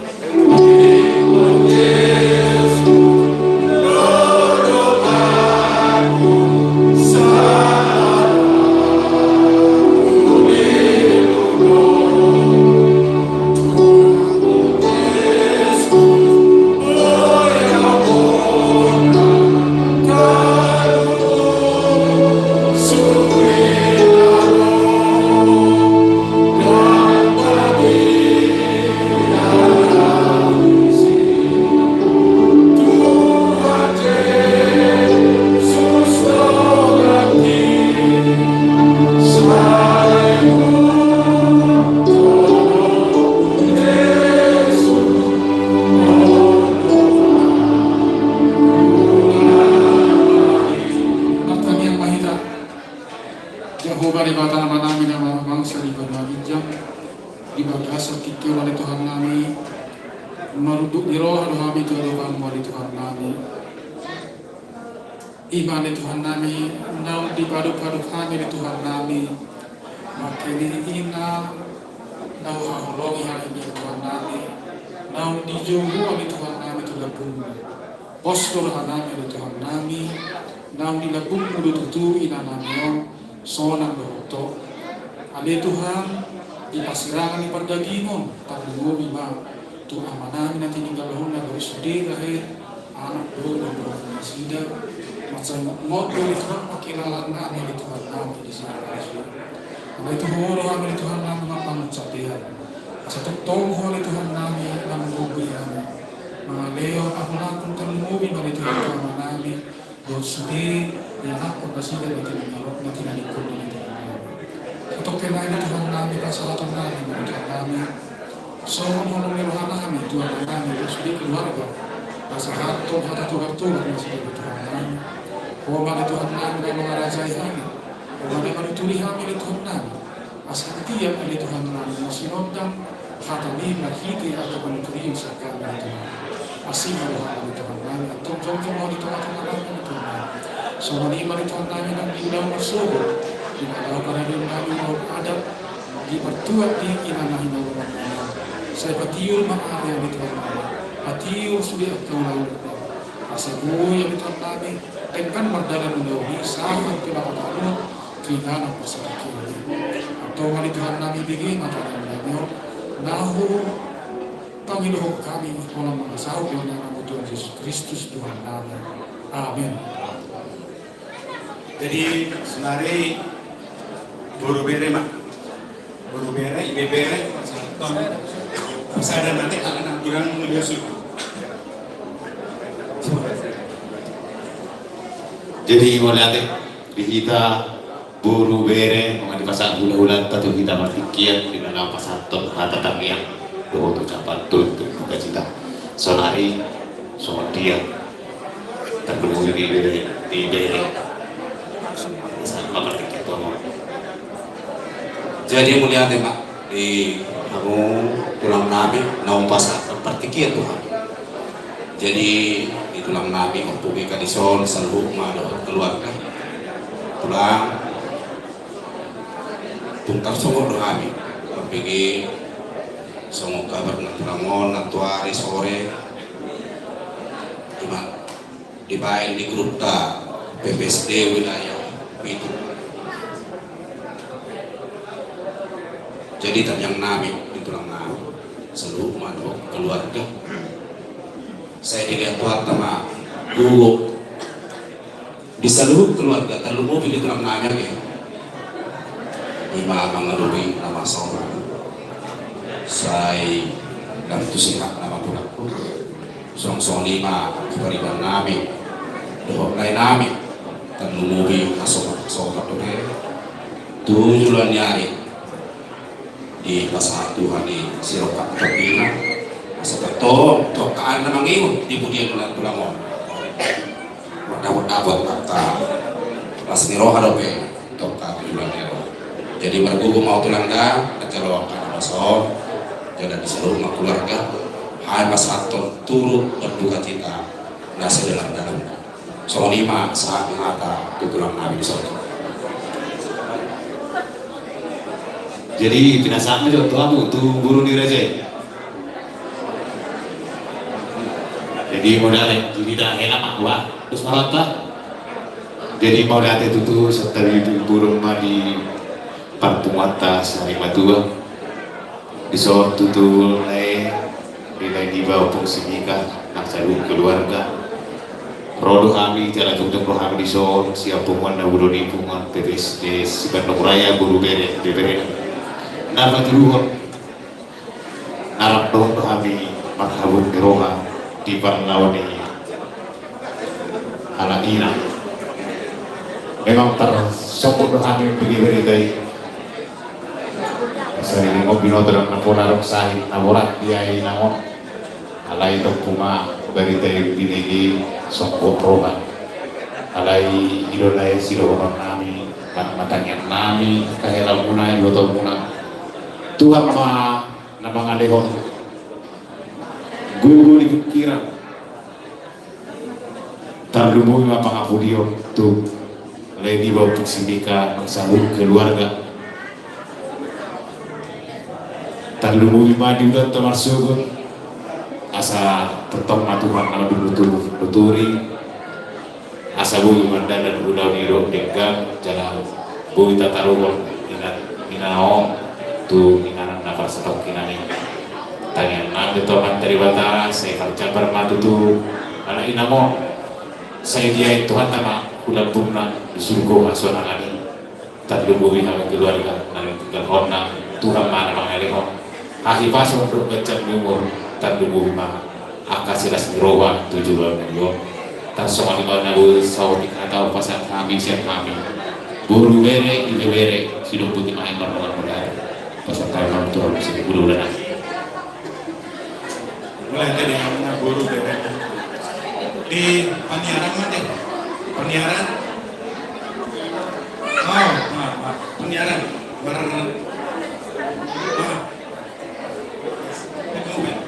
Martangiang ma hita. Jahowa Debata Amanami na mangubangsa di banua ginjang, di bagasan tingki on ale Tuhannami, marunduk ni roha do hami tu adopanMu ale Tuhannami. Ima ale Tuhannami, naung dipadopadop hami ale Tuhannami, bangke ni ina, naung huhaholongi hami ale Tuhannami, naung dijou Ho ale Tuhannami tu lambungMu. Pos do rohanami ale Tuhannami, naung di lambungMu do tutu inanami on, sonang dohot ho. Ale Tuhan, di parsirangan ni pardagingon, tarlumobi ma tu amanami na tininggalhon na dohot sude gabe anak dohot boru nasida, mansai ngot do ale Tuhan pangkilalaan nami ale Tuhannami di sadari on. Alai tu Ho do hami ale Tuhannami mampangun satean. Asa tongtong Ho ale Tuhannami na manggohi hami. Mangalehon haholangkon, tarlumobi ma ale Tuhan tu amanami dohot sude ianakhon nasida na tinadingkon, na tinadingkon ale Tuhannami. Satongkin nai ale Tuhannami, pasahatonnami ma ale Tuhannami songon holong ni rohanami tu amanami dohot sude keluarga, pasahathon hata togartogar nasida ale Tuhannami. Ho ma ale Tuhannami na mangarajai hami. Ho ma na manuturi hami ale Tuhannami. Asa tiap ale Tuhannami na sinondang hataMi marhite angka panuturion sian hami ale Tuhannami. Asi ma rohaM di Tuhan nami, antong jongjong ma di tongatonganami Tuhan nami. Songon i ma di Tuhan nami nang di ulaon marsogot, di na laho parade nami ulaon adat, di partuat di inana hinaholongan nami. Sai patiur ma ari di Tuhan nami, patiur sude angka ulaon nami. Asa boi di Tuhan nami, denggan mardalan ulaon i, sahat tu na patangihon, tu inganan parsatongkinan i. Antong ma di Tuhan nami, bege ma tangiang nami on, na hu pangidohon hami, holan mangasahut di ngolu ni Tuhan Jesus Kristus Tuhan nami. Amin. Jadi, saonari boru bere ma. Boru bere, ibebere, sada nanti akan bilang lebih suka. Jadi, mauliate di hita boru bere, mangan di pasahat hulahulanta tu hita martingkian, di na laho pasahathon hata tangiang dohot ucapan turut bersukacita. Saonari songon dia, tarlumobi di bere, di bere. Sama martingkian tu hamu. Jadi, mauliate ma di hamu tulang nami naung pasahat partingkian tu hami. Jadi, di tulang nami, ompu B K di son, saluhut ma dohot keluarga. Tulang, tung tarsongon do hami mambege songon kabar na tulang on, nantoari sore. Ima dibaen di grupta P P S D wilayah pitu. Jadi tangiang nami di tulang nami, saluhut ma dohot keluarga. Sai dilehon Tuhanta ma gogo di saluhut keluarga, tarlumobi di tulang nami ate. Ima mangadopi na marsogot. Sai dang tu sehat nama tulangku. Songon i ma pariban nami dohot lae nami, tarlumobi na sogot-sogot dope tu joloan ni ari. Dipasahat Tuhan i sirongkap tondina, asa tongtong tu angka ari na mangihut di pudian tulang on. Mardapot-dapot angka las ni roha dope tu angka tulang on. Jadi margogo ma ahu tulang da, manjalo angka na marsogot, jala di saluhut ma keluarga, hami pasahathon turut berdukacita na sedalam-dalamna. Songon i ma sahat ni hata tu tulang nami di son. Jadi pinasahat ma jo tu hamu tu boru ni raja i. Jadi mauliate, jadi dah enak aku ah. Terus marata. Jadi mauliate tutu, santabi burung ma di parpunguanta sari matua. Di son tutu lae, di lae niba Ompung Simika, nang saluhut keluarga. Ro do hami, jala jongjong do hami di son sian punguan na uli ni punguan P P S D Sibandong Raya, boru bere, bebere. Na patuduhon na rap dohot do hami marhabot ni roha di parlao ni halak ina. Memang tarsongkut do hami bege barita i. Sari lima binoto dan na pola rok sahit na borat dia i namun. Alai tompu ma barita i binege songkut roha. Alai i do na i sidohonon nami, ma-, ma tangiang nami, kahelamuna, ibotomuna. Tuhan ma na mangalehon gogo di pikiran. Tarlumobi ma pangapudion tu lae niba Ompung Simika nang saluhut keluarga. Tarlumobi ma di ulaonta marsogot, asa tongtong ma Tuhan na manduturi. Asa boi mardalan ulaon i dohot denggan, jala boi tataruhon ina, ina on tu inganan na parsatongkinan i. Tangiang nami tu Amanta Debata, sai parjambar ma tutu anak ina on. Sai diain Tuhanta ma hulambungna di surgo hasuhuton i. Tarlumobi hami keluarga na tinggalhonna, Tuhan ma na mangalehon hahipason dohot ganjang ni umur, tarlumobi ma angka silas ni roha tu joloan ni ari on. Tarsongon i ma na boi saotik hata hupasahat hami sian hami boru bere, ibebere, sidung buti ma hami marmual-mual. Pasahat hami ma tu Tuhan, sini bulu ulana. Mulai dari yang boru bere. Di Paniaran ma deh. Paniaran. Oh, maaf, maaf. Paniaran. Ber-, maaf. Itu, Ben.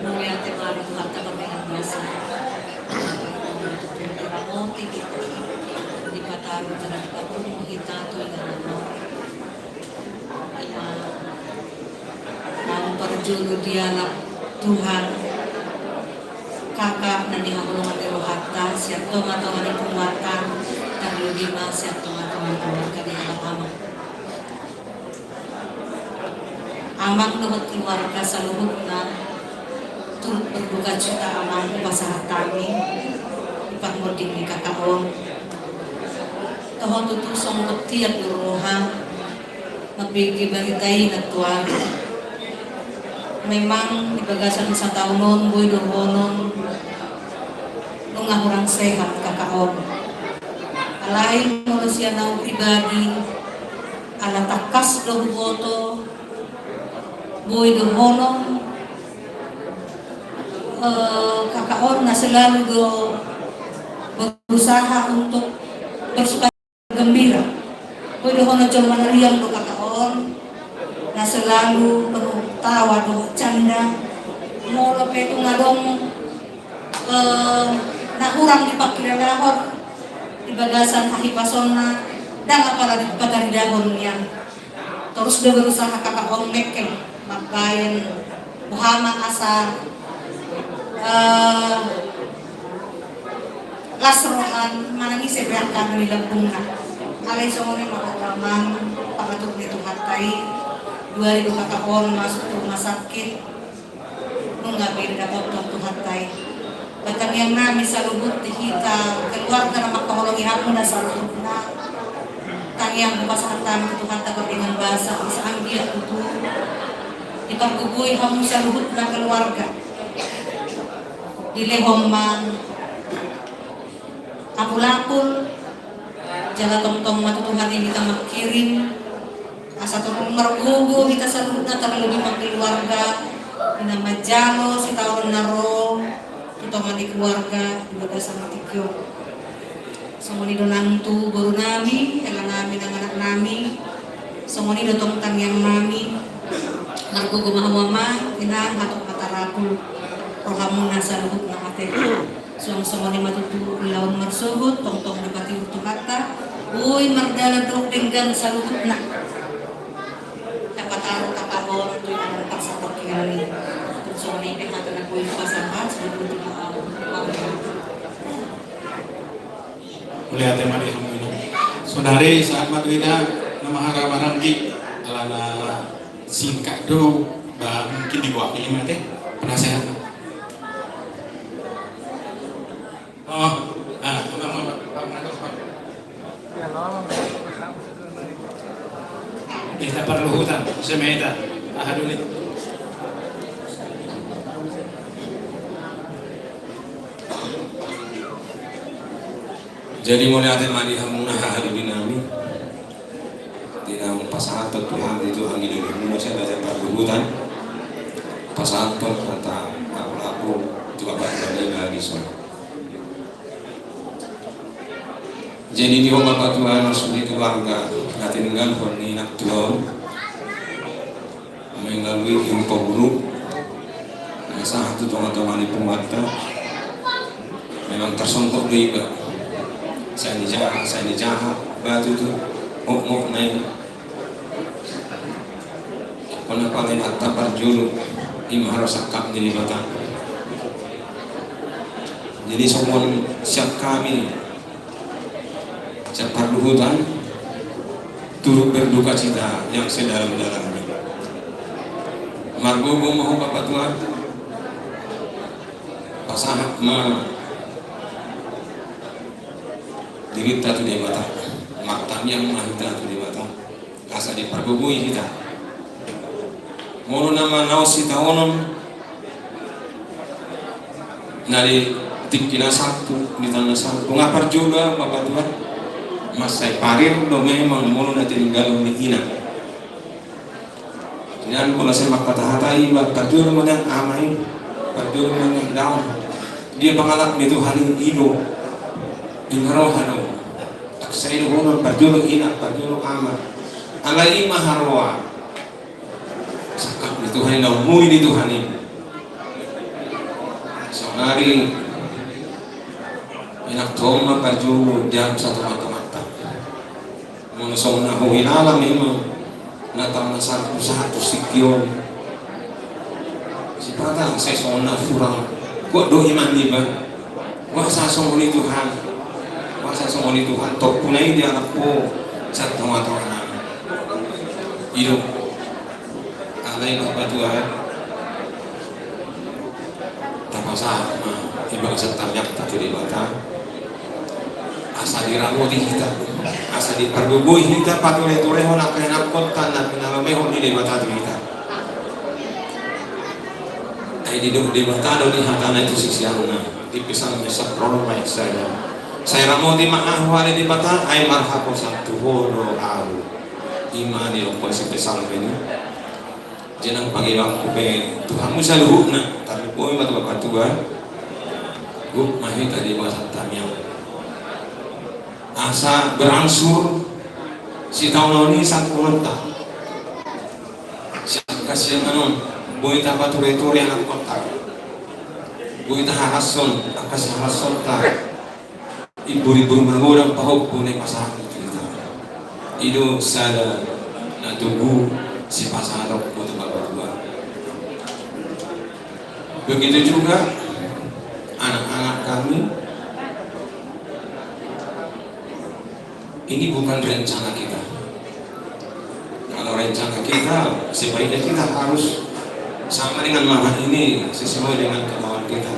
Mauliate ma di Tuhanta pardenggan basa. Ramoti hita, dipataru jala dipapungu hita tu inganan. Ima naung parjolo dialap Tuhan, kakak na nihaholongan ni rohanta sian tongatonga ni punguanta, tarlobi ma sian tongatonga ni keluarga ni halak amang. Amang dohot keluarga saluhutna turut berduka cita amang, hupasahat hami di parmonding ni kakak on. Toho tutu songgop tiap di roha mambege barita i nantoari. Memang di bagasan sataon on boi dohonon nunga hurang sehat kakak on. Alai molo sian au pribadi, ala tangkas do huboto, boi dohonon, eh, kakak on na selalu do berusaha untuk bersuka gembira. Boi dohonon jolma na riang do kakak on, na selalu penuh tawa dohot canda. Molo pe tung adong eh, na hurang dipangkilalahon di bagasan hahipasonna, ndang apala dipataridahon nian. Torus do berusaha kakak on mengkel mambaen boha ma asa, eh, las roha manang ise pe angka na di lambungna. Alai songon i ma, amang, pangatur ni Tuhanta i, dua ari do kakak on masuk tu rumah sakit. Nunga be didapothon Tuhanta i. Ba tangiang nami saluhut di hita keluarga na mangkaholongi hamuna saluhutna. Tangiang hupasahat hami tu Tuhanta pardenggan basa, asa anggiat tutu dipargogoi hamu saluhutna keluarga. Dilehon ma apulapul, jala tongtong ma tutu hami hita mangkirim asa tongtong margogo hita saluhutna, tarlobi ma keluarga na manjalo sitaonon na ro tu tonga ni keluarga di bagasan tingki on. Songon i do nang tu boru nami, hela nami nang anak nami. Songon i do tong tangiang nami. Margogo ma hamu amang inang, hatop ma tarapul rohamuna saluhutna ate. Suang songon i ma tutu ulaon marsogot, tongtong dipatiur Tuhanta, boi mardalan dohot denggan saluhutna. Tapataru tapa on tu inganan parsatongkinan i. Tung songon i pe hata na boi hupasahat, songon i tutu au. Mauliate ma di hamu inang. Saonari sahat ma tu hita na mahamaranggi, alana singkat do, ba mungkin dibuat ini mate penasehat. Oh, ah, amang, amang, amang. Hita parluhutan, semeta, aha dulu. Jadi mauliate ma di hamuna haha dohot inang nami. Di na pasahathon Tuhan di Tuhan di dohot hamuna sada hita parluhutan. Pasahathon hata apulapul tu Bapa nami na di son. Jadi di ho Bapa Tuhan, maksud ni keluarga na tininggalhon ni inang tuan. Melalui ilmu paguru na sahat tu tongatonga ni punguanta. Memang tarsongkop do iba. Sai ni jaha, sai ni jaha, ba tutu, mokmok na i. Pona paling atta parjolo, ima harus sangkap ni Debata. Jadi songon siap hami siap parluhutan, turut berduka cita yang sedalam-dalamnya. Margogo ma ho Bapa Tuhan, pasahat ma dirinta tu Debata, martangiang ma hita tu Debata. Asa dipargogoi hita. Molo na manaon sitaonon na di tingki na salpu, di tangan na salpu, nga parjolo Bapa Tuhan. Mansai parir do memang molo na tininggalhon ni inang. Inang molo sai mangkatahatai, ba parjolo ma nian ama i, parjolo ma nian daong. Dia pangalap ni Tuhan i do. Ima roha do. Sai dohonon parjolo inang, parjolo ama. Alai i ma haroa. Sangkap ni Tuhan i, na umui ni Tuhan i. Saonari enak tong ma parjolo jam satu mata-mata. Molo songon na huhilala memang na taon na saratus saratus tingki on. Sipata sai songon na hurang kuat do iman niba. Boasa songon i Tuhan? Boasa songon i Tuhan? Tompuna i dialap ho sian tonga-tonga nami. I do. Alai Bapa Tuhan, tapasahat ma i bagasan tangiangta tu Debata, asa diramoti hita, asa dipargogoi hita, patureturehon angka ianakhonta na pinaromehon ni Debata tu hita. Ai didok Debata do di hatana tu siseanna di Psalmen sampulu onom ayat sada: Sai ramoti ma ahu ale Debata, ai marhaposan tu Ho do ahu. I ma didokkon si Psalmen i. Jadi nang pangidoanku pe tu hamu saluhutna, tarlumobi ma tu Bapa Tuhan. Gok ma hita di bagasan tangiang, asa berangsur sitaonon i sangkohonta. Sian hasiangan on boi tapatureture ianakhonta, boi tahalashon angka sihalashonta. Imbur-imbur magodang pahompu na pasahat ni hita. I do sada na tubu sipasahatonku tu Bapa Tuhan. Begitu juga anak-anak kami. Ini bukan rencana kita. Kalau rencana kita, sebaiknya kita harus sama dengan mama ini, sesuai dengan kemauan kita.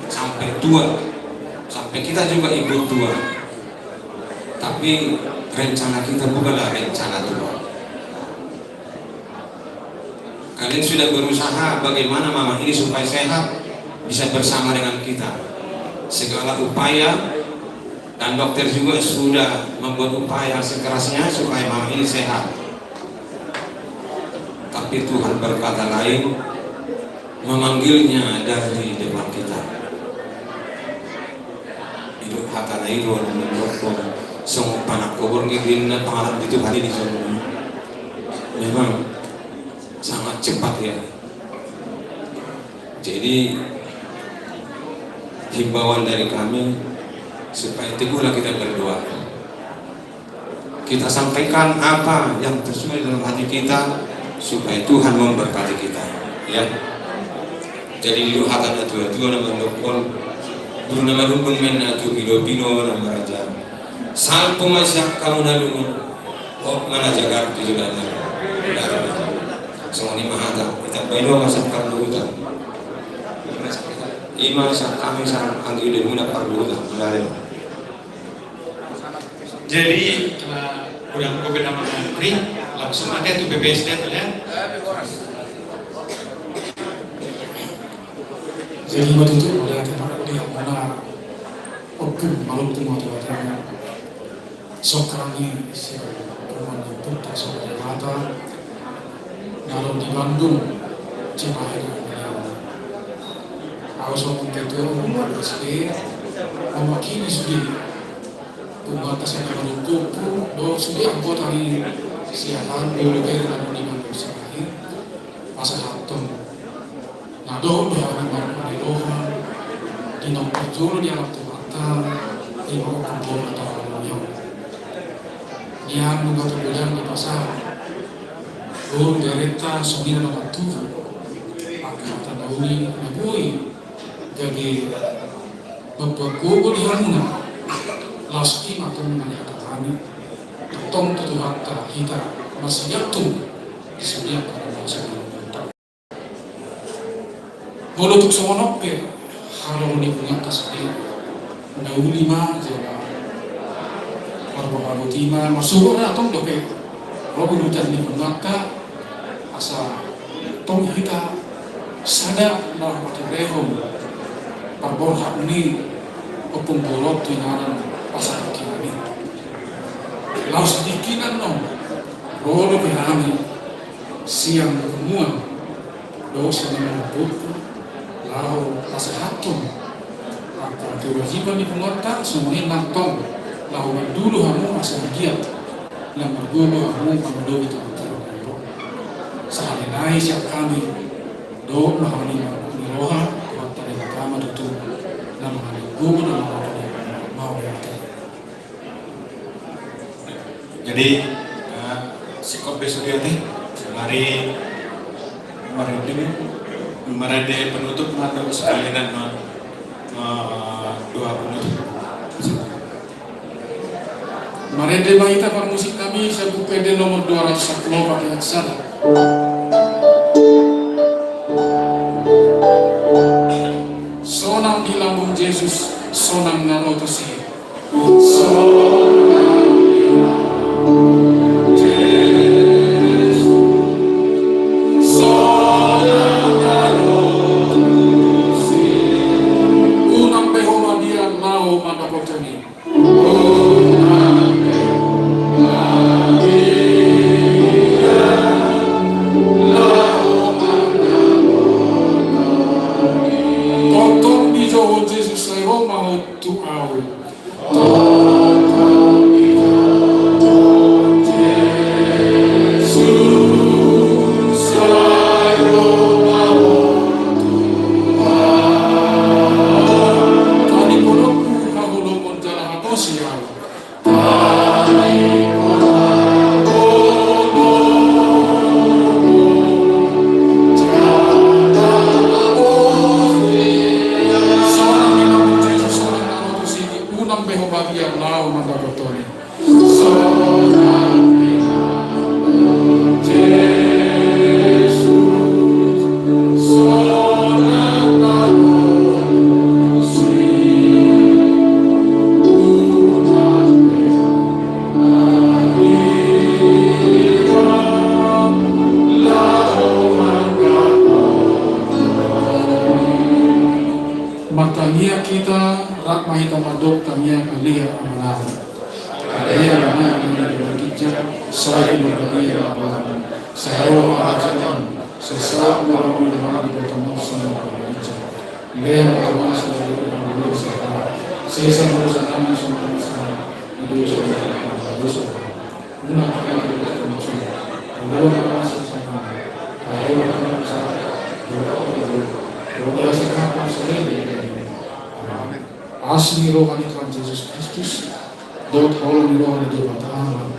Sampai tua, sampai kita juga ikut tua. Tapi rencana kita bukanlah rencana Tuhan. Kalian sudah berusaha bagaimana mama ini supaya sehat, bisa bersama dengan kita. Segala upaya, dan dokter juga sudah membuat upaya sekerasnya supaya mama ini sehat. Tapi Tuhan berkata lain, memanggilnya dari depan kita. I do hatana i do na mandokkon songon panangkobor nge, di na pangalap ni Tuhan i di son. Memang sangat cepat, ya. Jadi himbauan dari kami supaya teguhlah kita berdoa. Kita sampaikan apa yang tersurat dalam hati kita, supaya Tuhan memberkati kita, ya. Jadi di hata na tua-tua na mandokkon, dulu na mandokkon men na tu pilo-pilo na maraja. Salpu ma sian hamu na lungun, hot ma na jagar tu joloan na. Songon i ma hata, hita baen do ma sian parluhutan. I ma sian hami sian anggi debuna parluhutan. Jadi, eh, udah covid nama menteri, langsung aja tu B P S D ya. Jadi, waktu itu, pada akhirnya, dia mana, oke, malu tu mau tuh, akhirnya. Sokarang ini, si, teman itu, tak sokarang mata, Nalo di Bandung, Cimahi, Riau. Au so mungkin tu, mungkin tu, mewakili sudah. Pembatas yang menunggu, do sudah anggota di siaran, dulu dari Bandung di Bandung Cimahi. Masa hatong. Na dohot do hami marpangidoan, di na parjolo di alam Tuhanta, di na parjolo di alam Tuhanta. Nian nunga tu godang di pasar. Dohot berenta songon i na matubu. Angka hata na uli na boi. Gabe mamboan gogo di hamuna. Laos i ma tong na nihatahon hami. Tong tu Tuhanta hita masiantung. Di sude angka na masa di Tuhanta. Molo tung songon on pe, haroro ni punguanta sude, na uli ma jala marboha boti ma, masuhur na tong dope ro udutan ni punguanta, asa tong hita sada na paturehon parborhat ni ompung borhat tu inganan pasal kami. Laos di kinan on, ro dope hami sian punguan dohot sian na marboha, laho pasahathon angka kewajiban ni punguanta, songon i nantong laho mandulu hamu asa anggiat Na margogo hamu mangadopi Tuhanta. Sahali nai sian hami dohot na hami margogo roha, Tuhanta Debata ma tutu na mangadopi gogo na mangadopi mauliate. Jadi, eh, singkop be sude ate, mari marende, marende penutup ma tu sekalian non, eh, doa penutup. Marende ma hita parmusik nami sian Buku Ende nomor dua ratus sampulu opat ayat sada. Sonang di lambung Jesus, sonang na ro tusi. Sonang di lambung Jesus, sonang na ro tusi. Unang be ho mabiar laho mandapothon i. Tongtong dijou Jesus, sai ro ma ho tu ahu. Tongtong dijou Jesus, sai ro ma ho tu ahu. Tadi podokku haholomon jala hatosi ahu. Martangiang hita, rap ma hita mandok tangiang Ale Amanami. Ale Amanami na di banua ginjang, sai ma hata ni rohaM, sai ro ma harajaonMu, sai saut ma rohaM, sai ma hata ni rohaM, sai ma hata ni rohaM. Sesa ma dosanami songon na sesa ni dosa ni harajaon ni Tuhan. Unang tama hami tu parmusaan, jala pasu ma hami. Asi ni roha ni Tuhan Jesus Kristus, dohot holong ni roha ni Debata Ama,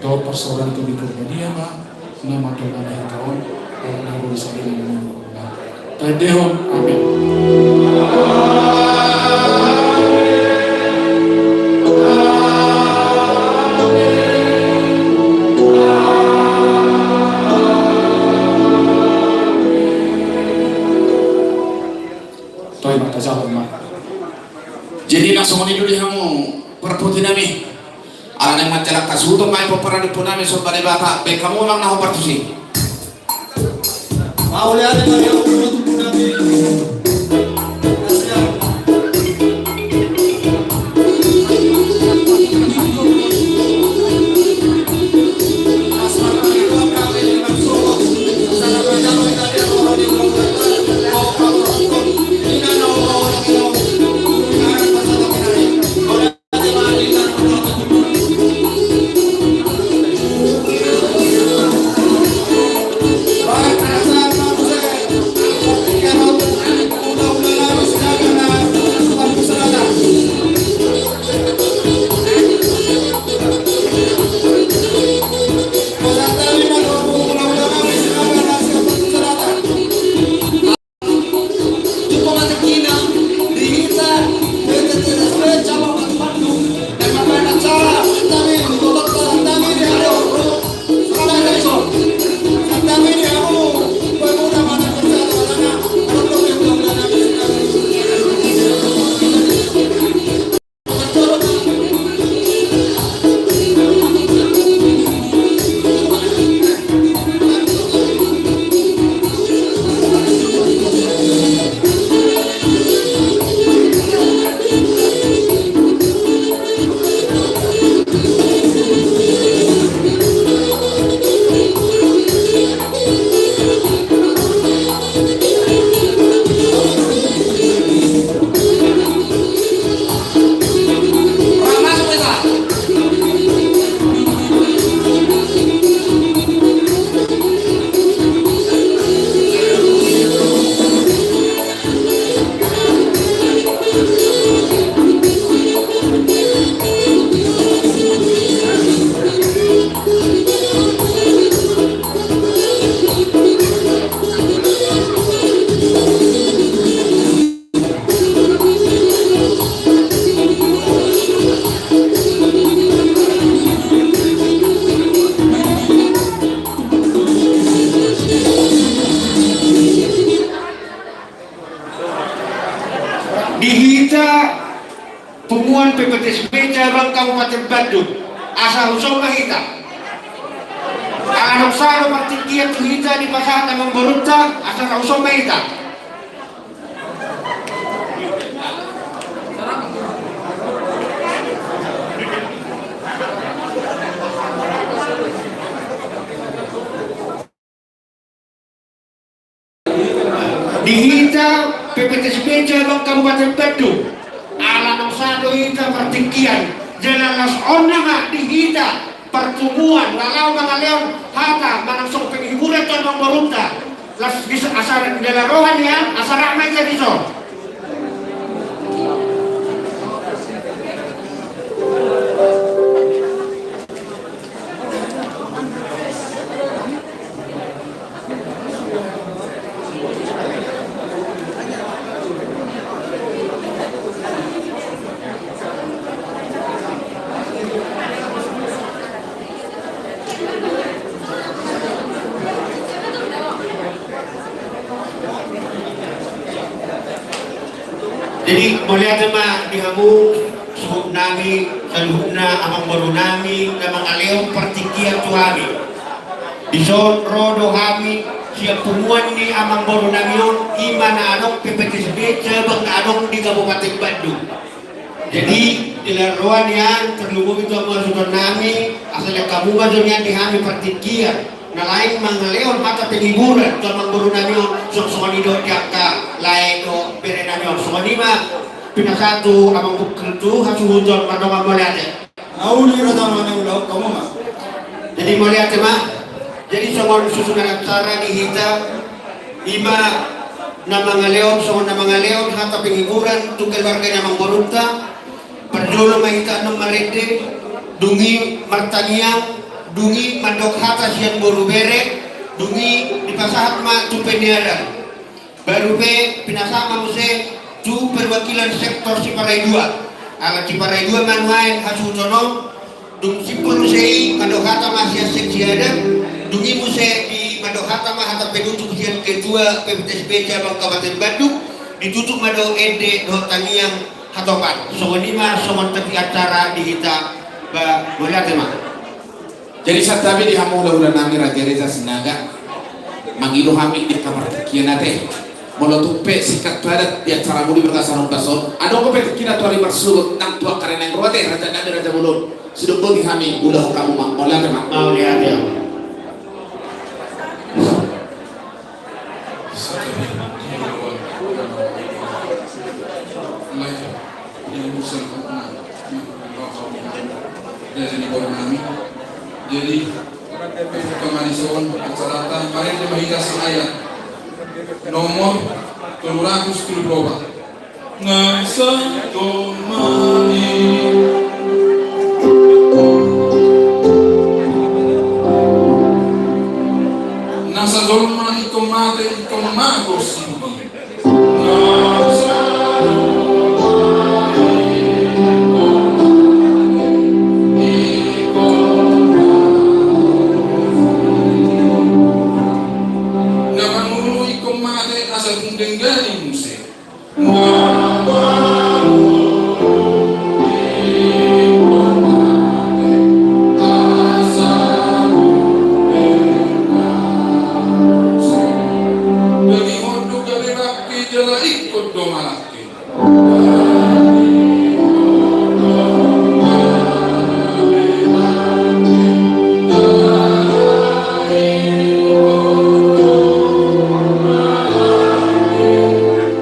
dohot parsaoran ni Tondi Porbadia ma na mandongani hita on, dohot na ro di sahali ni ngolunta. Taendehon, amen. Toe ma, tajalo ma. Jadi na songon i do di hamu parpoti nami. Ala naeng manjalang hasuhuton ma i pomparan ni ompu nami, somba Debata, baen hamu ma na hombar tusi. Mauliate ma di hamu, ompu nami. P T S B cabang Kabupaten Bandung. Asa husomba hita. Ala naung sahat do partingkian tu hita dipasahat amangborunta, asa husomba hita. Di hita P P T S B cabang Kabupaten Bandung, ala naung sahat do hita partingkian, jala las on nama di hita parpunguan, laho mangalehon hata manang songon penghiburan tu amangborunta. Las di asa di dalan roha nian, asa rap ma hita dison. Jadi mauliate ma di hamu suhut nami, saluhutna amangboru nami na mangalehon partingkian tu hami. Dison ro do hami sian punguan ni amangboru nami on, i ma na adong P P T S B cabang na adong di Kabupaten Bandung. Jadi di dalan roha nian, tarlumobi tu hamu hasuhuton nami, asa lean hamu ma jo nian di hami partingkian na lain mangalehon hata penghiburan tu amangboru nami on, songon songon i do di angka lae dohot bere nami on. Songon i ma pinasahat tu amang bungkil tu hasuhuton, mardongan mauliate. Na uli raja ma na uli, hamu ma. Jadi mauliate ma. Jadi songon susunan acara di hita, i ma na mangalehon, songon na mangalehon hata penghiburan tu keluarga ni amangborunta. Parjolo ma hita annon marende, dung i martangiang, dung i mandok hata sian boru bere, dung i dipasahat ma tu peniaran. Baru pe pinasahat ma muse tu perwakilan sektor Siparai dua. Ala Siparai dua ma nuaeng hasuhuton on, dung simpul muse i mandok hata ma sian seksi adat, dung i muse di mandok hata ma hata penutup sian ketua P P T S B cabang Kabupaten Bandung, ditutup ma dohot ende dohot tangiang hatopan. Songon i ma songon topik acara di hita, ba, mauliate ma. Jadi santabi di hamu hulahula nami Raja Reza Sinaga, mangido hami di angka partingkian ate. Molo tung pe singkat padat di acara muli berkasar on bason, adong dope tingkina tu ari marsogot nang tu angka na naeng ro ate, raja nami raja bolon. Sidok boti hami ulahon hamu ma, mauliate ma. Mauliate. Jadi, jadi, pembuka manison acarata, mari kita bahas ayat nomor tolu ratus tolu pulu opat. Nasa tomani. Nasa jolma ingkon mate, ingkon mago sibugi. Nasa tomani, ingkon mate, ingkon mago sibugi. Na mangolu ingkon mate, asa tung denggan i muse.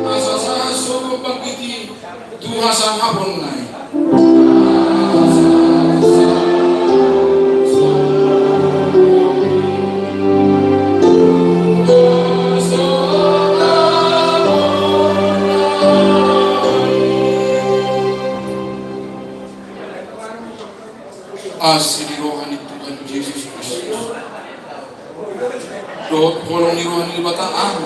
Asa sahat sogot bangkit i tu hasangaponna i. Asi ni roha ni Tuhan Jesus Kristus dohot holong ni roha ni Debata Ama